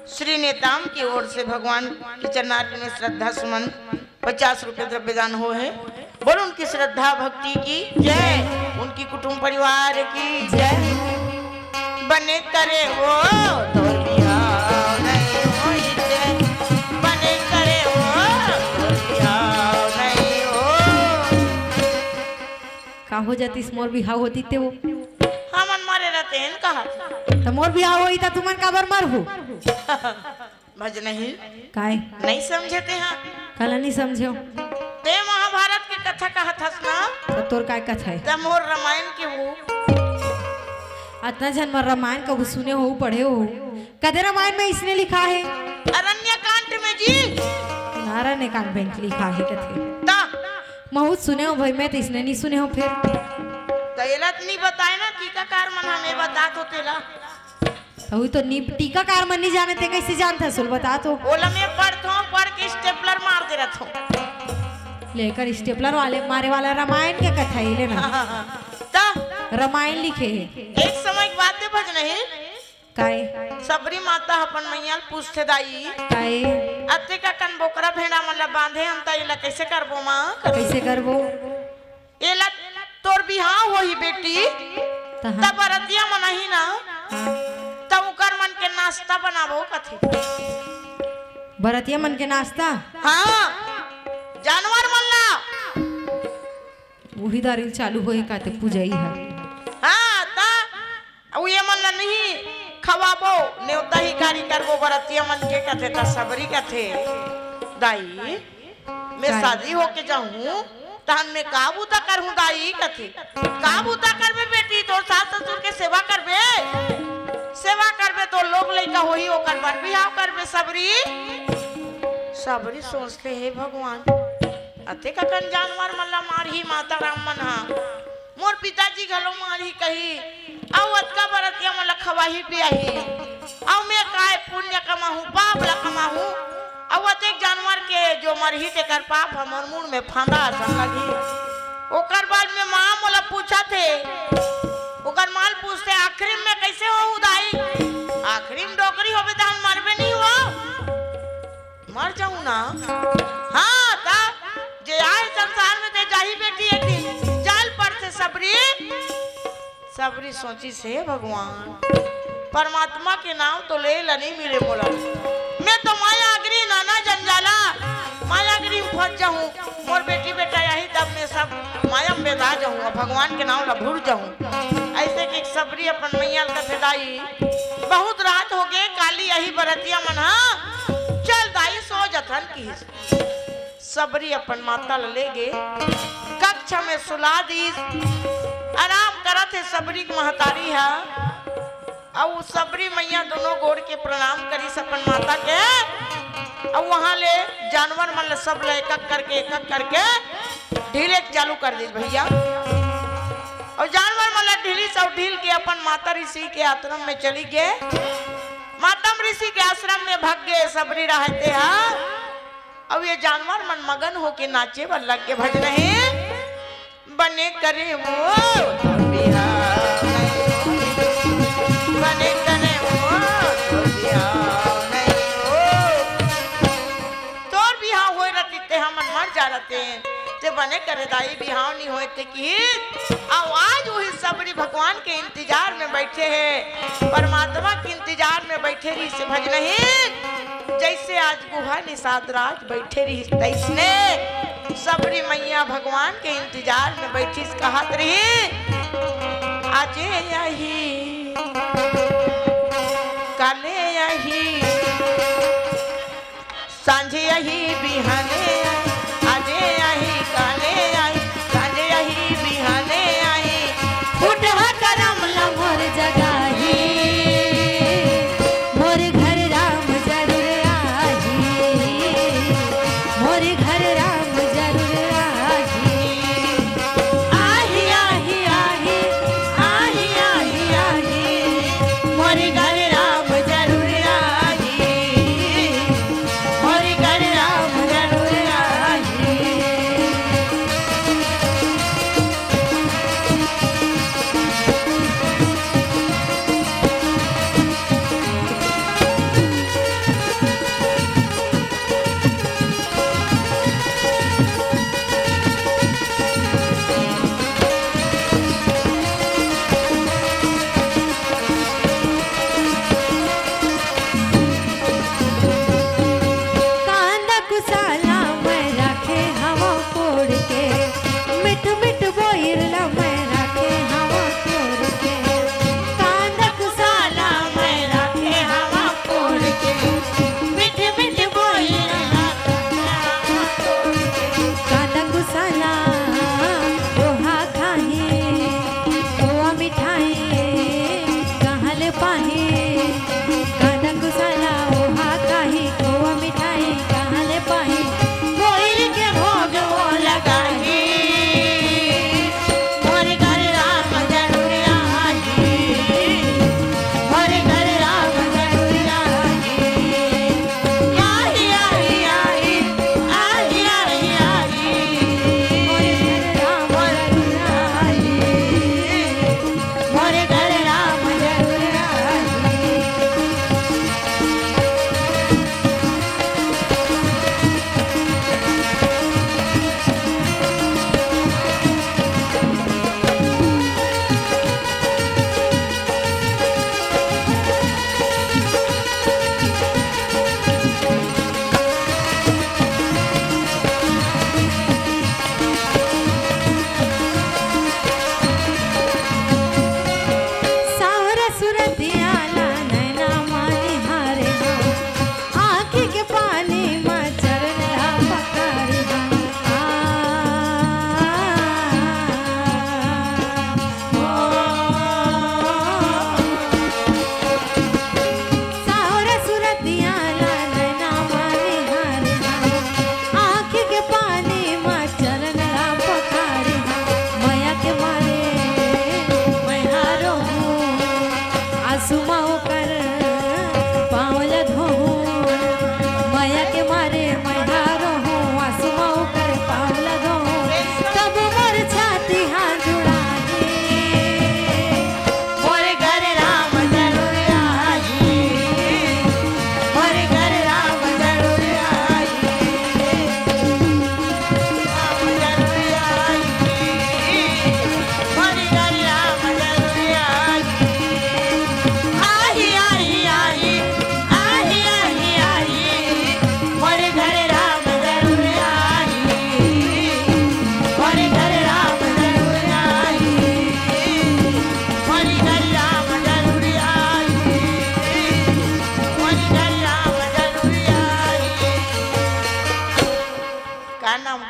श्री नेताम की ओर से भगवान के चरणारविंद में श्रद्धा सुमन पचास रुपए द्रव्य दान हुए हैं। बोल उनकी श्रद्धा भक्ति की जय, उनकी कुटुंब परिवार की जय। बने करे वो तोर बिहाव नहीं होई रे, बने करे वो तोर बिहाव नहीं हो। का हो जातिस मोर बिहाव होतिस ते वो? हमन मरे रहते हैं कहा। त मोर बिहाव होई त तुमन काबर मरहू? भज नहीं। काय? नहीं समझे ते हाँ। काला नहीं समझेव। ते महाभारत के कथा कहत हस ना? त तोर काय कथा हे? त मोर रामायण के वो। अतना झन मोर रामायण कभू सुने हो, पढ़े हो? कदे रामायण में इसने लिखा हे? अरण्य कांड में जी। अरण्य कांड में लिखा हे कथे। ता। महूँ सुने हो भाई, मैं तो इसने नहीं सुने हो फिर। त एला त नहीं बताए ना, टीकाकार मन हमें बतात हो तेला। अउ तो नी टीकाकार मन नहीं जाने ते कैसे जानता सुल बता तो। ओला मैं पढ़थों, पढ़ के स्टेपलर मार दे रहथों। लेकर स्टेपलर वाले मारे वाला रामायण के कथा ही लेना। त रामायण लिखे हे। एक समय के बात हे भज नहीं। काय? सबरी माता अपन मैया ल पूछथे दाई। काय? अतेक अकन बोकरा भेड़ा मन ल बांधे हन त एला कैसे करबो माँ? कैसे करबो? एला तोर बिहाव होही बेटी, तहाँ। त बरतिया मन आही ना, हाँ। त उकर मन के नाश्ता बनाबो कथे। बरतिया मन के नाश्ता? हाँ, जानवर मन ला। उही दारी चालू होही काते पूजई ह। हाँ, त अउ ये मन ला नहीं खवाबो, नेवता ही कारी करबो बरतिया मन के कथे, त सबरी कथे, दाई, मैं काय? शादी होके जाहूँ, तहन मैं का बूता करहूँ दाई कथे। का बूता करबे बेटी, तोर सास ससुर के सेवा करबे, सेवा करबे, तोर लोग लइका होही, ओकर बर बिहाव करबे सबरी। सबरी सोचथे, हे भगवान, अतेक अकन जानवर मन ला मारही माता राम मन हा। मोर पिताजी घलो मारही कही, अउ अतका बरतिया मन ला खवाही पियाही, अउ मैं काय पुण्य कमाहूँ, पाप ला कमाहूँ, अउ अतेक जानवर के जो मरही तेकर पाप हमर मुड़ में फांदा असन लगही। ओकर बाद में माँ मोला पूछत हे, ओकर माँ ल पूछथे, "आखिरी में कैसे होहू दाई? आखिरी में डोकरी होबे तहन मरबे नहीं हो?" मर जाऊं ना। हाँ, त जे आए संसार में ते जाही बेटी एक दिन, जाय ल पड़थे सबरी। सबरी सोचिस, "हे भगवान, परमात्मा के नाम तो ले ल नहीं मिले मोला। मैं तो माया अगरी नाना जंजाला, माया अगरी में फंस जाहूं। मोर बेटी बेटा आही तब मैं सब माया में बेदा जाहूं, अब भगवान के नाम ला भूल जाहूं।" ऐसे कि सबरी अपन मैया ल कथे, "दाई, बहुत रात होगे, काली आही बरतिया मन हा, चल दाई सो जथन," किहिस। सबरी अपन माता ल लेगे कक्ष में सुला दीस। आराम करत हे सबरी के महतारी हा। अउ सबरी मैया दोनों गोड़ के प्रणाम करिस अपन माता के। अउ वहां ले जानवर मन ल सब ल एक एक करके, एक एक करके ढीले के चालू कर दीस भैया। अउ जानवर मन ल ढीलिस अउ ढील के अपन माता ऋषि के आश्रम में चली गे। मातम ऋषि के आश्रम में भग गे सबरी रहते हा। अउ ये जानवर मन मगन होके नाचे बर लग गे भज नहीं। बने करे वो बिहाव नहीं, बने करे वो बिहाव नहीं हो। तोर बिहाव होय रहती ते हमन मर जा रहते, ते बने करे दाई बिहाव नहीं होय ते की। अउ आज वही सबरी भगवान के इंतजार में बैठे हे, परमात्मा के इंतजार में बैठे रहिस भज नहीं। जैसे आज गुहा निषाद राज बैठे रहिस तैसने सबरी मैया भगवान के इंतजार में बैठिस, कहत रही, "आजे आही, काले आही, सांझे आही, बिहाने आही, आजे आही, काले आही, सांझे आही, बिहाने आही।" फुटहा करम ला मोर जगाही, मोर घर राम जरूर आही, मोर घर राम जरूर आही। आही, आही, आही, आही, आही, आही, मोर घर राम जरूर आही, मोर घर राम जरूर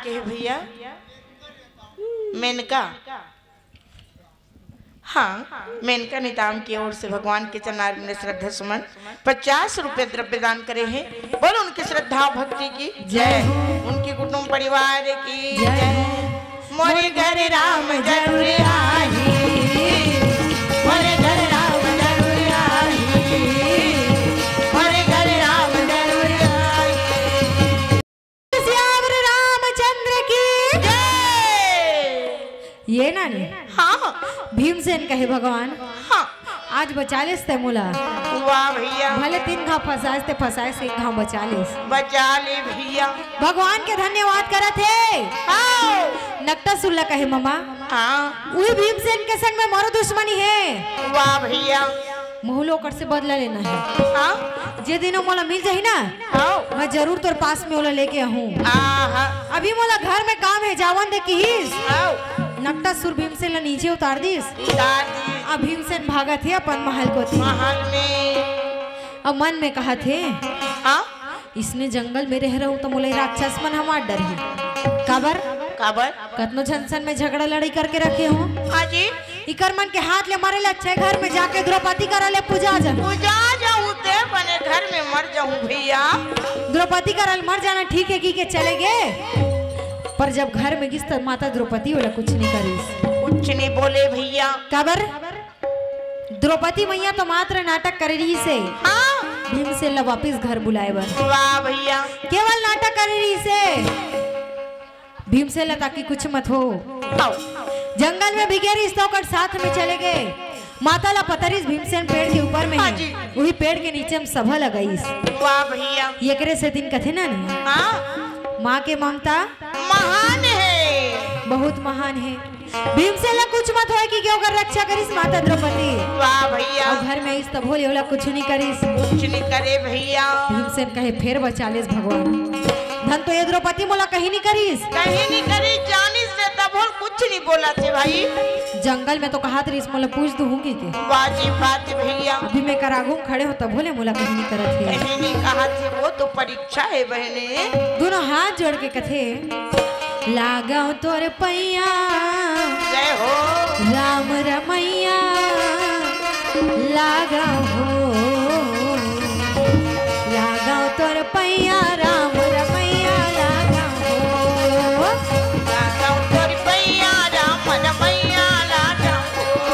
ए भैया, मेनका, हाँ, मेनका नेताम की ओर से भगवान के चरणार में श्रद्धा सुमन पचास रुपए द्रव्य दान करे हैं। बोल उनकी श्रद्धा भक्ति की जय हो। उनके कुटुंब परिवार की जय जय हो। हो। मोरे घर राम जरूर आही, मोरे घर राम जरूर आही, मोरे घर राम जरूर आही। सियावर रामचंद्र की जय। ये ना ने? हाँ। भीमसेन कहे, "भगवान, हाँ। आज बचा लेस ते मोला। वाह भैया। भले तीन घाव फंसाएस ते फंसाएस, एक घाव बचा लेस।" बचा ले भैया। भगवान के धन्यवाद करत हे। हाँ। नकटासुर ला कहे, "ममा, हाँ। उही भीमसेन के संग में मोरो दुश्मनी हे।" वाह भैया। महू ल ओकर से बदला लेना हे। हाँ। जे दिन वो मोला मिल जाही ना, हाँ। मैं जरूर तोर पास में ओला लेके आहूँ। आहा। अभी मोला घर में काम हे, जावन दे किहिस। हाँ। नकटासुर भीमसेन ला नीचे उतार दिस। उतार दिस। अब भीमसेन भागत हे अपन महल कोती। महल में। अब मन में कहत हे, हाँ। इसने जंगल में रह रहूं त मोला राक्षस मन ह मार डरही। काबर? काबर? कतनो झन सन में झगड़ा लड़ाई करके रखे हों। हाँ जी। इकर मन के हाथ ले मरे ले अच्छा हे घर में जाके द्रौपदी करा ले पूजा जा। पूजा जाऊं ते बने घर में मर जाऊं भैया। द्रौपदी करा ले मर जाना ठीक हे कहिके चले गे। पर जब घर में गिस त माता द्रौपदी ओला कुछ नहीं करिस। कुछ नहीं बोले भैया। काबर? द्रौपदी मैया तो मात्र नाटक करे रहिस हे। हाँ। भीमसेन ला वापिस घर बुलाए बर। वाह भैया। केवल नाटक करे रहिस हे। भीमसेन ला ताकि कुछ मत हो। हाँ। जंगल में भी गे रहिस त ओकर साथ में चले गे। माता ला पता रहिस भीमसेन पेड़ के ऊपर में हाँ हे। जी। उही पेड़ के नीचे में सभा लगाइस। वाह भैया। एकरे सेती कथे ना ने। हाँ। माँ के ममता महान हे। बहुत महान हे। भीमसेन ला कुछ मत होय कहिके ओकर रक्षा करिस माता द्रौपदी। वाह भैया। अउ घर में आइस तभो ले ओला कुछ नहीं करिस। कुछ नहीं करे भैया। भीमसेन कहे, "फेर बचा लेस भगवान। धन तो ये द्रौपदी मोला कहीं नहीं करिस।" कहीं नहीं करिस, जानिस से तभो कुछ नहीं बोलत हे भाई। जंगल में तो कहत रहिस मोला पूछ दूंगी के। वाजिब बात हे भैया। अभी मैं कर आगू खड़े हों तभो ले मोला कहीं नहीं करत हे। कहीं नहीं कहत हे, वो तो परीक्षा हे बहने। दोनों हाथ जोड़ के कथे, लागव तोर पैया, जय हो। राम रमैया, लागव हो। लागव तोर पैया, राम रमैया, लागव हो। लागव तोर पैया, राम रमैया, लागव हो।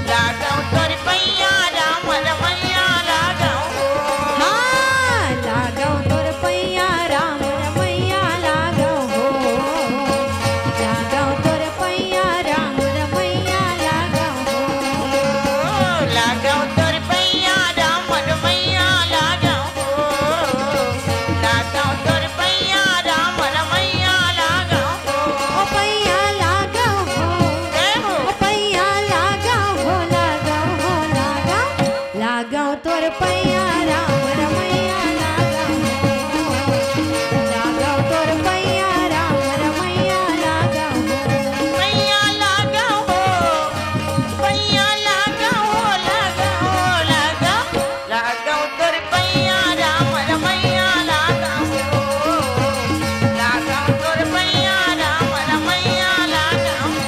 लागव तोर पैया, राम रमैया, लागव हो। हाँ, लागव तोर पैया, राम रमैया, लागव हो। लागव तोर पैया, राम रमैया, लागव हो। लागव तोर पैया, राम रमैया, लागव हो। लागव तोर पैया, राम रमैया, लागव हो। ओ पैया, लागव हो। जय हो। ओ पैया, लागव हो, लागव हो, लागव। लागव तोर पैया, राम रमैया, लागव हो। लागव तोर पैया, राम रमैया, लागव हो। पैया, लागव हो। पैया, लागव हो, लागव हो, लागव। लागव तोर पैया, राम रमैया, लागव हो। लागव तोर पैया, राम रमैया, लागव हो।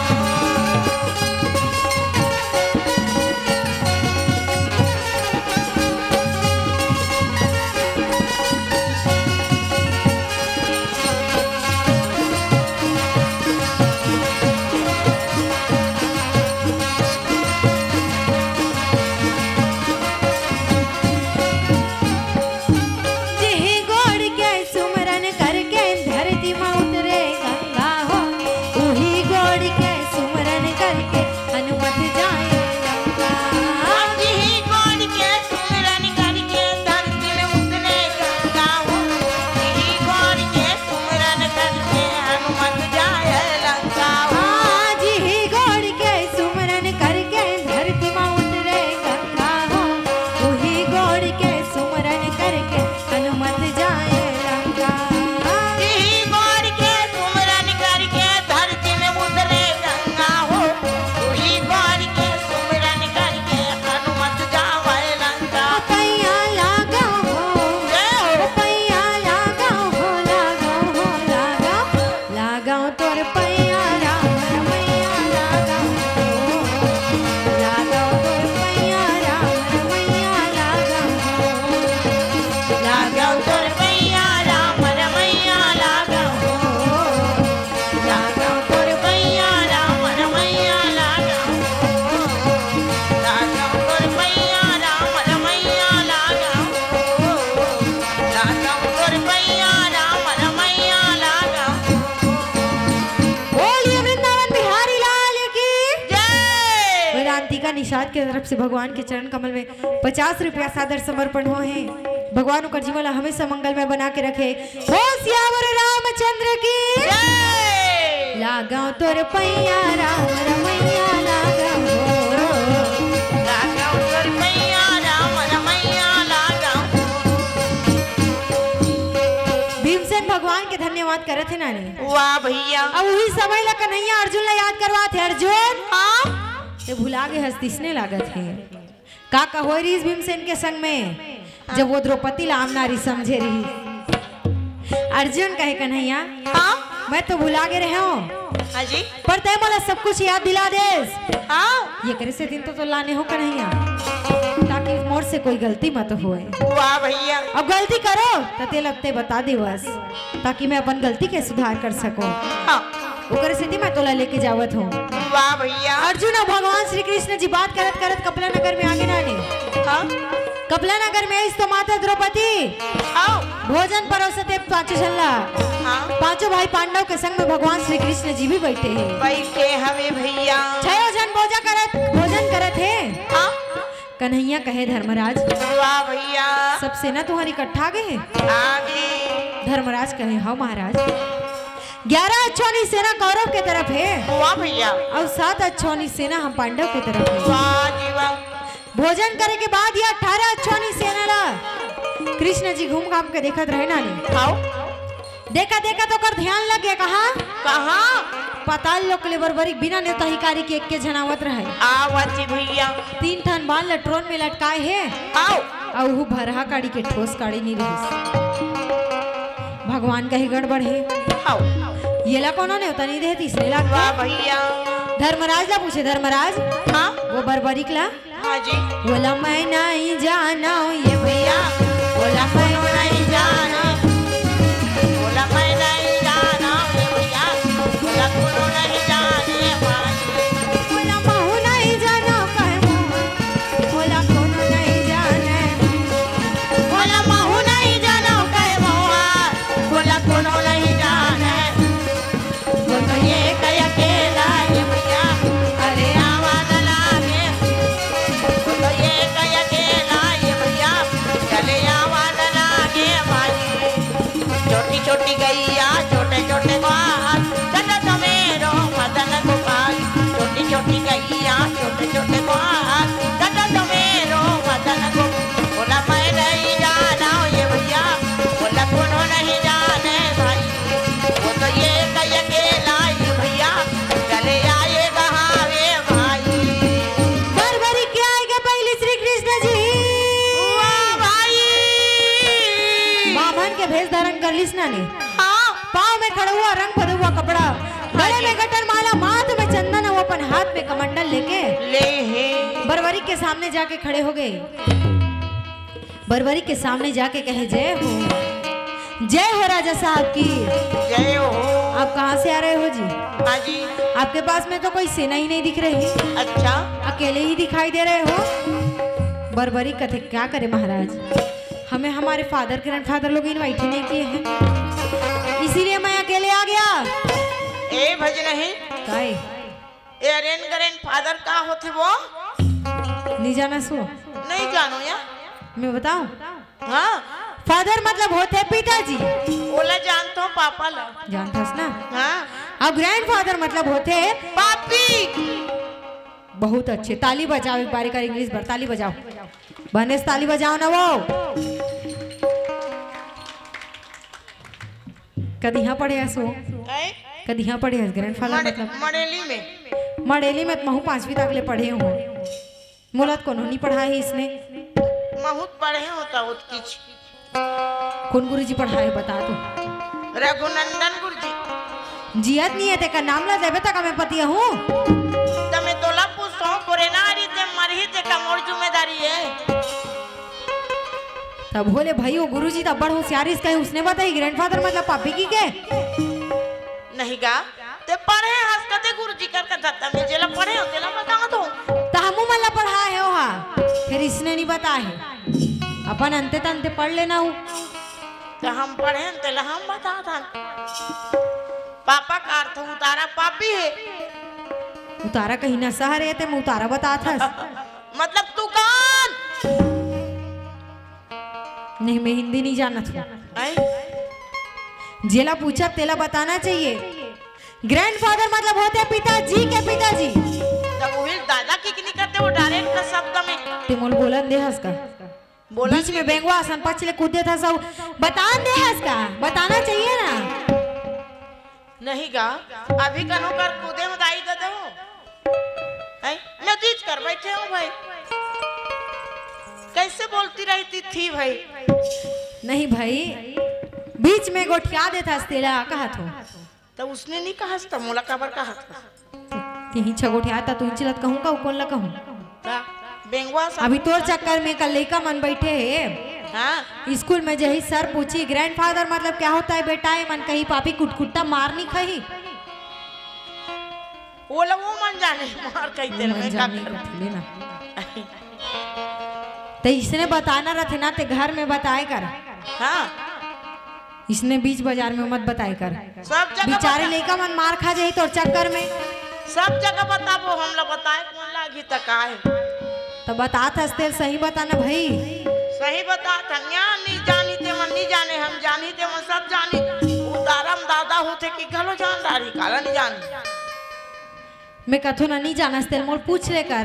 साथ के तरफ से भगवान के चरण कमल में पचास रुपया सादर समर्पण हो हे। भगवान ओकर जीवन ला हमेशा मंगलमय बना के रखे। बोल सियावर रामचंद्र की। जय। लागव तोर पैया राम रमैया लागव हो। लागव तोर पैया राम रमैया लागव हो। भीमसेन भगवान के धन्यवाद करत हे नानी। वाह भैया। अब उही समय ला कन्हैया अर्जुन ला याद करवात हे, अर्जुन। हाँ। ते भुला गे हस तइसने लागत हे। का कहो रिहिस भीमसेन के संग में, जब वो द्रौपदी ला आम नारी समझे रिहिस? अर्जुन कहे, कन्हैया, हाँ? मैं तो भुला गे रहेंव, हाँ जी। पर तैं मोला सब कुछ याद दिला देस। हाँ। एकरे सेती तो, तो लाने हों कन्हैया, ताकि मोर से कोई गलती मत होय। वाह भैया। अब गलती करों, त तेला तैं बता देवस, ताकि मैं अपन गलती के सुधार कर सकों। हाँ। ओकरे सेती मैं तोला लेके जावत हों। वाह भैया। अर्जुन अउ भगवान श्री कृष्ण जी बात करत करत कपला नगर में आगे नानी। हाँ। कपला नगर में आइस तो माता द्रौपदी, हाँ। भोजन परोसत हे पांचों झन ला। हाँ। पांचों भाई पांडव के संग में भगवान श्री कृष्ण जी भी बइठे हे। बइठे हवे भैया। छयो झन भोजा करत, भोजन करत हे। हाँ। कन्हैया कहे, धर्मराज, वाह भैया। सब सेना तुम्हर इकट्ठा आगे हे? आगे। धर्मराज कहे, हव महाराज, ग्यारह अच्छोनी सेना कौरव के तरफ हे। वाह भैया। अउ सात अच्छोनी सेना हम पांडव के तरफ हे। वाह जी वाह। भोजन करे के बाद ये अठारह अच्छोनी सेना ला कृष्ण जी घूम घाम के देखत रहे नानी। हव। देखत देखत ओकर ध्यान लग गे। कहाँ? कहाँ? पाताल लोक ले बरबरी बिना नेवता हिकारी के एक्के झन आवत रहे। आवत हे भैया। तीन ठन बाण ल ट्रोन में लटकाए हे। हव। अउ उहू भरहा काड़ी के, ठोस काड़ी नइ रिहिस। भगवान कहे, गड़बड़ हे। हव। येला कोनो नेवता नइ दे हे, तइसने लागथे। वाह भैया। धर्मराज ला पूछे, धर्मराज, हाँ? वो बरबरीक ला? हाँ जी। ओला मैं नइ जानव ये भैया, ओला मैं नइ जानव, ओला मैं नइ जानव ये भैया, ओला कोनो नइ जाने भाई। ओला महू नइ जानव कहे मोहा, ओला कोनो नइ जाने, ओला महू नइ जानव कहे मोहा, ओला कोनो नइ जाने। वो तो एक अकेला ये भैया, अरे आवा न लागे। वो तो एक अकेला ये भैया, चले आवा न लागे भाई। छोटी छोटी गैया, छोटे छोटे ग्वाल, कटत मेरो मदन गोपाल। छोटी छोटी गैया, छोटे छोटे ग्वाल, कटत मेरो मदन गोपाल। ओला मैं नइ जानव ये भैया, ओला कोनो नइ जाने भाई। वो तो एक अकेला ये भैया, चले आए गहावे भाई। बरबरीक के आए के पहिली श्री कृष्ण जी। वाह भाई। बाम्हन के भेष धारण कर लिस नानी। हाँ। पाँव में खड़उवा, रंग भदउवा कपड़ा, गले में गटर माला, माथ में चंदन अउ अपन हाथ में कमंडल लेके ले हे। बरबरीक के सामने जाके खड़े हो गे। बरबरीक के सामने जाके कहे, जय हो, जय हो राजा साहब की। जय हो। आप कहाँ से आ रहे हो जी? हाँ जी। आपके पास में तो कोई सेना ही नहीं दिख रही। अच्छा। अकेले ही दिखाई दे रहे हो। बरबरीक कथे, क्या करे महाराज, हमें हमारे फादर ग्रैंडफादर लोग इनवाइट ही नहीं किए हैं, इसीलिए मैं अकेले आ गया। ए भजनही। काय? ए अरेन ग्रैंडफादर का होथे वो? नहीं जाना सो? नहीं जानो या। मैं बताऊं? हाँ। फादर मतलब होथे पिताजी। ओला जानथों, पापा ला। जानथस ना? हाँ। अउ ग्रैंडफादर मतलब होथे पापी। बहुत अच्छे, ताली बजाओ एक बारी कर इंग्लिश बर, ताली बजाओ। बने से ताली बजाओ ना वो। कदिहा पढ़े हस वो? हैं? कदिहा पढ़े हस ग्रैंडफादर मड़े-, मतलब? मड़ेली में। मड़ेली में त महू पांचवी तक ले पढ़े हों। मोला त कोनो नइ पढ़ाए हे इसने। महू त पढ़े हों त ओतकीच। कोन गुरुजी पढ़ाए हे बता तो। रघुनंदन गुरुजी। जियत नइ हे तेकर नाम ला लेबे त का मैं पतिया हूँ। त मैं तोला पूछथों, कोरोना रही ते मरही ते का मोर जिम्मेदारी हे? तब बोले भाई वो गुरुजी त बड़ होशियार हे, इसका ही उसने बताई ग्रैंडफादर मतलब पापी की के? नहीं गा, ते पढ़े हस कते गुरुजी कर कथा, त मैं जेला पढ़े हों तेला बता दो। त हमू मन ला पढ़ाए हे ओहा, फेर इसने नइ बताए हे। अपन अंते तंते पढ़ लेना हूँ। त हम पढ़े हन तेला हम बता दन। पापा का अर्थ उतारा पापी हे। उतारा कहीं नशा हरे ते मैं उतारा बतात हस। मतलब तू कान? नहीं, मैं हिंदी नहीं जानत हूँ। जेला पूछा तेला बताना चाहिए। ग्रैंडफादर मतलब होते पिताजी के पिताजी। तब वही दादा की नहीं करते, वो डायरेक्ट शब्द में। ते मोल बोलन दे हस का? बोला बीच में बेंगवा असन पछ ले कूदे था सब। बतान दे हस का? बताना चाहिए ना। नहीं गा, अभी कनो कर कूदे हो दाई दे हो। हैं? मैं बीच कर बैठे हूँ भाई। कैसे बोलती रहती थी भाई? नहीं भाई, बीच में गोठिया देथस तेला कहत हो। तो उसने नहीं कहा था, मोला काबर कहा था? यही छगोठिया था, तू चिलत कहूँ का, कौन ला कहूँ? बेंगवा सा अभी तोर चक्कर में कल लइका मन बैठे हे। हाँ। स्कूल में जही सर पूछी, "ग्रैंडफादर मतलब क्या होता है बेटा?" ये मन कही, "पापी कुटकुट्टा मार नहीं खाही।" वो ला वो मन जाने, मार कही तेरे मन में का जाने कर। कथी लेना। ते इसने बताना रथे ना, ते घर में बताए कर। हाँ। इसने बीच बाजार में मत बताए कर। सब जगह बिचारे बता- लइका मन मार खा जाही तोर चक्कर में। सब जगह बताबो, हम ला बताए कौन लागी त का हे? त बतात हस तेल सही बताना भाई। सही बतात हन, नी जानी ते मन नी जाने, हम जानी ते मन सब जानी। उतारम दादा होथे कि घलो जान डारी, काला नी जानी। मैं कथो ना नी जानस तेल मोर पूछ ले कर,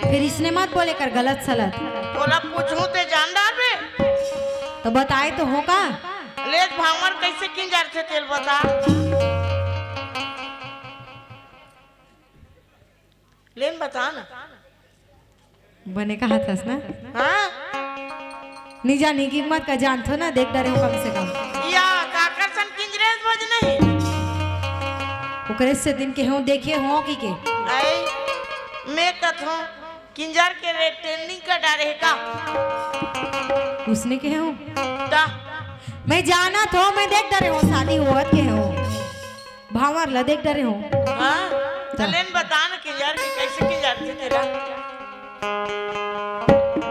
फिर इसने मत बोले कर गलत सलत। तोला पूछूं ते जान डारबे? तो बताए तो हो का? ले भामर कैसे किंजरथे तेल बता। लेन बता ना। बने कहा थस ना? हाँ? नी जानी की मत का जानथो ना, देख डरे हो कम से कम। या काकर सन किंजरेस भज नहीं। ओकरे से दिन के हो देखे हो की के? आई, मैं कथो किंजर के रे ट्रेनिंग का डारे हे का? उसने के हो? ता। मैं जाना थो, मैं देख डरे हो शादी होवत के हो। भांवर ला देख डरे हो। हाँ? त- चलेन बता न किंजर के कैसे किंजर के तेरा?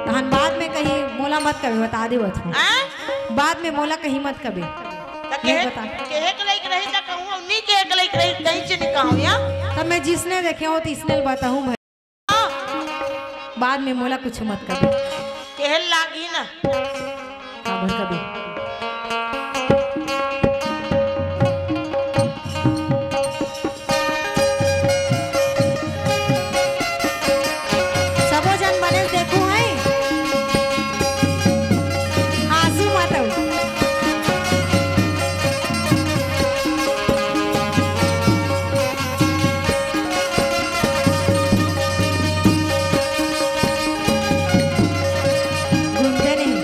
तहन बाद में कहीं मोला मत कबे, बता देवत हो। हाँ? बाद में मोला कहीं मत कबे। त नहीं कहे, बता। कहे के लायक रही त कहूँ, अब नहीं कहे के लायक रही, कहीं से नहीं कहूँ या? तब मैं जिसने देखे हो, तो इसने बताऊँ भाई। बाद में मोला कुछ मत कबे। कहे लागी ना। काबर कबे? सबो जन बने देखू हैं। आंसू मत आऊ। घूमते नहीं।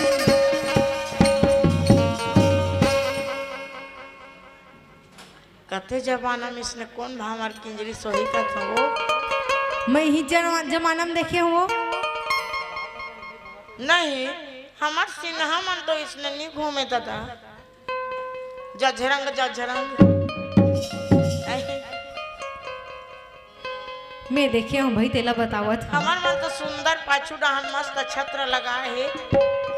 कते जमाना में इसने कौन भामर किंजरी सोही कथो वो? मैं ही जन-, जमाना में देखे हूँ। नहीं, हमार सिन्हा मन तो इसने नहीं घूमे दादा। जझरंग, जझरंग। ऐ। मैं देखे हूँ भाई, तेला बतावत हूँ। हमर मन तो सुंदर पाछू डहान मस्त छत्र लगाए हे,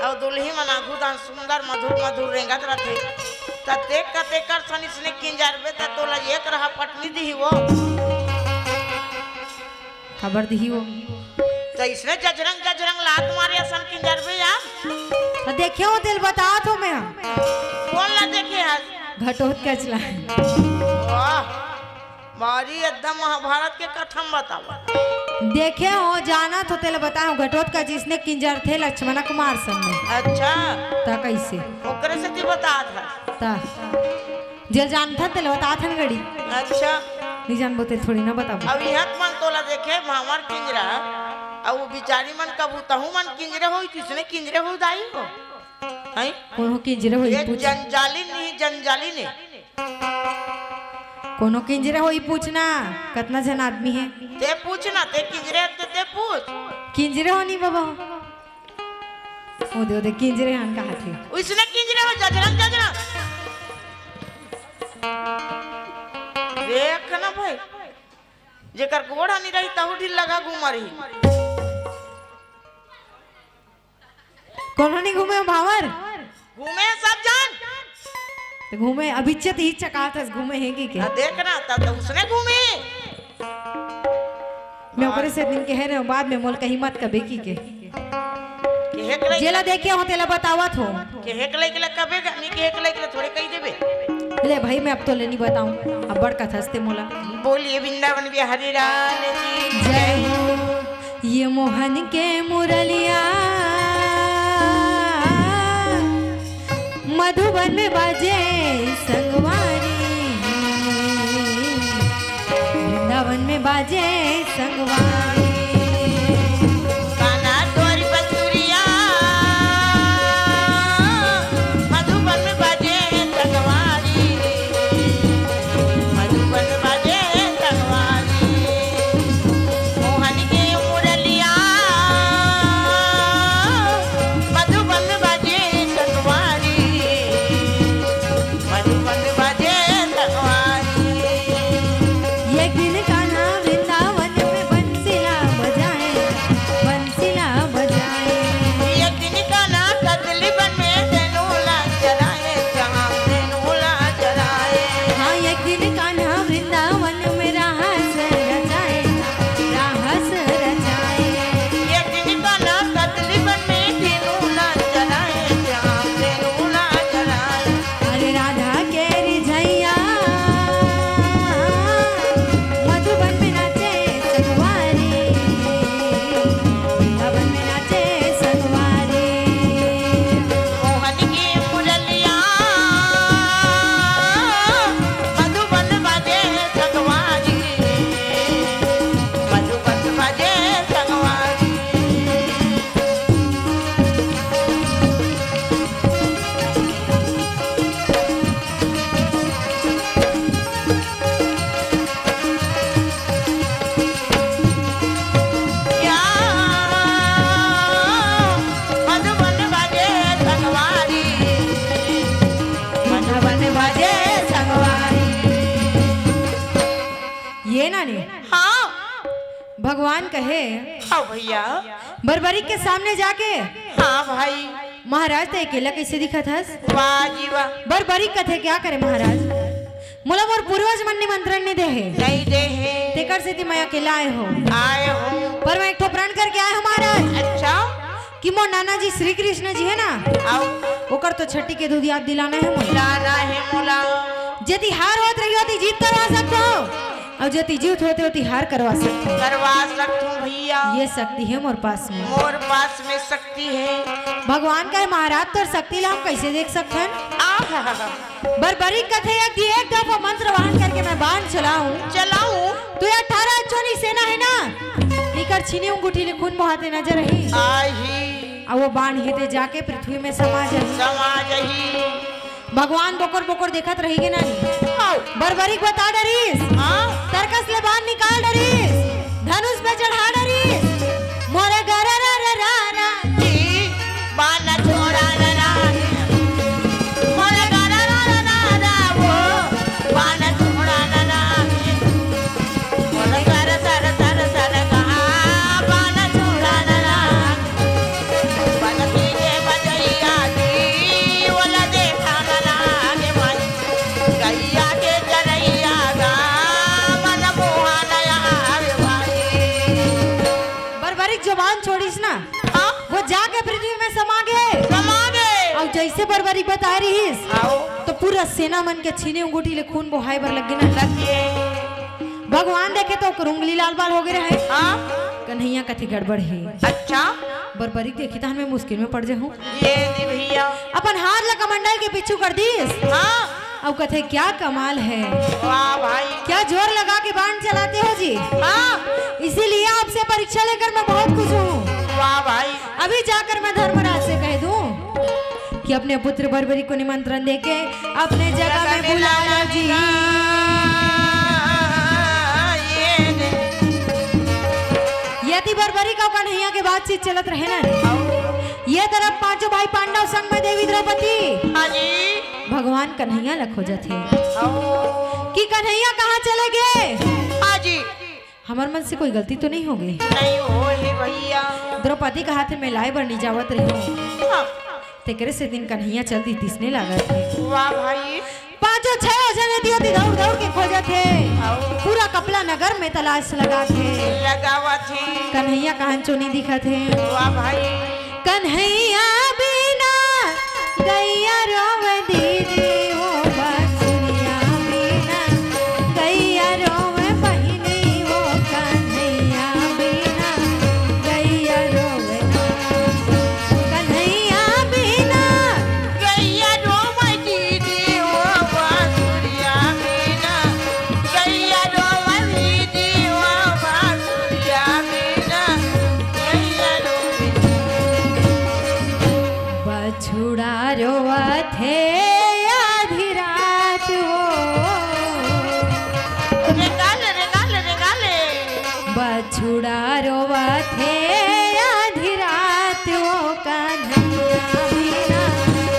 अउ दुल्ही मन आगू डहान सुंदर मधुर मधुर रेंगत रथे। त देख कते कर सन इसने किंजरबे त तोला एक रहा पटनी दिही वो। काबर दिही वो? त इसने जजरंग जजरंग लात मारे असन किंजरबे यार। त देखे हो, तेल बतात हो मैं। कौन ला देखे हस? घटोत कचला। वाह। मारी एकदम महाभारत के कथा में बतावा। देखे हो, जानत हो, तेला बताओ, घटोत का जिसने किंजर थे लक्ष्मण कुमार सन में। अच्छा। त कैसे? ओकरे से ती बतात है। त जेल जानत हन, तेला बतात हन गड़ी। अच्छा। नहीं जानबो, ते थोड़ी ना बताबो। अब यहाँ मन तोला देखे, भामर किंजरा, अब वो बिचारी मन कबू तहू मन किंजरे होई, किसने किंजरे हो दाई हो? हैं? कोनो किंजरे होई ये पूछ। जंजाली नहीं, जंजाली ने। कोनो किंजरे होई पूछना, कतना झन आदमी हे। ते पूछना, ते किंजरे ते, ते पूछ। किंजरे हो नहीं बाबा। ओ दे, ओ दे, किंजरे हन कहा थे। उसने किंजरे हो, जजरंग, जजरंग। देख ना भाई, जेकर गोड़ हनी रही, तहू ढील लगा घूमा रही। कोनो नहीं घूमे हो भावर? घूमे सब जन। त घूमे, अभी इच्छा ही चकात हस, घूमे हे कि के? आ, देख ना, तब तो उसने घूमे। मैं ओकरे से दिन के है ना, बाद में मोल कही मत कबे की के। केहे के लइक जेला देखे हो तेला बतावत हो। केहे के लइक ला कबे गा-, नहीं केहे के लइक ला थोड़े कही देबे। ले भाई, मैं अब तो ले नहीं बताऊं, अब बड़ कथा हंसते मोला। बोलिए वृंदावन बिहारी लाल की जय हो। ये मोहन के मुरलिया मधुबन में बाजे संगवारी, वृंदावन में बाजे संगवारी। कान्हा तोरी बंसुरिया, मधुबन में बाजे संगवारी, मधुबन में बाजे संगवारी। मोहन के मुरलिया, मधुबन में बाजे संगवारी, मधुबन बाजे संगवारी। एक दिन कान्हा वृंदावन में बंसीला बजाए, बंसीला बजाए। एक दिन कान्हा कदली बन में धेनुला चराए, जहाँ धेनुला चराए। हाँ, एक दिन कान्हा वृंदावन में रास रचाए, रास रचाए। एक दिन कान्हा कदली बन में धेनुला चराए, जहाँ धेनुला चराए। अरे राधा के रिझैया मधुबन में नाचे संगवारी, वृंदावन में नाचे संगवारी। मोहन की मुरलिया मधुबन बाजे संगवारी, मधुबन बाजे संगवारी। या मधुबन बाजे संगवारी, मधुबन बाजे संगवारी। ये नानी, हाँ। भगवान कहे, हाँ भैया। बरबरी के सामने जाके हाँ भाई। महाराज, ते अकेला कैसे दिखत हस? वाह जी वाह। बरबरी कथे, क्या करे महाराज, मोला मोर पूर्वज मन निमंत्रण नहीं दे हे। नहीं दे हे। तेकर सेती मैं अकेला आए हो। आए हो। पर मैं एक ठो प्रण करके आए हो महाराज। अच्छा। कि मोर नाना जी श्री कृष्ण जी है ना, आओ। ओकर तो छठी के दूध याद दिलाना है मोला। दिलाना है मोला। जति हार होत रही होती जीत करवा सकते हो, और जति जीत होते होती हार करवा सकते हो। करवा सकते हो भैया। ये शक्ति है मोर पास में। मोर पास में शक्ति है। भगवान कहे महाराज, तोर शक्ति ला हम कैसे देख सकथन? आहा। बरबरी कथे, एक दी एक दफा मंत्र वाहन करके मैं बाण चलाऊं। चलाऊं। तो ये अठारह अक्षोणी सेना है ना, इकर छीनी अंगूठी ले खून बहाते नजर ही। आही। अब वो बाण हिते जाके पृथ्वी में समा जाही। समा जाही। भगवान बोकर बोकर देखत रही गे नानी। आओ। बरबरी के बता डरिस। हाँ। तरकस ले बाण निकाल डरिस। धनुष पे चढ़ा डरिस। मोरे गरररररा। जी, बाण छोड़ा ना ना। मोरे गरररररा वो, बाण छोड़ा ना ना। मोरे सर सर सर सर कहा, बाण छोड़ा ना ना। बजती के बजैया जी, ओला देखा ना लागे माई। गैया के चरैया गा, मन मोहा नया आवे भाई। बरबरी के जबान छोड़िस ना, हाँ? वो जाके पृथ्वी में समा गे। समा गे। अउ जैसे बरबरी बता रहिस, आओ। तो पूरा सेना मन के छीनी अंगूठी ले खून बोहाय बर लग गे ना। लग गे। भगवान देखे तो ओकर उंगली लाल बाल हो गे रहे। हाँ। कन्हैया कथे गड़बड़ हे। अच्छा। बरबरी देखे तहन मैं मुश्किल में पड़ जाहूं। ये दे भैया। अपन हाथ ला कमंडल के पीछू कर दिस। हाँ। अउ कथे, "क्या कमाल है।" वाह भाई। "क्या जोर लगा के बाण चलाते हो जी।" हाँ। "इसीलिए आपसे परीक्षा लेकर मैं बहुत खुश हूँ।" वाह भाई। "अभी जाकर मैं धर्मराज से कह दूँ कि अपने पुत्र बरबरी को निमंत्रण देके अपने जगह में बुला लो जी।" ये दे। यदि बरबरी का कन्हैया के बातचीत चलत रहे ना, ये तरफ पांचों भाई पांडव संग में देवी द्रौपदी। हाँ जी। भगवान कन्हैया ला खोजत हे। हाँ। कि कन्हैया कहाँ चले गे? हाँ जी। हमर मन से कोई गलती तो नहीं हो गे? नहीं हो हे भैया। द्रौपदी कहा थे, "मैं लाए बर नहीं जावत रही हूँ।" हाँ। तेकरे से दिन कन्हैया चल दी तिसने लागत हे। वाह भाई। पाँच जो छह झन एती ओती दौड़ दौड़ के खोजत हे। अउ पूरा कपला नगर में तलाश लगात हे। लगावत हे। कन्हैया कहाँ चो नइ दिखत हे। वाह भाई। कन्हैया बिना गैया रोवे दीदी हो, बछुरिया बिना गैया रोवे बहिनी हो, कन्हैया बिना गैया रोवे ना, कन्हैया बिना गैया रोवे दीदी हो, बछुरिया बिना गैया रोवे दीदी हो, बछुरिया बिना गैया रोवे। बछुड़ा रोवत हे आधी रात हो। रेंगा ले, रेंगा ले, रेंगा ले। बछुड़ा रोवत हे आधी रात हो, कन्हैया बिना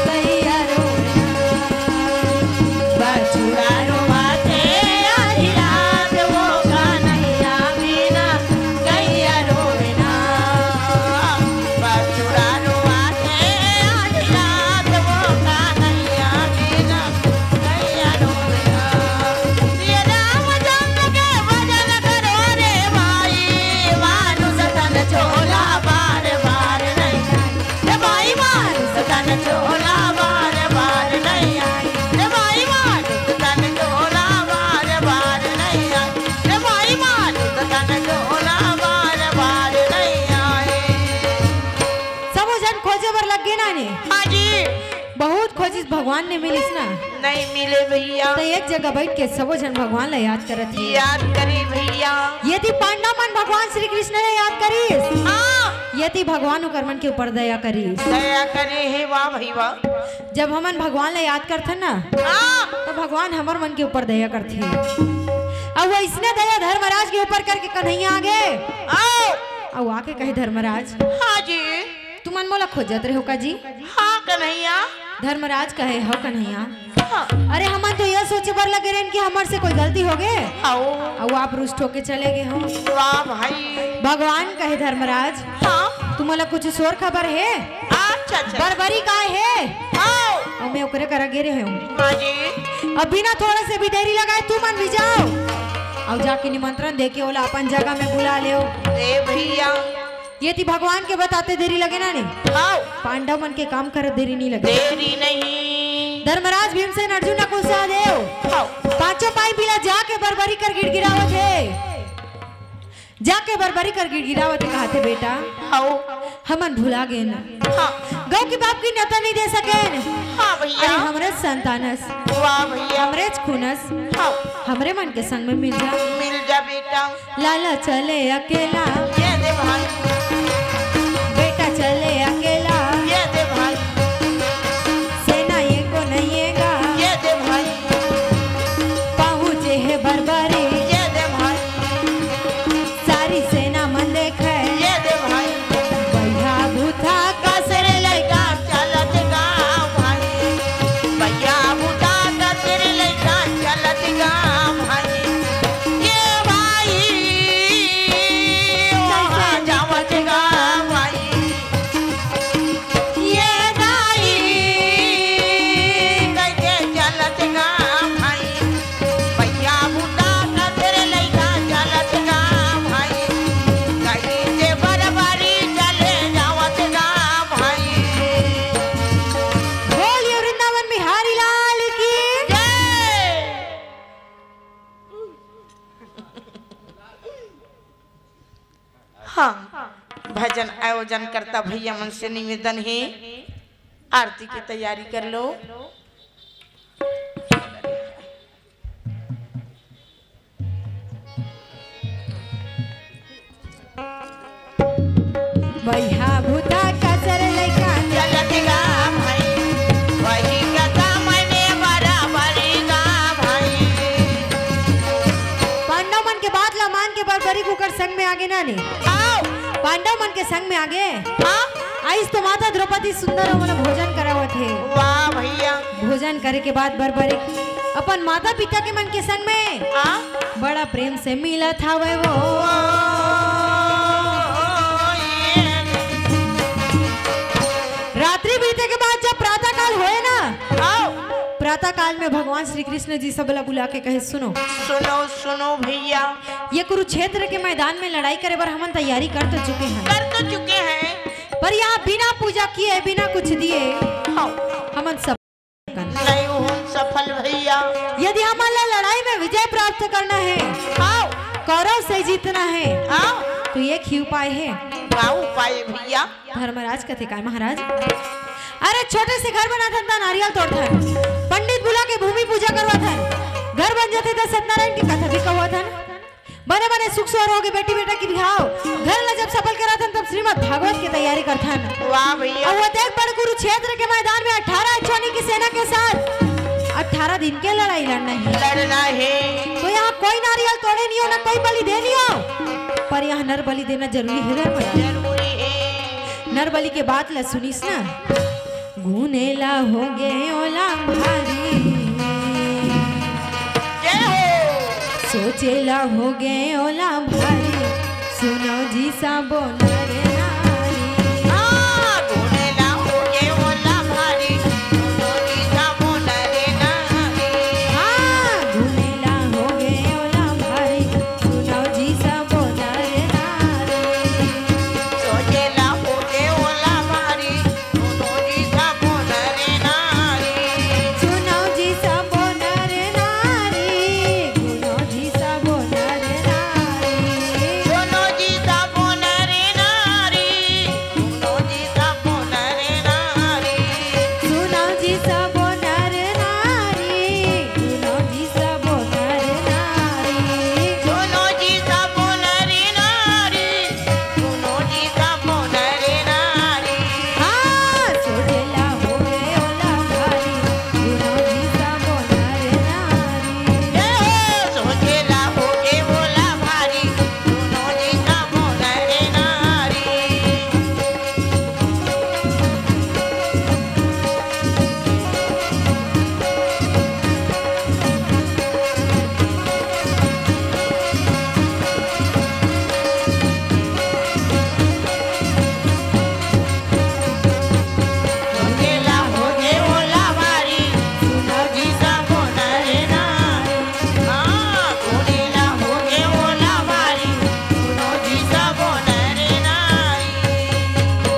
गैया रोवे ना। बछुड़ा रोवत हे आधी रात हो, कन्हैया बिना गैया रोवे ना। बछुड़ा रोवत हे आधी रात हो, कन्हैया बिना गैया रोवे ना। ये रामचंद्र के भजन करो रे भाई, मानुष तन झोला बार बार नहीं आए। ए भाई, मानुष तन झोला बार बार नहीं आए। ए भाई, मानुष तन झोला बार बार नहीं आए। ए भाई, मानुष तन झोला बार बार नहीं आए। सबो झन खोजे बर लग गे ना ने? हाँ जी। बहुत खोजिस, भगवान नइ मिलिस ना। नइ मिले भैया। त एक जगह बइठ के सबो झन भगवान ला याद करत हे। याद करे भैया। यदि पांडव मन भगवान श्री कृष्ण ला याद करिस, हाँ। यदि भगवान ओकर मन के ऊपर दया करिस। दया करे हे, वाह भाई वाह। जब हमन भगवान ला याद करथन ना, हाँ। त भगवान हमर मन के ऊपर दया करथे। अउ वइसने दया धर्मराज के ऊपर करके कन्हैया आगे। आओ। अउ आके कहे, धर्मराज। हाँ जी। तुमन मोला खोजत रहे हो का जी? हाँ कन्हैया। धर्मराज कहे, हव कन्हैया। हाँ। अरे हमन तो यह सोचे बर लगे रहेन कि हमर से कोई गलती हो गे। आओ। अउ आप रुष्ट होके चले गे हो। वाह भाई। भगवान कहे, धर्मराज। हाँ। तुमन ला कुछ सोर खबर हे? अच्छा, अच्छा। बरबरी काय हे? आओ। अउ मैं ओकरे करा गे रहे हूँ। हाँ जी। अब बिना थोड़ा से भी देरी लगाए तुमन भी जाओ। अउ जाके निमंत्रण देके ओला अपन जगह में बुला लेव। ए भैया। यदि भगवान के बताते देरी लगे ना ने, आओ। पांडव मन के काम करत देरी नइ लगे। देरी नहीं। धर्मराज, भीमसेन, अर्जुन, नकुल, सहदेव, आओ। पांचों पाई बिला जाके बरबरी कर गिड़गिड़ावत हे। जाके बरबरी कर गिड़गिड़ावत हे, कहत हे, बेटा, आओ। हमन भुला गेन। हाँ। गौ के बाप की न्योता नइ दे सकेन। हाँ भैया। अरे हमरे संतानस। वाह भैया। हमरेच खूनस। हाँ। हमरे मन के संग में मिल जा। मिल जा बेटा। लाला चले अकेला। ये दे भाई। बेटा चले अकेला। ये दे भाई। सेना एको नइये गा। ये दे भाई। पहुँचे हे बरबरी। ये दे भाई। सारी सेना मन देखे। ये दे भाई। भैया भूथा कसर लइका चलत गाँव भाई। भैया भूथा कसर लइका चलत गाँव भाई। ये भाई, वहाँ जावत गाँव भाई। ये दाई, कइसे चलत गाँव भाई। भैया भूथा कसर लइका चलत गाँव भाई। कहीं से बरबरी चले जावत गाँव भाई। बोलिए वृंदावन बिहारी लाल की जय। हाँ, भजन आयोजन करता भैया मन से निवेदन हे, आरती की तैयारी कर लो। भैया भूथा कसर लइका चलत गा भाई, वही कथा मैंने बराबरी गा भाई। पांडव मन के बात ला मान के बरबरी कुकर संग में आगे ना ने। आओ। पांडव मन के संग में आगे। हाँ। आइस तो माता द्रौपदी सुंदर ओमन ला भोजन करावत हे। वाह भैया। भोजन करे के बाद बरबरी अपन माता पिता के मन के संग में हाँ। बड़ा प्रेम से मिलत हावय वो। रात्रि बीते के बाद जब प्रातः काल होए ना, आओ। प्रातः काल में भगवान श्री कृष्ण जी सब ला बुला के कहे, सुनो, सुनो, सुनो भैया। ये कुरुक्षेत्र के मैदान में लड़ाई करे बर हमन तैयारी कर तो चुके हैं, कर तो चुके हैं। पर यहाँ बिना पूजा किए, बिना कुछ दिए, हाँ। हमन सब नहीं हूँ सफल भैया। यदि हमन ला लड़ाई में विजय प्राप्त करना है, हाँ। कौरव से जीतना है, हाँ। तो एक ही उपाय है। का उपाय भैया? धर्मराज कथे, काय महाराज? अरे, छोटे से घर बनाथन त नारियल तोड़थन, पंडित बुला के भूमि पूजा करवाथन, घर बन जाथे त सत्यनारायण की कथा भी कहवाथन। बने बने सुख सुअर होगे बेटी बेटा की बिहाव। घर ला जब सफल कराथन तब श्रीमद् भागवत के तैयारी करथन। वाह भैया। अउ वो देख बड़ कुरुक्षेत्र के मैदान में अठारह अश्वनी की सेना के साथ अठारह दिन के लड़ाई लड़ना है। लड़ना है। तो यहाँ कोई नारियल तोड़े नहीं हो, ना कोई बलि दे नहीं हो, पर यहाँ नर बलि देना जरूरी है घर में। जरूरी है। नर बलि के बात ला सुनिस ना। गुनेला होगे ओला भारी। जय हो। सोचेला होगे ओला भारी। सुनो जी सबो नर नारी। हाँ, गुनेला होगे ओला भारी। सुनो जी सबो नर नारी। हाँ, गुनेला होगे ओला भारी। सुनो जी सबो नर नारी। सोचेला होगे ओला भारी। सुनो जी सबो नर नारी। सुनो जी सबो नर नारी। सुनो जी सबो नर नारी। सुनो जी सबो नर नारी। सुनो जी सबो नर नारी। सुनो जी सबो नर नारी। सुनो जी सबो नर नारी। सुनो जी सबो नर नारी। सुनो जी सबो नर नारी। हाँ, सोचेला होगे ओला भारी। सुनो जी सबो नर नारी। जय हो, सोचेला होगे ओला भारी। सुनो जी सबो नर नारी।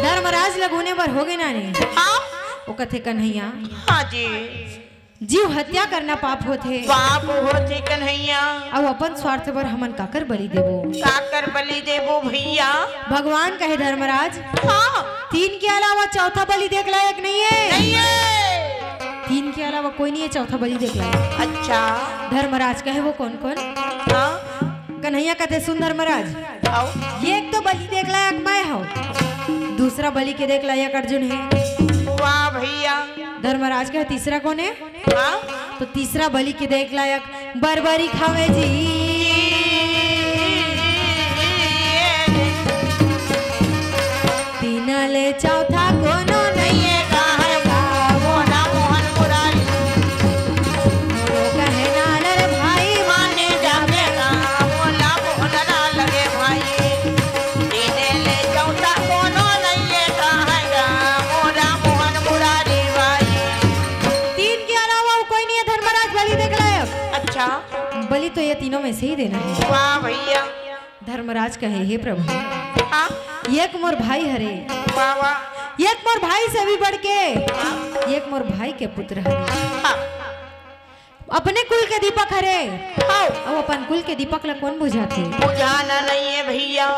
धर्मराज ल गुने बर होगे ना रे। हाँ। ओ कथे कन्हैया। हाँ जी। जीव हत्या करना पाप होथे। पाप होथे कन्हैया। अउ अपन स्वार्थ बर हमन काकर बलि देबो? काकर बलि देबो भैया? भगवान कहे धर्मराज, हाँ। तीन के अलावा चौथा बलि देख लायक नहीं है। नहीं है। तीन के अलावा कोई नहीं है चौथा बलि देख लायक। अच्छा। धर्मराज कहे वो कौन कौन? हाँ। कन्हैया कथे सुन धर्मराज, आओ। एक तो बलि देख लायक मैं हूँ, दूसरा बलि के देख लायक अर्जुन है। वाह भैया। धर्मराज कहे तीसरा कौन है? हाँ? तो तीसरा बलि के देख लायक बरबरी खावे जी। तीन ले चौथा कोनो नहीं है, कहे गा मोरा मोहन मुरारी। मोरो कहना रे भाई माने जाबे गा, मोला मोहन ना लगे भाई। तीन ले चौथा कोनो नहीं है, कहे गा मोरा मोहन मुरारी भाई। तीन के अलावा अउ कोई नहीं है धर्मराज बलि देख लायक। अच्छा। बलि तो ये तीनों में से ही देना है। वाह भैया। धर्मराज कहे, हे प्रभु, हाँ। एक मोर भाई हरे, वाह, वाह। एक मोर भाई से भी बढ़ के, हाँ। एक मोर भाई के पुत्र हरे। हाँ। अपने कुल के दीपक हरे, हाँ। अउ अपन कुल के दीपक ला कौन बुझाथे? बुझाना नहीं है भैया।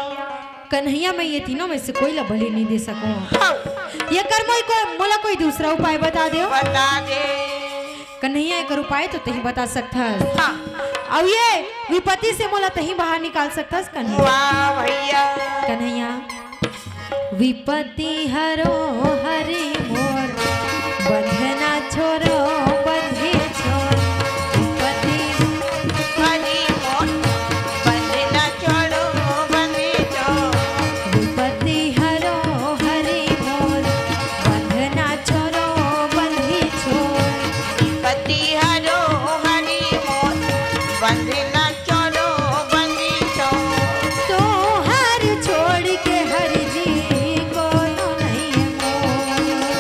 कन्हैया, मैं ये तीनों में से कोई ला बलि नहीं दे सकूं। हाँ। ये कर मोई को, मोला कोई दूसरा उपाय बता दे। बता दे। कन्हैया, एकर उपाय तो तही बता सकथस। हाँ। अउ ये विपत्ति से मोला तही बाहर निकाल सकथस कन्हैया। वाह भैया। कन्हैया, विपत्ति हरो हरि मोर, बंधना छोरो बंधी छोर। विपत्ति हरि मोर, बंधना छोरो बंधी छोर। विपत्ति हरो हरि मोर, बंधना छोरो बंधी छोर। विपत्ति हरो हरि मोर, बंधना छोरो बंधी छोर। तोहर छोड़ के हरि जी कोनो नहीं मोर।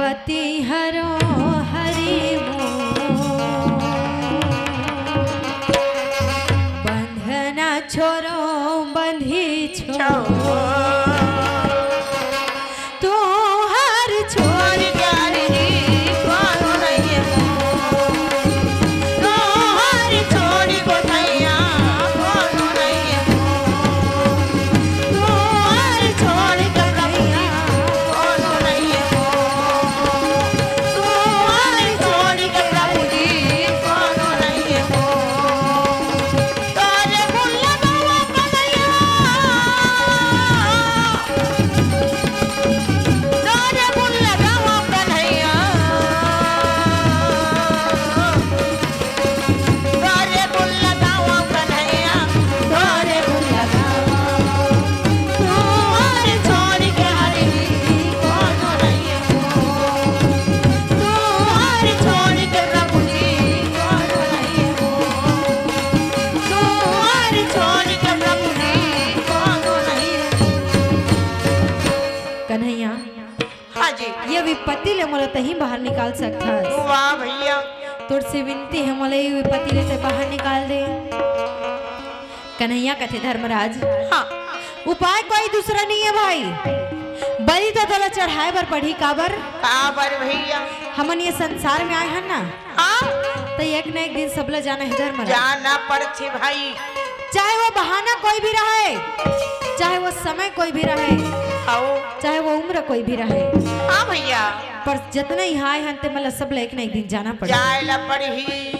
पति हरो हरि मोर, बंधना छोरो बंधी छो। तोहर छोड़ के हरि कोनो नहीं मोर, तोहर छोड़ के भैया कोनो नहीं मोर, तोहर छोड़ के भैया कोनो नहीं मोर, तोहर छोड़ के प्रभु जी कोनो नहीं मोर। तोरे गुण लगावा कन्हैया, तोरे गुण लगावा कन्हैया, तोरे गुण लगावा कन्हैया, तोरे गुण लगावा। तोहर छोड़ के हरि कोनो नहीं मोर, तोहर छोड़ के प्रभु जी कोनो नहीं मोर, तोहर छोड़ के प्रभु जी कोनो नहीं मोर। कन्हैया, हाँ जी। ये विपत्ति ले मोला तहीं बाहर निकाल सकथस। वाह भैया। तोर से विनती हे, मोला ये विपत्ति ले तैं बाहर निकाल दे। कन्हैया कथे, धर्मराज, हाँ। उपाय कोई दूसरा नहीं हे भाई, बलि तो तोला चढ़ाए बर पड़ही। काबर? काबर भैया? हमन ये संसार में आए हन ना, हाँ। त एक न एक दिन सबला जाना हे धर्मराज। जाना पड़थे भाई। चाहे वो बहाना कोई भी रहे, चाहे वो समय कोई भी रहे, आओ। चाहे वो उम्र कोई भी रहे, हाँ भैया। पर जतना ही आए हन ते मन ला सबला एक न एक दिन जाना पड़ही। जाए ला पड़ही।